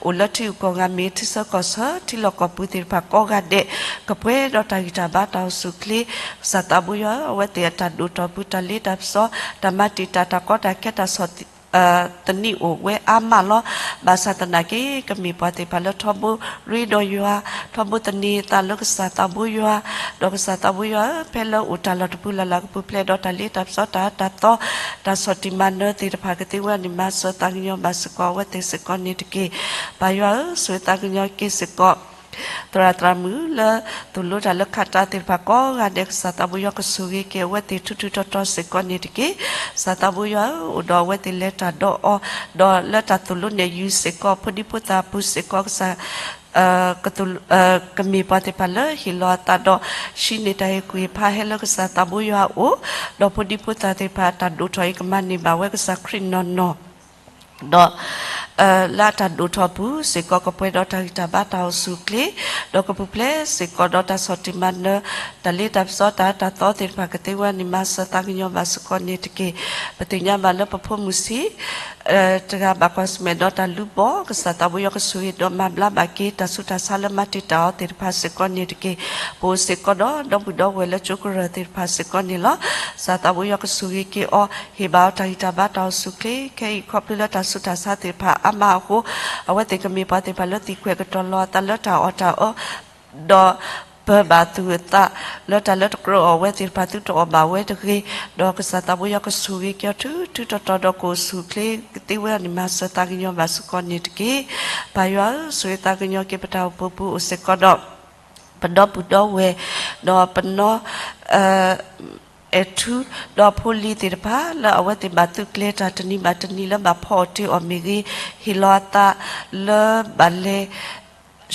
အိၣ်လၢထံဂုၤကီၢ်ဂၤမ့ၢ် ထံဆၢကီၢ်ဆၢ ထံလီၢ်ကီၢ်ပူၤသ့ၣ်တဖၣ်ကိးဂၤဒဲး ကပှဲၤဒီးတၢ်ဂံၢ်တၢ်ဘါတၢ်အိၣ်ဆူၣ်အိၣ်ချ့, ကစၢ်သးဘိယွၤဧၢ, အဝဲသ့ၣ်အတၢ်ဒိၣ်ထီၣ်ပူၤ တၢ်လ့တၢ်ပစီ တၢ်မၤတံာ်တာ်တၢ်ကီတၢ်ခဲတၢ်ဆီၣ် သနံးအိၣ်ဝဲအါမးလီၤ. ဘၣ်ဆၣ်သနာ်က့ ကမ့ၢ်ပှၤသ့ၣ်တဖၣ်လၢထီဘိရ့ဒီးယွၤ, ထီဘိသန့ၤအသးလၢကစၢ်သးဘိယွၤ, ဒီးကစၢ်သးဘိယွၤဧၢ, ဖဲလၢအိၣ်တၢ်လီၢ်တပူၤလၢ်လၢ်ကပူၤဖျဲးဒီးတၢ်လ့တၢ်ပစီတၢ်အၢတၢ်သီ, တၢ်ဆီၣ်တံၢ်မၤနၢၤသ့ၣ်တဖၣ်ကသ့ဝဲန့ၣ် မၤစၢၤသးကညီၤဘၣ်စ့ၢ်ကီးအဝဲသ့ၣ်စ့ၢ်ကီးန့ၣ်တက့ၢ်. ပၢ်ယွၤဧၢ, ဆိၣ်ဂ့ၤသးကညီၤက့ၤစ့ၢ်ကီး သရၣ်သရၣ်မုၣ်လၢ သိၣ်လိတၢ်လၢခးတၢ်သ့ၣ်တဖၣ်ကိးဂၤဒဲး ကစၢ်သးဘိယွၤကဆိၣ်ဂ့ၤက့ၤအဝဲသ့ၣ်ထူထူတီတီစ့ၢ်ကီးန့ၣ်တက့ၢ်. ကစၢ်သးဘိယွၤဧၢ, အိၣ်ဒီးအဝဲသ့ၣ်လဲၤတၢ်ဒီးအီၤ, ဒီးလၢတၢ်သိၣ်လိနဲၣ်ယုၤစ့ၢ်ကီး ဖိဒံဖိသၣ်အပူၤစ့ၢ်ကီး ကစၢ် ကမ့ၢ်ပှၤသ့ၣ်တဖၣ်လၢဟ့ၣ်လီၤအသးဒီး ဟံးန့ၢ်တၢ်ဟ့ၣ်ကူၣ်ဟ့ၣ်ဖးဟဲလၢကစၢ်သးဘိယွၤအအိၣ်, ဒီးဖိဒံဖိသၣ်သ့ၣ်တဖၣ်အတၢ်ဒိၣ်ထီၣ်အံၤကမၤန့ၢ်ဘၣ်ဝဲကစၢ်ခရံာ်နီၢ်နီၢ် ဒီး လၢအတၢ်ဒိၣ်ထီၣ်ပူၤစ့ၢ်ကီး ကပှဲၤဒီးတၢ်ဂံၢ်တၢ်ဘါတၢ်အိၣ်ဆူၣ်အိၣ်ချ့, ဒီးကပူၤဖျဲးစ့ၢ်ကီးဒီးတၢ်ဆီၣ်တံၢ်မၤနၢၤ တၢ်လ့တၢ်ပစီတၢ်အၢတၢ်သီသ့ၣ်တဖၣ်ကသ့ဝဲန့ၣ် မၤစၢၤသးကညီၤဘၣ်စ့ၢ်ကီးန့ၣ်တက့ၢ်. ပသ့ၣ်ညါဘၣ်လၢပဖိမုၣ်ဆံး တဂၤဘၣ်ကွၢ်ဆၢၣ်မဲာ်ဒီးတၢ်လူၤပိာ်, ကစၢ်သးဘိယွၤကဆိၣ်ဂ့ၤဒီးမၤဘျါဘၣ်က့ၤ တၢ်ဆူးတၢ်ဆါလၢမၤတံာ်တာ်အီၤသ့ၣ်တဖၣ်စ့ၢ်ကီးန့ၣ်တက့ၢ်. ပအိၣ်စ့ၢ်ကီးဒီးဒီပုၢ်ဒီဝဲၢ်လၢကၠိကရၢၢ်သ့ၣ်တဖၣ်စ့ၢ်ကီးန့ၣ်လီၤ. ကစၢ်သးဘိယွၤကဆိၣ်ဂ့ၤက့ၤအီၤ, ဟ့ၣ်ဘၣ်အီၤတၢ်ဂံၢ်တၢ်ဘါတၢ်အိၣ်ဆူၣ်အိၣ်ချ့, ခဲအံၤခီဖျိလၢတၢ်ဆူးတၢ်ဆါသ့ၣ်တဖၣ်အါမးအဃိ, အဝဲသ့ၣ်ကမ့ၢ်ပှၤသ့ၣ်တဖၣ်လၢသံကွဲးကတီၤလီၤအသးလၢတၢ်အီၣ်တၢ်အီ ဒီးပၢၤဘၣ်သူၣ်အသး လၢတၢ်လၢတကြၢးအီၣ်ဝဲသ့ၣ်တဖၣ်သုတအီၣ်ဘၣ်ဝဲတဂ့ၤ, ဒီးကစၢ်သးဘိယွၤကဆိၣ်ဂ့ၤက့ၤအီၤထူထူတီတီဒီးကအိၣ်ဆူၣ်အိၣ်ချ့ကသ့ဝဲန့ၣ် မၤစၢၤသးကညီၤဘၣ်စ့ၢ်ကီးန့ၣ်တက့ၢ်. ပၢ်ယွၤဧၢ, ဆိၣ်ဂ့ၤသးကညီၤက့ၤပတၢ်အိၣ်ဖှိၣ်ပူၤအိၣ်စ့ၢ်ကီးဒီး ပဒီပုၢ်ဒီဝဲၢ်, ဒီးပနီၢ် အဲၣ်ထူ, ဒီးဖိလံၤသ့ၣ်တဖၣ် လၢအဝဲသ့ၣ်ဘၣ်သုးကျဲၤတၢ်တနံၤဘၣ်တနံၤလၢဘၣ်ဖီအီၣ်တ့ၢ်အီၣ်မ့ၢ်ဂ့ၤ, ဟ့ၣ်လီၤအသးလၢဘၣ်လဲၤ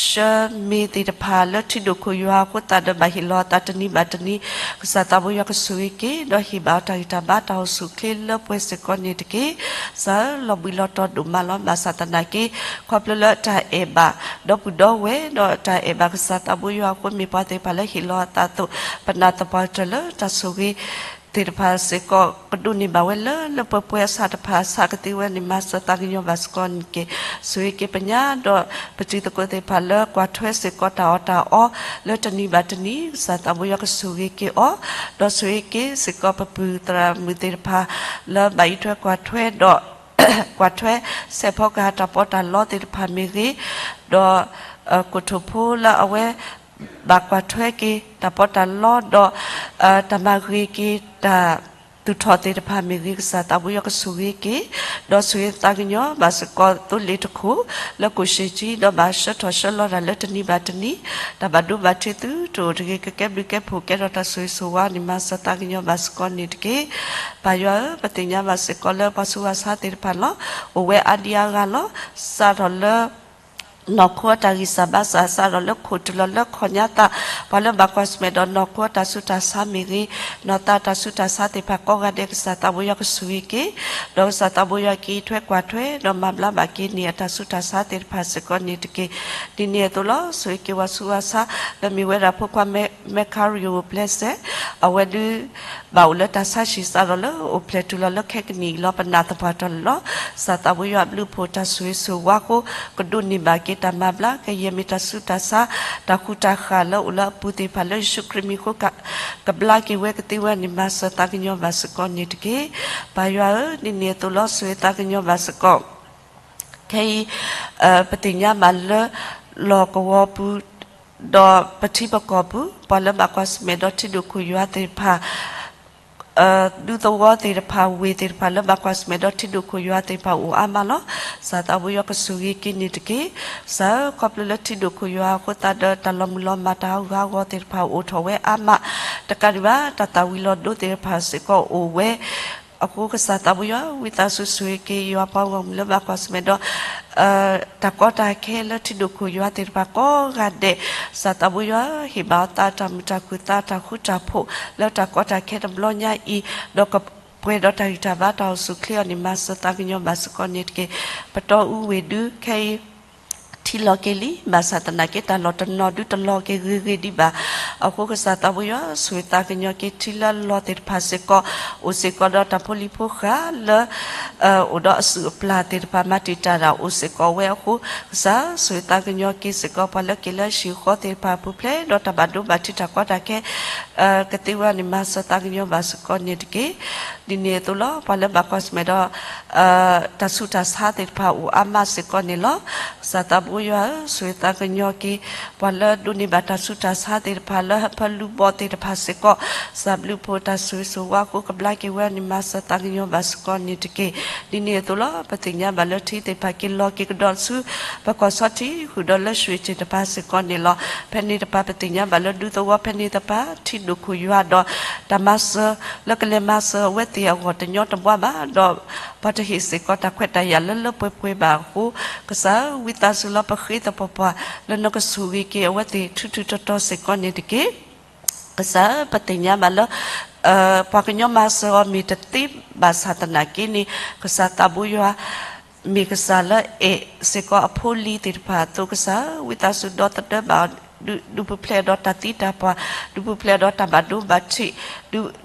ဆှၢမ့ၤသ့ၣ်တဖၣ်လၢထံဒိၣ်ခိၣ်ယွၤအဃိသတးဒီး ဘၣ်ဟ့ၣ်လီၤအသးတနံၤဘၣ်တနံၤ, ကစၢ်သးဘိယွၤကဆိၣ်ဂ့ၤက့ၤ ဒီးဟ့ၣ်ဘၣ်အီၤတၢ်ဂံၢ်တၢ်ဘါတၢ်အိၣ်ဆူၣ်အိၣ်ချ့လၢပှဲၤစ့ၢ်ကီးန့ၣ်တက့ၢ်. ကစၢ်ဧၢ, လီၤဘှံးလီၤတီၤဒိၣ်မးလီၤ. ဘၣ်ဆၣ်သနာ်က့ ခီဖျိလၢတၢ်အဲၣ်ဘၣ် ဒီပုၢ်ဒီဝဲၢ် ဒီးတၢ်အဲၣ်ဘၣ်ကစၢ်သးဘိယွၤအဃိ မ့ၢ်ပှၤသ့ၣ်တဖၣ်လၢဟ့ၣ်လီၤအသးအသိး ပနာ်သပှၢ်တၢၢ်လၢတၢ်ဆိၣ်ဂ့ၤသ့ၣ်တဖၣ်စ့ၢ်ကီး ကဒိးန့ၢ်ဘၣ်ဝဲလၢလၢပှဲၤပှဲၤအဆၣ်တဖၣ်အဆၣ်ကသ့ဝဲန့ၣ် မၤစၢၤသးကညီၤဘၣ်စ့ၢ်ကီးန့ၣ်တက့ၢ်. ဆိၣ်ဂ့ၤက့ၤပညါဒီးပတံၤသကိးသ့ၣ်တဖၣ်လၢကွၢ်ထွဲစ့ၢ်ကီးတၢ်အီၣ်တၢ်အီ လၢတနံၤဘၣ်တနံၤ ကစၢ်သးဘိယွၤကဆိၣ်ဂ့ၤက့ၤအီၤ, ဒီးဆိၣ်ဂ့ၤက့ၤစ့ၢ်ကီးပပုၢ်သရၣ်မုၣ်သ့ၣ်တဖၣ် လၢဘၣ်အံးထွဲကွၢ်ထွဲဒီး ကွၢ်ထွဲ စဲးဖီကဟၣ်တၢ်ပီးတၢ်လီသ့ၣ်တဖၣ်မ့ၢ်ဂ့ၤ, ဒီး ကိၣ်ထိၣ်ဖိလၢအဝဲ ဘၣ်ကွၢ်ထွဲက့ၤတၢ်ပီးတၢ်လီ ဒီး တၢ်မၤဂ့ၤက့ၤတၢ်သူၣ်ထီၣ်သ့ၣ်တဖၣ်မ့ၢ်ဂ့ၤ ကစၢ်သးဘိယွၤကဆိၣ်ဂ့ၤက့ၤ, ဒီးဆိၣ်ဂ့ၤသးကညီၤဘၣ်စ့ၢ်ကီးသိလ့ၣ်တခိၣ် လၢကိၣ်ရှ့ၣ်ကၠံ ဒီးဘၣ်ဆှၢထီၣ်ဆှၢလီၤတၢ်လၢတနံၤဘၣ်တနံၤ, တၢ်ဘၣ်ဒိဘၣ်ထံးသုတအိၣ်တဂ့ၤ ကကဲဘျုးကဲဖှိၣ်ကဲထီၣ်တၢ်ဆိၣ်ဂ့ၤဆိၣ်ဝါန့ၣ် မၤစၢၤသးကညီၤဘၣ်စ့ၢ်ကီးန့ၣ်တက့ၢ်. ပၢ်ယွၤဧၢ, ပသ့ၣ်ညါဘၣ်စ့ၢ်ကီးလၢပှၤဆူးပှၤဆါသ့ၣ်တဖၣ်လီၤ. အိၣ်ဝဲအါဒံအါဂၤလီၤ. စးထီၣ်လၢ နီၢ်ခိအတၢ်ဂံၢ်စၢ်ဘါစၢ်, စးထီၣ်လၢခိၣ်တုၤလီၤလၢခီၣ်ညါသး, ပှၤလၢဘၣ်ကွၢ်ဆၢၣ်မဲာ်ဒီးနီၢ်ခိအတၢ်ဆူးတၢ်ဆါမ့ၢ်ဂ့ၤ, နီၢ်သးတၢ်ဆူးတၢ်ဆါသ့ၣ်တဖၣ်ကိးဂၤဒဲး ကစၢ်သးဘိယွၤကဆိၣ်ဂ့ၤက့ၤ, ဒီးကစၢ်သးဘိယွၤကအံးထွဲကွၢ်ထွဲ ဒီးမၤဘျါဘၣ်က့ၤန့ၢ်အတၢ်ဆူးတၢ်ဆါသ့ၣ်တဖၣ်စ့ၢ်ကီးန့ၣ်တက့ၢ်. ဒ်န့ၣ်အသိးလီၤ. ဆိၣ်ဂ့ၤက့ၤပှၤဆူးပှၤဆါ လၢမ့ၢ်ဝဲဒၣ်ဖိခွါ မဲခါရံၣ်အိၣ်ပျဲစဲး, အဝဲဒုး ဘၣ်အိၣ်လၢတၢ်ဆါဟံၣ်စးထီၣ်လၢအိၣ်ဖျဲၣ်တုၤလီၤလၢခဲကနံၣ်အံၤလီၤ. ပနာ်သပှၢ်တၢၢ်လီၤ. ကစၢ်သးဘိယွၤအဘျုးအဖှိၣ်တၢ်ဆိၣ်ဂ့ၤဆိၣ်ဝါအဃိ ကဒိးန့ၢ်ဘၣ်က့ၤတၢ်မၤဘျါ ကယဲၢ်မ့ၢ်တၢ်ဆူးတၢ်ဆါ တၢ်ဃူတၢ်ဃာ်လၢအိၣ်လၢအပူၤသ့ၣ်တဖၣ်လၢယ့ၣ်ၡူးခရံာ်မံၤအဃိ ကဘျါက့ၤဝဲကသ့ဝဲန့ၣ် မၤစၢၤသးကညီၤဘၣ်စ့ၢ်ကီးန့ၣ်တက့ၢ်. ပၢ်ယွၤဧၢ, ဒ်န့ၣ်အသိးလီၤ. ဆိၣ်ဂ့ၤသးကညီၤဘၣ်စ့ၢ်ကီး ခဲအံၤ ပသ့ၣ်ညါဘၣ်လၢ လီၢ်ကဝီၤပူၤ ဒီးပထံပကီၢ်ပူၤ ပှၤလၢဘၣ်ကွၢ်ဆၢၣ်မဲာ်ဒီးထံဒိၣ်ခိၣ်ယွၤသ့ၣ်တဖၣ် ဒူသဝီသ့ၣ်တဖၣ် ဝ့ၢ်သ့ၣ်တဖၣ်လၢဘၣ်ကွၢ်ဆၢၣ်မဲာ်ဒီးထံဒိၣ်ခိၣ်ယွၤသ့ၣ်တဖၣ်အိၣ်အါမးလီၤ. ကစၢ်သးဘိယွၤကဆိၣ်ဂ့ၤက့ၤန့ၣ်တက့ၢ်. ကစၢ်ဧၢ, ခီဖျိလၢထံဒိၣ်ခိၣ်ယွၤအဃိသတးဒီး တၢ်လီၤမုၢ်လီၤမၢ်တၢ်ဟးဂူာ်ဟးဂီၤသ့ၣ်တဖၣ်အိၣ်ထီၣ်ဝဲအါမး တကးဒံးဘၣ် တၢ်သၣ်ဝံၤလီၤဒိသ့ၣ်တဖၣ်စ့ၢ်ကီးအိၣ်ဝဲ. အဃိကစၢ်သးဘိယွၤ ဝံသးစူၤဆိၣ်ဂ့ၤက့ၤယွၤပှၤဂီၢ်မုၢ်လၢဘၣ်ကွၢ်ဆၢၣ်မဲာ်ဒီး တၢ်ကီတၢ်ခဲလၢထံဒိၣ်ခိၣ်ယွၤသ့ၣ်တဖၣ်ကိးဂၤဒဲး, ကစၢ်သးဘိယွၤဧၢ, ဟ့ၣ်ဘၣ်အီၤသးတၢ်မုာ်တၢ်ခုၣ်သးတၢ်ဃူတၢ်ဖိး လၢတၢ်ကီတၢ်ခဲတဘျီညါအံၤ, ဒီးကပှဲၤဒီးတၢ်ဂံၢ်တၢ်ဘါတၢ်အိၣ်ဆူၣ်အိၣ်ချ့အီၤန့ၣ် မၤစၢၤသးကညီၤဘၣ်စ့ၢ်ကီးန့ၣ်တက့ၢ်. ပတီၢ်အူဝ့ၢ်ဒုးခဲအံၤ ထံလီၤက့ၤလံ, ဘၣ်ဆၣ်သနာ်က့ တၢ်လီၢ်တနီၤဒုးတလီၤက့ၤဂ့ၤဂ့ၤဒံးဘၣ်. အဃိကစၢ်သးဘိယွၤ ဆိၣ်ဂ့ၤသးကညီၤက့ၤထံလၢလီၢ်သ့ၣ်တဖၣ်စ့ၢ်ကီး, အိၣ်စ့ၢ်ကီးဒီးတၢ်ဖိလံၤဖိဃာ်လၢ အိၣ်ဒီးအစုၣ်အပျၢ်သ့ၣ်တဖၣ် မၤတံာ်တာ်တၢ်အိၣ်စ့ၢ်ကီးဝဲအဃိ, ကစၢ်ဆိၣ်ဂ့ၤသးကညီၤက့ၤစ့ၢ်ကီး ပှၤလၢက့ၤလၢဟံၣ်ဃီသ့ၣ်တဖၣ် ပူၤဖျဲးဒီးတၢ်ဘၣ်ဒိဘၣ်ထံးတၢ်ကီတၢ်ခဲ ကသ့ဝဲန့ၣ် မၤစၢၤသးကညီၤဘၣ်စ့ၢ်ကီးန့ၣ်တက့ၢ်. ဒ်န့ၣ်အသိးလီၤ ပှၤလၢဘၣ်ကွၢ်ဆၢၣ်မဲာ်ဒီး တၢ်ဆူးတၢ်ဆါသ့ၣ်တဖၣ်အိၣ်အါမးစ့ၢ်ကီးန့ၣ်လီၤ. ကစၢ်သးဘိယွၤဧၢ, ဆိၣ်ဂ့ၤသးကညီၤက့ၤ ပှၤလၢဒိးန့ၢ်ဘၣ်တၢ်ဆူးတၢ်ဆါသ့ၣ်တဖၣ်လၢဟၢဖၢလူၤဘီသ့ၣ်တဖၣ်စ့ၢ်ကီး, ကစၢ်ဘျုးဖှိၣ်တၢ်ဆိၣ်ဂ့ၤဆိၣ်ဝါအဃိ ကဘျါက့ၤဝဲန့ၣ် မၤစၢၤသးကညီၤဘၣ်စ့ၢ်ကီးန့ၣ်တက့ၢ်. ဒ်န့ၣ်အသိးလီၤ ပသ့ၣ်ညါဘၣ်လၢထံသ့ၣ်တဖၣ်က့ၤလီၤက့ၤကဒီးဆူ ပကီၢ်ဆီထံးဃုာ်ဒီးလၢရွှ့ၣ်ထံးတဖၣ်စ့ၢ်ကီးန့ၣ်လီၤ. ဖဲန့ၣ်တဖၣ်ပသ့ၣ်ညါဘၣ်လၢဒူသဝီဖဲန့ၣ်တဖၣ် ထံဒိၣ်ခိၣ်ယွၤဒီး တၢ်မၤစၢၤလၢကလဲၤမၤစၢၤအဝဲသ့ၣ်အဂီၢ်တညီတဘှါဘၣ်, ဒီးပှၤတဟ့ၣ်စ့ၢ်ကီးတၢ်ခွဲးတၢ်ယာ်လၢလၢပှဲၤပှဲၤဘၣ်အဃိ, ကစၢ်ဧၢ, ဝံသးစူၤလီၤ ပဃ့သပှၢ်ပှၢ် လၢနကဆိၣ်ဂ့ၤက့ၤအဝဲသ့ၣ်ထူထူတီတီစ့ၢ်ကီးန့ၣ်တက့ၢ်. ကစၢ်ဧၢ, ပသ့ၣ်ညါဘၣ်လၢ ပှၤကညီမၤစၢၤအီၤမ့ၢ်တသ့ဘၣ်ဆၣ်သနာ်က့န့ၣ် ကစၢ်သးဘိယွၤ မ့ၢ်ကစၢ်လၢအဲၣ်စ့ၢ်ကီးအဖိလံၤသ့ၣ်တဖၣ်အသိးကစၢ်ဧၢ, ဝံသးစူၤဒီသဒၢဘၣ်အီၤ, ဒုးပူၤဖျဲးဒီးတၢ်သံတၢ်ပှၢ်, ဒုးပူၤဖျဲးဒီးတၢ်ဘၣ်ဒိဘၣ်ထံး,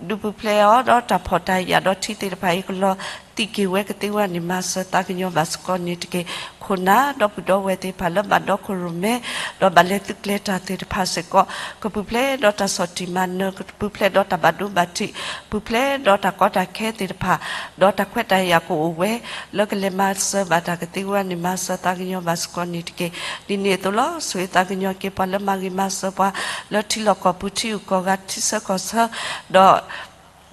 ဒုးပူၤဖျဲးအီၤဒီးတၢ်ဖှီၣ်တၢ်ယာ်ဒီးထံသ့ၣ်တဖၣ်အံၤ ကလီၤသံးက့ၤဝဲကသ့ဝဲန့ၣ် မၤစၢၤသးကညီၤဘၣ်စ့ၢ်ကီးန့ၣ်တက့ၢ်. ခိၣ်နၢ်ဒီပုၢ်ဒီဝဲၢ်သ့ၣ်တဖၣ်လၢဘၣ်ဒီခိၣ်ရိၣ်မဲ ဒီးဘၣ်လဲၤသုးကျဲၤတၢ်သ့ၣ်တဖၣ်စ့ၢ်ကီး ကပူၤဖျဲးဒီးတၢ်ဆီၣ်တံၢ်မၤနၢၤ, ကပူၤဖျဲးဒီးတၢ်ဘၣ်ဒိဘၣ်ထံး, ပူၤဖျဲးဒီးတၢ်ကီတၢ်ခဲသ့ၣ်တဖၣ်, ဒီးတၢ်ခွဲးတၢ်ယာ်ကအိၣ်ဝဲ လၢကလဲၤမၤစၢၤဘၣ်တၢ်ကသ့ဝဲန့ၣ် မၤစၢၤသးကညီၤဘၣ်စ့ၢ်ကီးန့ၣ်တက့ၢ်. ဒ်န့ၣ်အသိးလီၤ ဆိၣ်ဂ့ၤသးကညီၤက့ၤပှၤလၢမၤဂ့ၤမၤစၢၤပှၤ လၢထံလီၢ်ကီၢ်ပူၤထံဂုၤကီၢ်ဂၤထံဆၢကီၢ်ဆၢ, ဒီး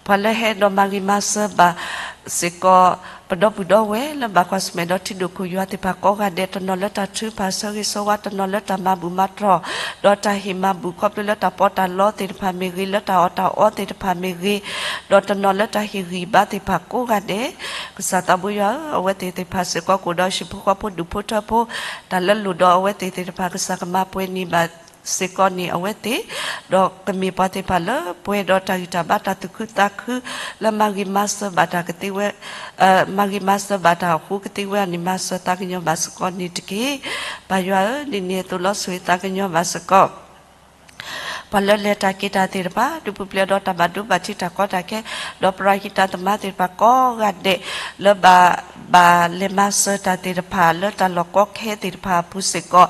ပှၤလၢဟဲဒီးမၤဂ့ၤမၤစၢၤဘၣ်စ့ၢ်ကီး ပဒီပုၢ်ဒီဝဲၢ်လၢဘၣ်ကွၢ်ဆၢၣ်မဲာ်ဒီးထံဒိၣ်ခိၣ်ယွၤသ့ၣ်တဖၣ်ကိးဂၤဒဲး တနီၤလၢတၢ်ထုကဖၣ်ဆၢဂ့ၤဆၢဝါ, တနီၤလၢတၢ်မၤဘူၣ်မၤတီၢ်, ဒီးတၢ်ဟ့ၣ်မၤဘူၣ်ခီဖျိလၢတၢ်ပီးတၢ်လီသ့ၣ်တဖၣ်မ့ၢ်ဂ့ၤ, လၢတၢ်အီၣ်တၢ်အီသ့ၣ်တဖၣ်မ့ၢ်ဂ့ၤ, ဒီးတနီၤလၢတၢ်ဟ့ၣ်ဂံၢ်ဘါသ့ၣ်တဖၣ်ကိးဂၤဒဲး, ကစၢ်သးဘိယွၤဧၢ, အဝဲသ့ၣ်သ့ၣ်တဖၣ်စ့ၢ်ကီးကအိၣ်ဒီးဟံၣ်ဖိဃီဖိဒူၣ်ဖိထၢဖိ, တၢ်လၢလိၣ်ဒီးအဝဲသ့ၣ်သ့ၣ်တဖၣ် ကစၢ်ကမၤပှဲၤန့ၢ်ဘၣ်စ့ၢ်ကီးန့ၣ်အဝဲသ့ၣ်, ဒီးကမ့ၢ်ပှၤသ့ၣ်တဖၣ်လၢပှဲၤဒီးတၢ်ဂံၢ်တၢ်ဘါတၢ်သူၣ်ခုသးခု လၢမၤဂ့ၤမၤစၢၤဘၣ်တၢ်ကသ့ဝဲ မၤဂ့ၤမၤစၢၤဘၣ်တၢ်အဃိကသ့ဝဲန့ၣ် မၤစၢၤသးကညီၤဘၣ်စ့ၢ်ကီးန့ၣ်တက့ၢ်. ပၢ်ယွၤဧၢ, ဒ်န့ၣ်အသိးလီၤ ဆိၣ်ဂ့ၤသးကညီၤဘၣ်စ့ၢ်ကီး ပှၤလၢလဲၤတၢ်က့ၤတၢ်သ့ၣ်တဖၣ်, ဒုးပူၤဖျဲးဒီးတၢ်ဘၣ်ဒိဘၣ်ထံးတၢ်ကီတၢ်ခဲ, ဒီးပရၤဟံးတၢ်သမါသ့ၣ်တဖၣ်ကိးဂၤဒဲး လၢဘၣ် ဘၣ်လဲၤမၤစၢၤတၢ်သ့ၣ်တဖၣ် လၢတၢ်လီၢ်ကီခဲသ့ၣ်တဖၣ်အပူၤစ့ၢ်ကီး,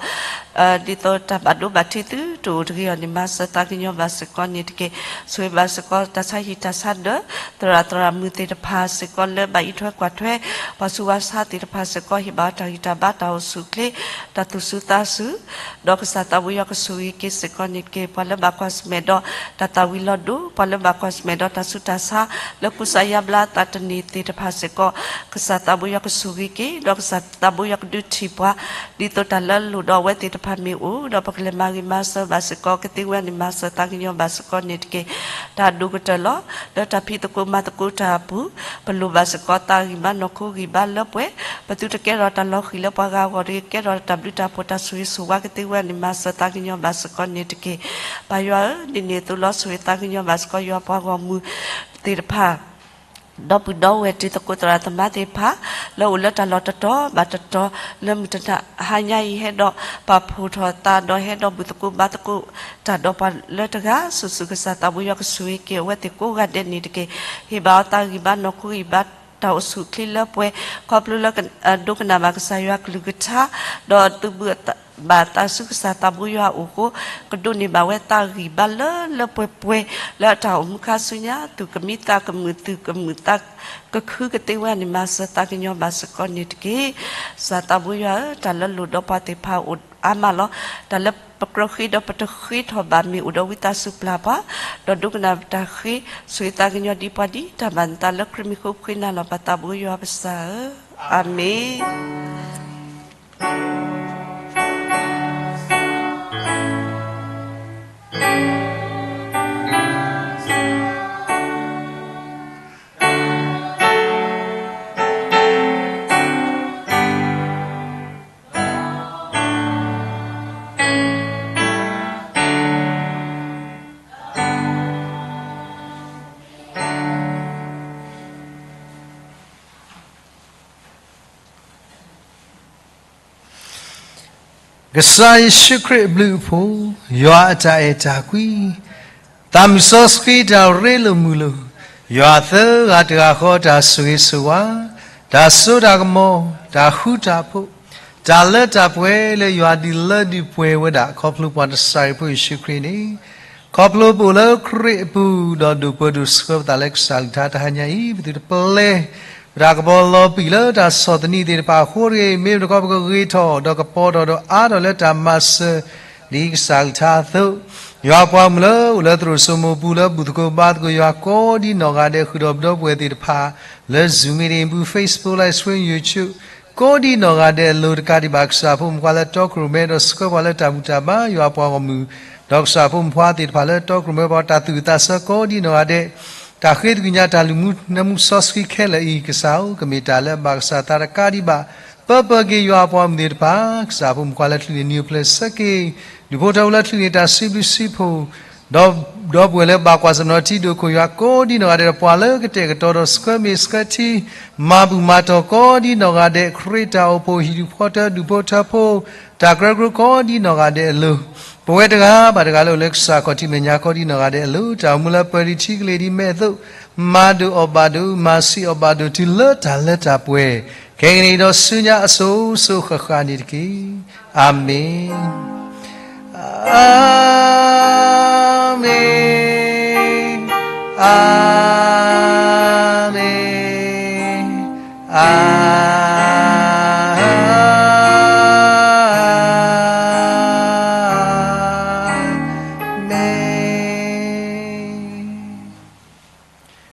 ဒ်သိးတၢ်ဘၣ်ဒိဘၣ်ထံးသုတအိၣ်တဂ့ၤအီၤန့ၣ် မၤစၢၤသးကညီၤဘၣ်စ့ၢ်ကီးန့ၣ်တက့ၢ်. ဆိၣ်ဂ့ၤဘၣ်စ့ၢ်ကီး တၢ်ဆါဟံၣ်တၢ်ဆါဒၢး သရၣ်သရၣ်မုၣ်သ့ၣ်တဖၣ်စ့ၢ်ကီး လၢဘၣ်အံးထွဲကွၢ်ထွဲ ပှၤဆူးပှၤဆါသ့ၣ်တဖၣ်စ့ၢ်ကီး ဟ့ၣ်ဘၣ်တၢ်ဂံၢ်တၢ်ဘါတၢ်အိၣ်ဆူၣ်အိၣ်ချ့ တၢ်သူၣ်စူၤသးစူၤ, ဒီးကစၢ်သးဘိယွၤကဆိၣ်ဂ့ၤက့ၤစ့ၢ်ကီးန့ၣ်တက့ၢ်. ပှၤလၢဘၣ်ကွၢ်ဆၢၣ်မဲာ်ဒီး တၢ်သၣ်ဝံၤလီၤဒိ, ပှၤလၢဘၣ်ကွၢ်ဆၢၣ်မဲာ်ဒီးတၢ်ဆူးတၢ်ဆါ လၢကူစါယါဘျါသးတန့ၢ်သ့ၣ်တဖၣ်စ့ၢ်ကီး ကစၢ်သးဘိယွၤကဆိၣ်ဂ့ၤက့ၤ, ဒီးကစၢ်သးဘိယွၤကဒုးထံၣ်ပှၤ ဒ်သိးတၢ်လၢလိၣ်ဒီးအဝဲသ့ၣ်တဖၣ်မ့ၢ်အိၣ်, ဒီးပကလဲၤမၤဂ့ၤမၤစၢၤဘၣ်စ့ၢ်ကီး ကသ့ဝဲန့ၣ် မၤစၢၤသးကညီၤဘၣ်စ့ၢ်ကီးန့ၣ်တက့ၢ်. တၢ်ဒိၣ်ကတၢၢ်လီၤ. လၢတၢ်ဖံးသကိးမၤသကိးတၢ်အပူၤ ပလိၣ်ဘၣ်စ့ၢ်ကီးသးဂံၢ်ဘါနီၢ်ခိဂံၢ်ဘါလၢပှဲၤ, ပသုတကဲထီၣ်တၢ်လီၤဃံၤလၢပှၤဂၤအဂီၢ်တဂ့ၤ, ကဲထီၣ်တၢ်ဘျုးတၢ်ဖှိၣ်တၢ်ဆိၣ်ဂ့ၤဆိၣ်ဝါ ကသ့ဝဲန့ၣ် မၤစၢၤသးကညီၤဘၣ်စ့ၢ်ကီးန့ၣ်တက့ၢ်. ပၢ်ယွၤဧၢ, ဒ်န့ၣ်အသိးလီၤ ဆိၣ်ဂ့ၤသးကညီၤဘၣ်စ့ၢ်ကီး ယွၤပှၤဂီၢ်မုၢ်သ့ၣ်တဖၣ် ဒီပုၢ်ဒီဝဲၢ်တံၤသကိးသရၣ်သမါသ့ၣ်တဖၣ် လၢအိၣ်လၢတၢ်လီၢ်တတီၤဘၣ်တတီၤ လၢမုၢ်တနၤဟါညါအံၤ ဟဲဒီးပာ်ဖှိၣ်ထီၣ်သးဒီးဟဲဒီးဘူၣ်သကိးဘါသကိးတၢ်ဒီးပှၤလၢတဂၤစုာ်စုာ် ကစၢ်သးဘိယွၤကဆိၣ်ဂ့ၤက့ၤအဝဲသ့ၣ်ကိးဂၤဒဲးန့ၣ်တက့ၢ်. ဟ့ၣ်ဘၣ်အီၤသးဂံၢ်ဘါနီၢ်ခိဂံၢ်ဘါ တၢ်အိၣ်ဆူၣ်အိၣ်ချ့လၢပှဲၤ ခီဖျိလၢ ဒိကနၣ်ဘၣ်ကစၢ်ယွၤကလုၢ်ကထါ ဒီးသုးဘူး ဘၣ်သးဆူကစၢ်သးဘိယွၤအအိၣ်အဃိ ကဒိးန့ၢ်ဘၣ်ဝဲသးဂံၢ်ဘါလၢလၢပှဲၤပှဲၤ လၢအတၢ်အိၣ်မူခါဆူညါ သူၣ်ကမံသးကမုာ် သူၣ်ကမုာ်သးကခုကသ့ဝဲန့ၣ် မၤစၢၤသးကညီၤဘၣ်စ့ၢ်ကီးန့ၣ်တက့ၢ်. ကစၢ်သးဘိယွၤဧၢ, တၢ်လၢလိၣ်ဒီးပှၤသ့ၣ်တဖၣ်အိၣ်အါမးလီၤ. တၢ်လၢပကြၢးဃ့ဒီးပတဃ့ထီၣ်ဘၣ်မ့ၢ်အိၣ်ဒီးဝံသးစူၤပျၢ်ပှၤ, ဒီးဒိကနၣ်ပတၢ်ဃ့ ဆိၣ်ဂ့ၤသးကညီၤဒ်ပှၤဒ်တၢ်ဘၣ်နသးလၢခရံာ်မံၤအဃိ ပဃ့နၤလီၤပသးဘိယွၤပစၢ်ဧၢ, အၤမ့ၣ်. ကစၢ်ယ့ၣ်ၡူးခရံာ်အဘျုးအဖှိၣ်, ယွၤအတၢ်အဲၣ်တၢ်ကွံ, သးမုၢ်စီဆှံတၢ်ရ့လိာ်မုာ်လိာ်, ယွၤသၢဂၤတဂၤဃီတၢ်ဆိၣ်ဂ့ၤဆိၣ်ဝါ, တၢ်စိတၢ်ကမီၤ, တၢ်ဃူတၢ်ဖိး, တၢ်လၢတၢ်ပှဲၤလၢယွၤဒုးလၢဒုးပှဲၤဝဲဒၣ် ခီဖျိပှၤနစၤရ့းဖိယ့ၣ်ၡူးခရံာ်န့ၣ်, ခီဖျိပအိၣ်လၢခရံာ်အပူၤ ဒီးဒိၣ်ပၢဒိၣ်ဆှၢပသးလၢကစၢ်အကလုၢ်ကထါတဟါညါအံၤ, ပသုတပျဲ ပတၢ်ကပီၤလီၤပံာ်လၢတၢ်ဆီၣ်သနံးသ့ၣ်တဖၣ်အဃိတဂ့ၤ, မ့ၢ်ပတခီပကဂ့ၤထီၣ် ဒီးကပီၤထီၣ်ဒီးအါထီၣ်လၢတၢ်မၤစၢၤ ဒ်ကစၢ်အကလုၢ်ကထါအသိး, ယွၤအပှၤမုၣ်လၢအိၣ်လၢသရိာ်စိမိၤပူၤ လၢဘူၣ်သကိးဘါသကိးယွၤကိးဒ်နီၢ်ဂၤဒဲး ဃုာ်ဒီးပဒီပုၢ်ဝဲၢ်သ့ၣ်တဖၣ် လၢ Zoom meeting ပူၤ Facebook Live Stream YouTube ကိးဒ်နီၢ်ဂၤဒဲးအလိၤ တကးဒံးဘၣ် ကစၢ်ဖိမုၣ်ဖိခွါလၢတီခိၣ်ရိၣ်မဲ ဒီးဆှၢပှၤလၢတၢ်ဘူၣ်တၢ်ဘါ ယွၤအပှၤဂီၢ်မုၢ်, ဒီးကစၢ်ဖိမုၣ်ဖိခွါသ့ၣ်တဖၣ်လၢတီခိၣ်ရိၣ်မဲ ပှၤတၢ်သူၣ်ဝံၣ်သးဆၢကိးဒ်နီၢ်ဂၤဒဲး, တၢ်ဃ့သကွံၢ်ညါတၢ်လုၢ်မူနၢမူစီဆှံခဲလၢာ်အံၤ ကစၢ်ဧၢ, ကမ့ၢ်တၢ်လၢအဘၣ်ကစၢ်သးတကးဒံးဘၣ်, ပၢပၢက့ၤယွၤအပှၤမုၣ်သ့ၣ်တဖၣ်, ကစၢ်ဖိမုၣ်ဖိခွါလၢချုးန့ၢ်နံၤအိၣ်ဖျဲၣ်ဆၢက့ၤ, ဒူၣ်ဖိထၢဖိလၢချုးန့ၢ်တၢ်စံးဘျုးစံးဖှိၣ် ဒီး ဒီပုၢ်ဝဲၢ်လၢဘၣ်ကွၢ်ဆၢၣ်နီၤထံဒိၣ်ခိၣ်ယွၤကိးဒ်နီၢ်ဂၤဒဲး ဒီးပှၤလၢကတဲာ်ကတီၤဒီးဆှၢမ့ၢ်ဆှၢထံ, မၤဘူၣ်မၤတီၢ်ကိးဒ်နီၢ်ဂၤဒဲး ခရံာ်တၢ်အိၣ်ဖှိၣ်ဟံၣ်ဒူၣ်ဖီတၢၣ်ဒူၣ်ဖိထၢဖိ, တၢ်ကရၢကရိကိးဒ်နီၢ်ဂၤဒဲးအလိၤ, ပဝဲတဂၤဘၣ်တဂၤလၢအိၣ်လၢကစၢ်ခီၣ်ထံးမဲာ်ညါကိးဒ်နီၢ်ဂၤဒဲးအလိၤ, တၢ်အိၣ်မူလၢပၢၤဒံးထံကလ့ၤဒ်မဲအသိး, မၤဒိၣ်အီၣ်ဘၣ်ဒိၣ်, မၤဆံးအီၣ်ဘၣ်ဒိၣ်တုၤလၢတၢ်လၢတၢ်ပှဲၤ, ခဲကနံၣ်အံၤဒီးဆူညါအစိၤစိၤဃၣ်ဃၣ်န့ၣ်တက့ၢ်. အၤမ့ၣ်, အၤမ့ၣ်, အၤ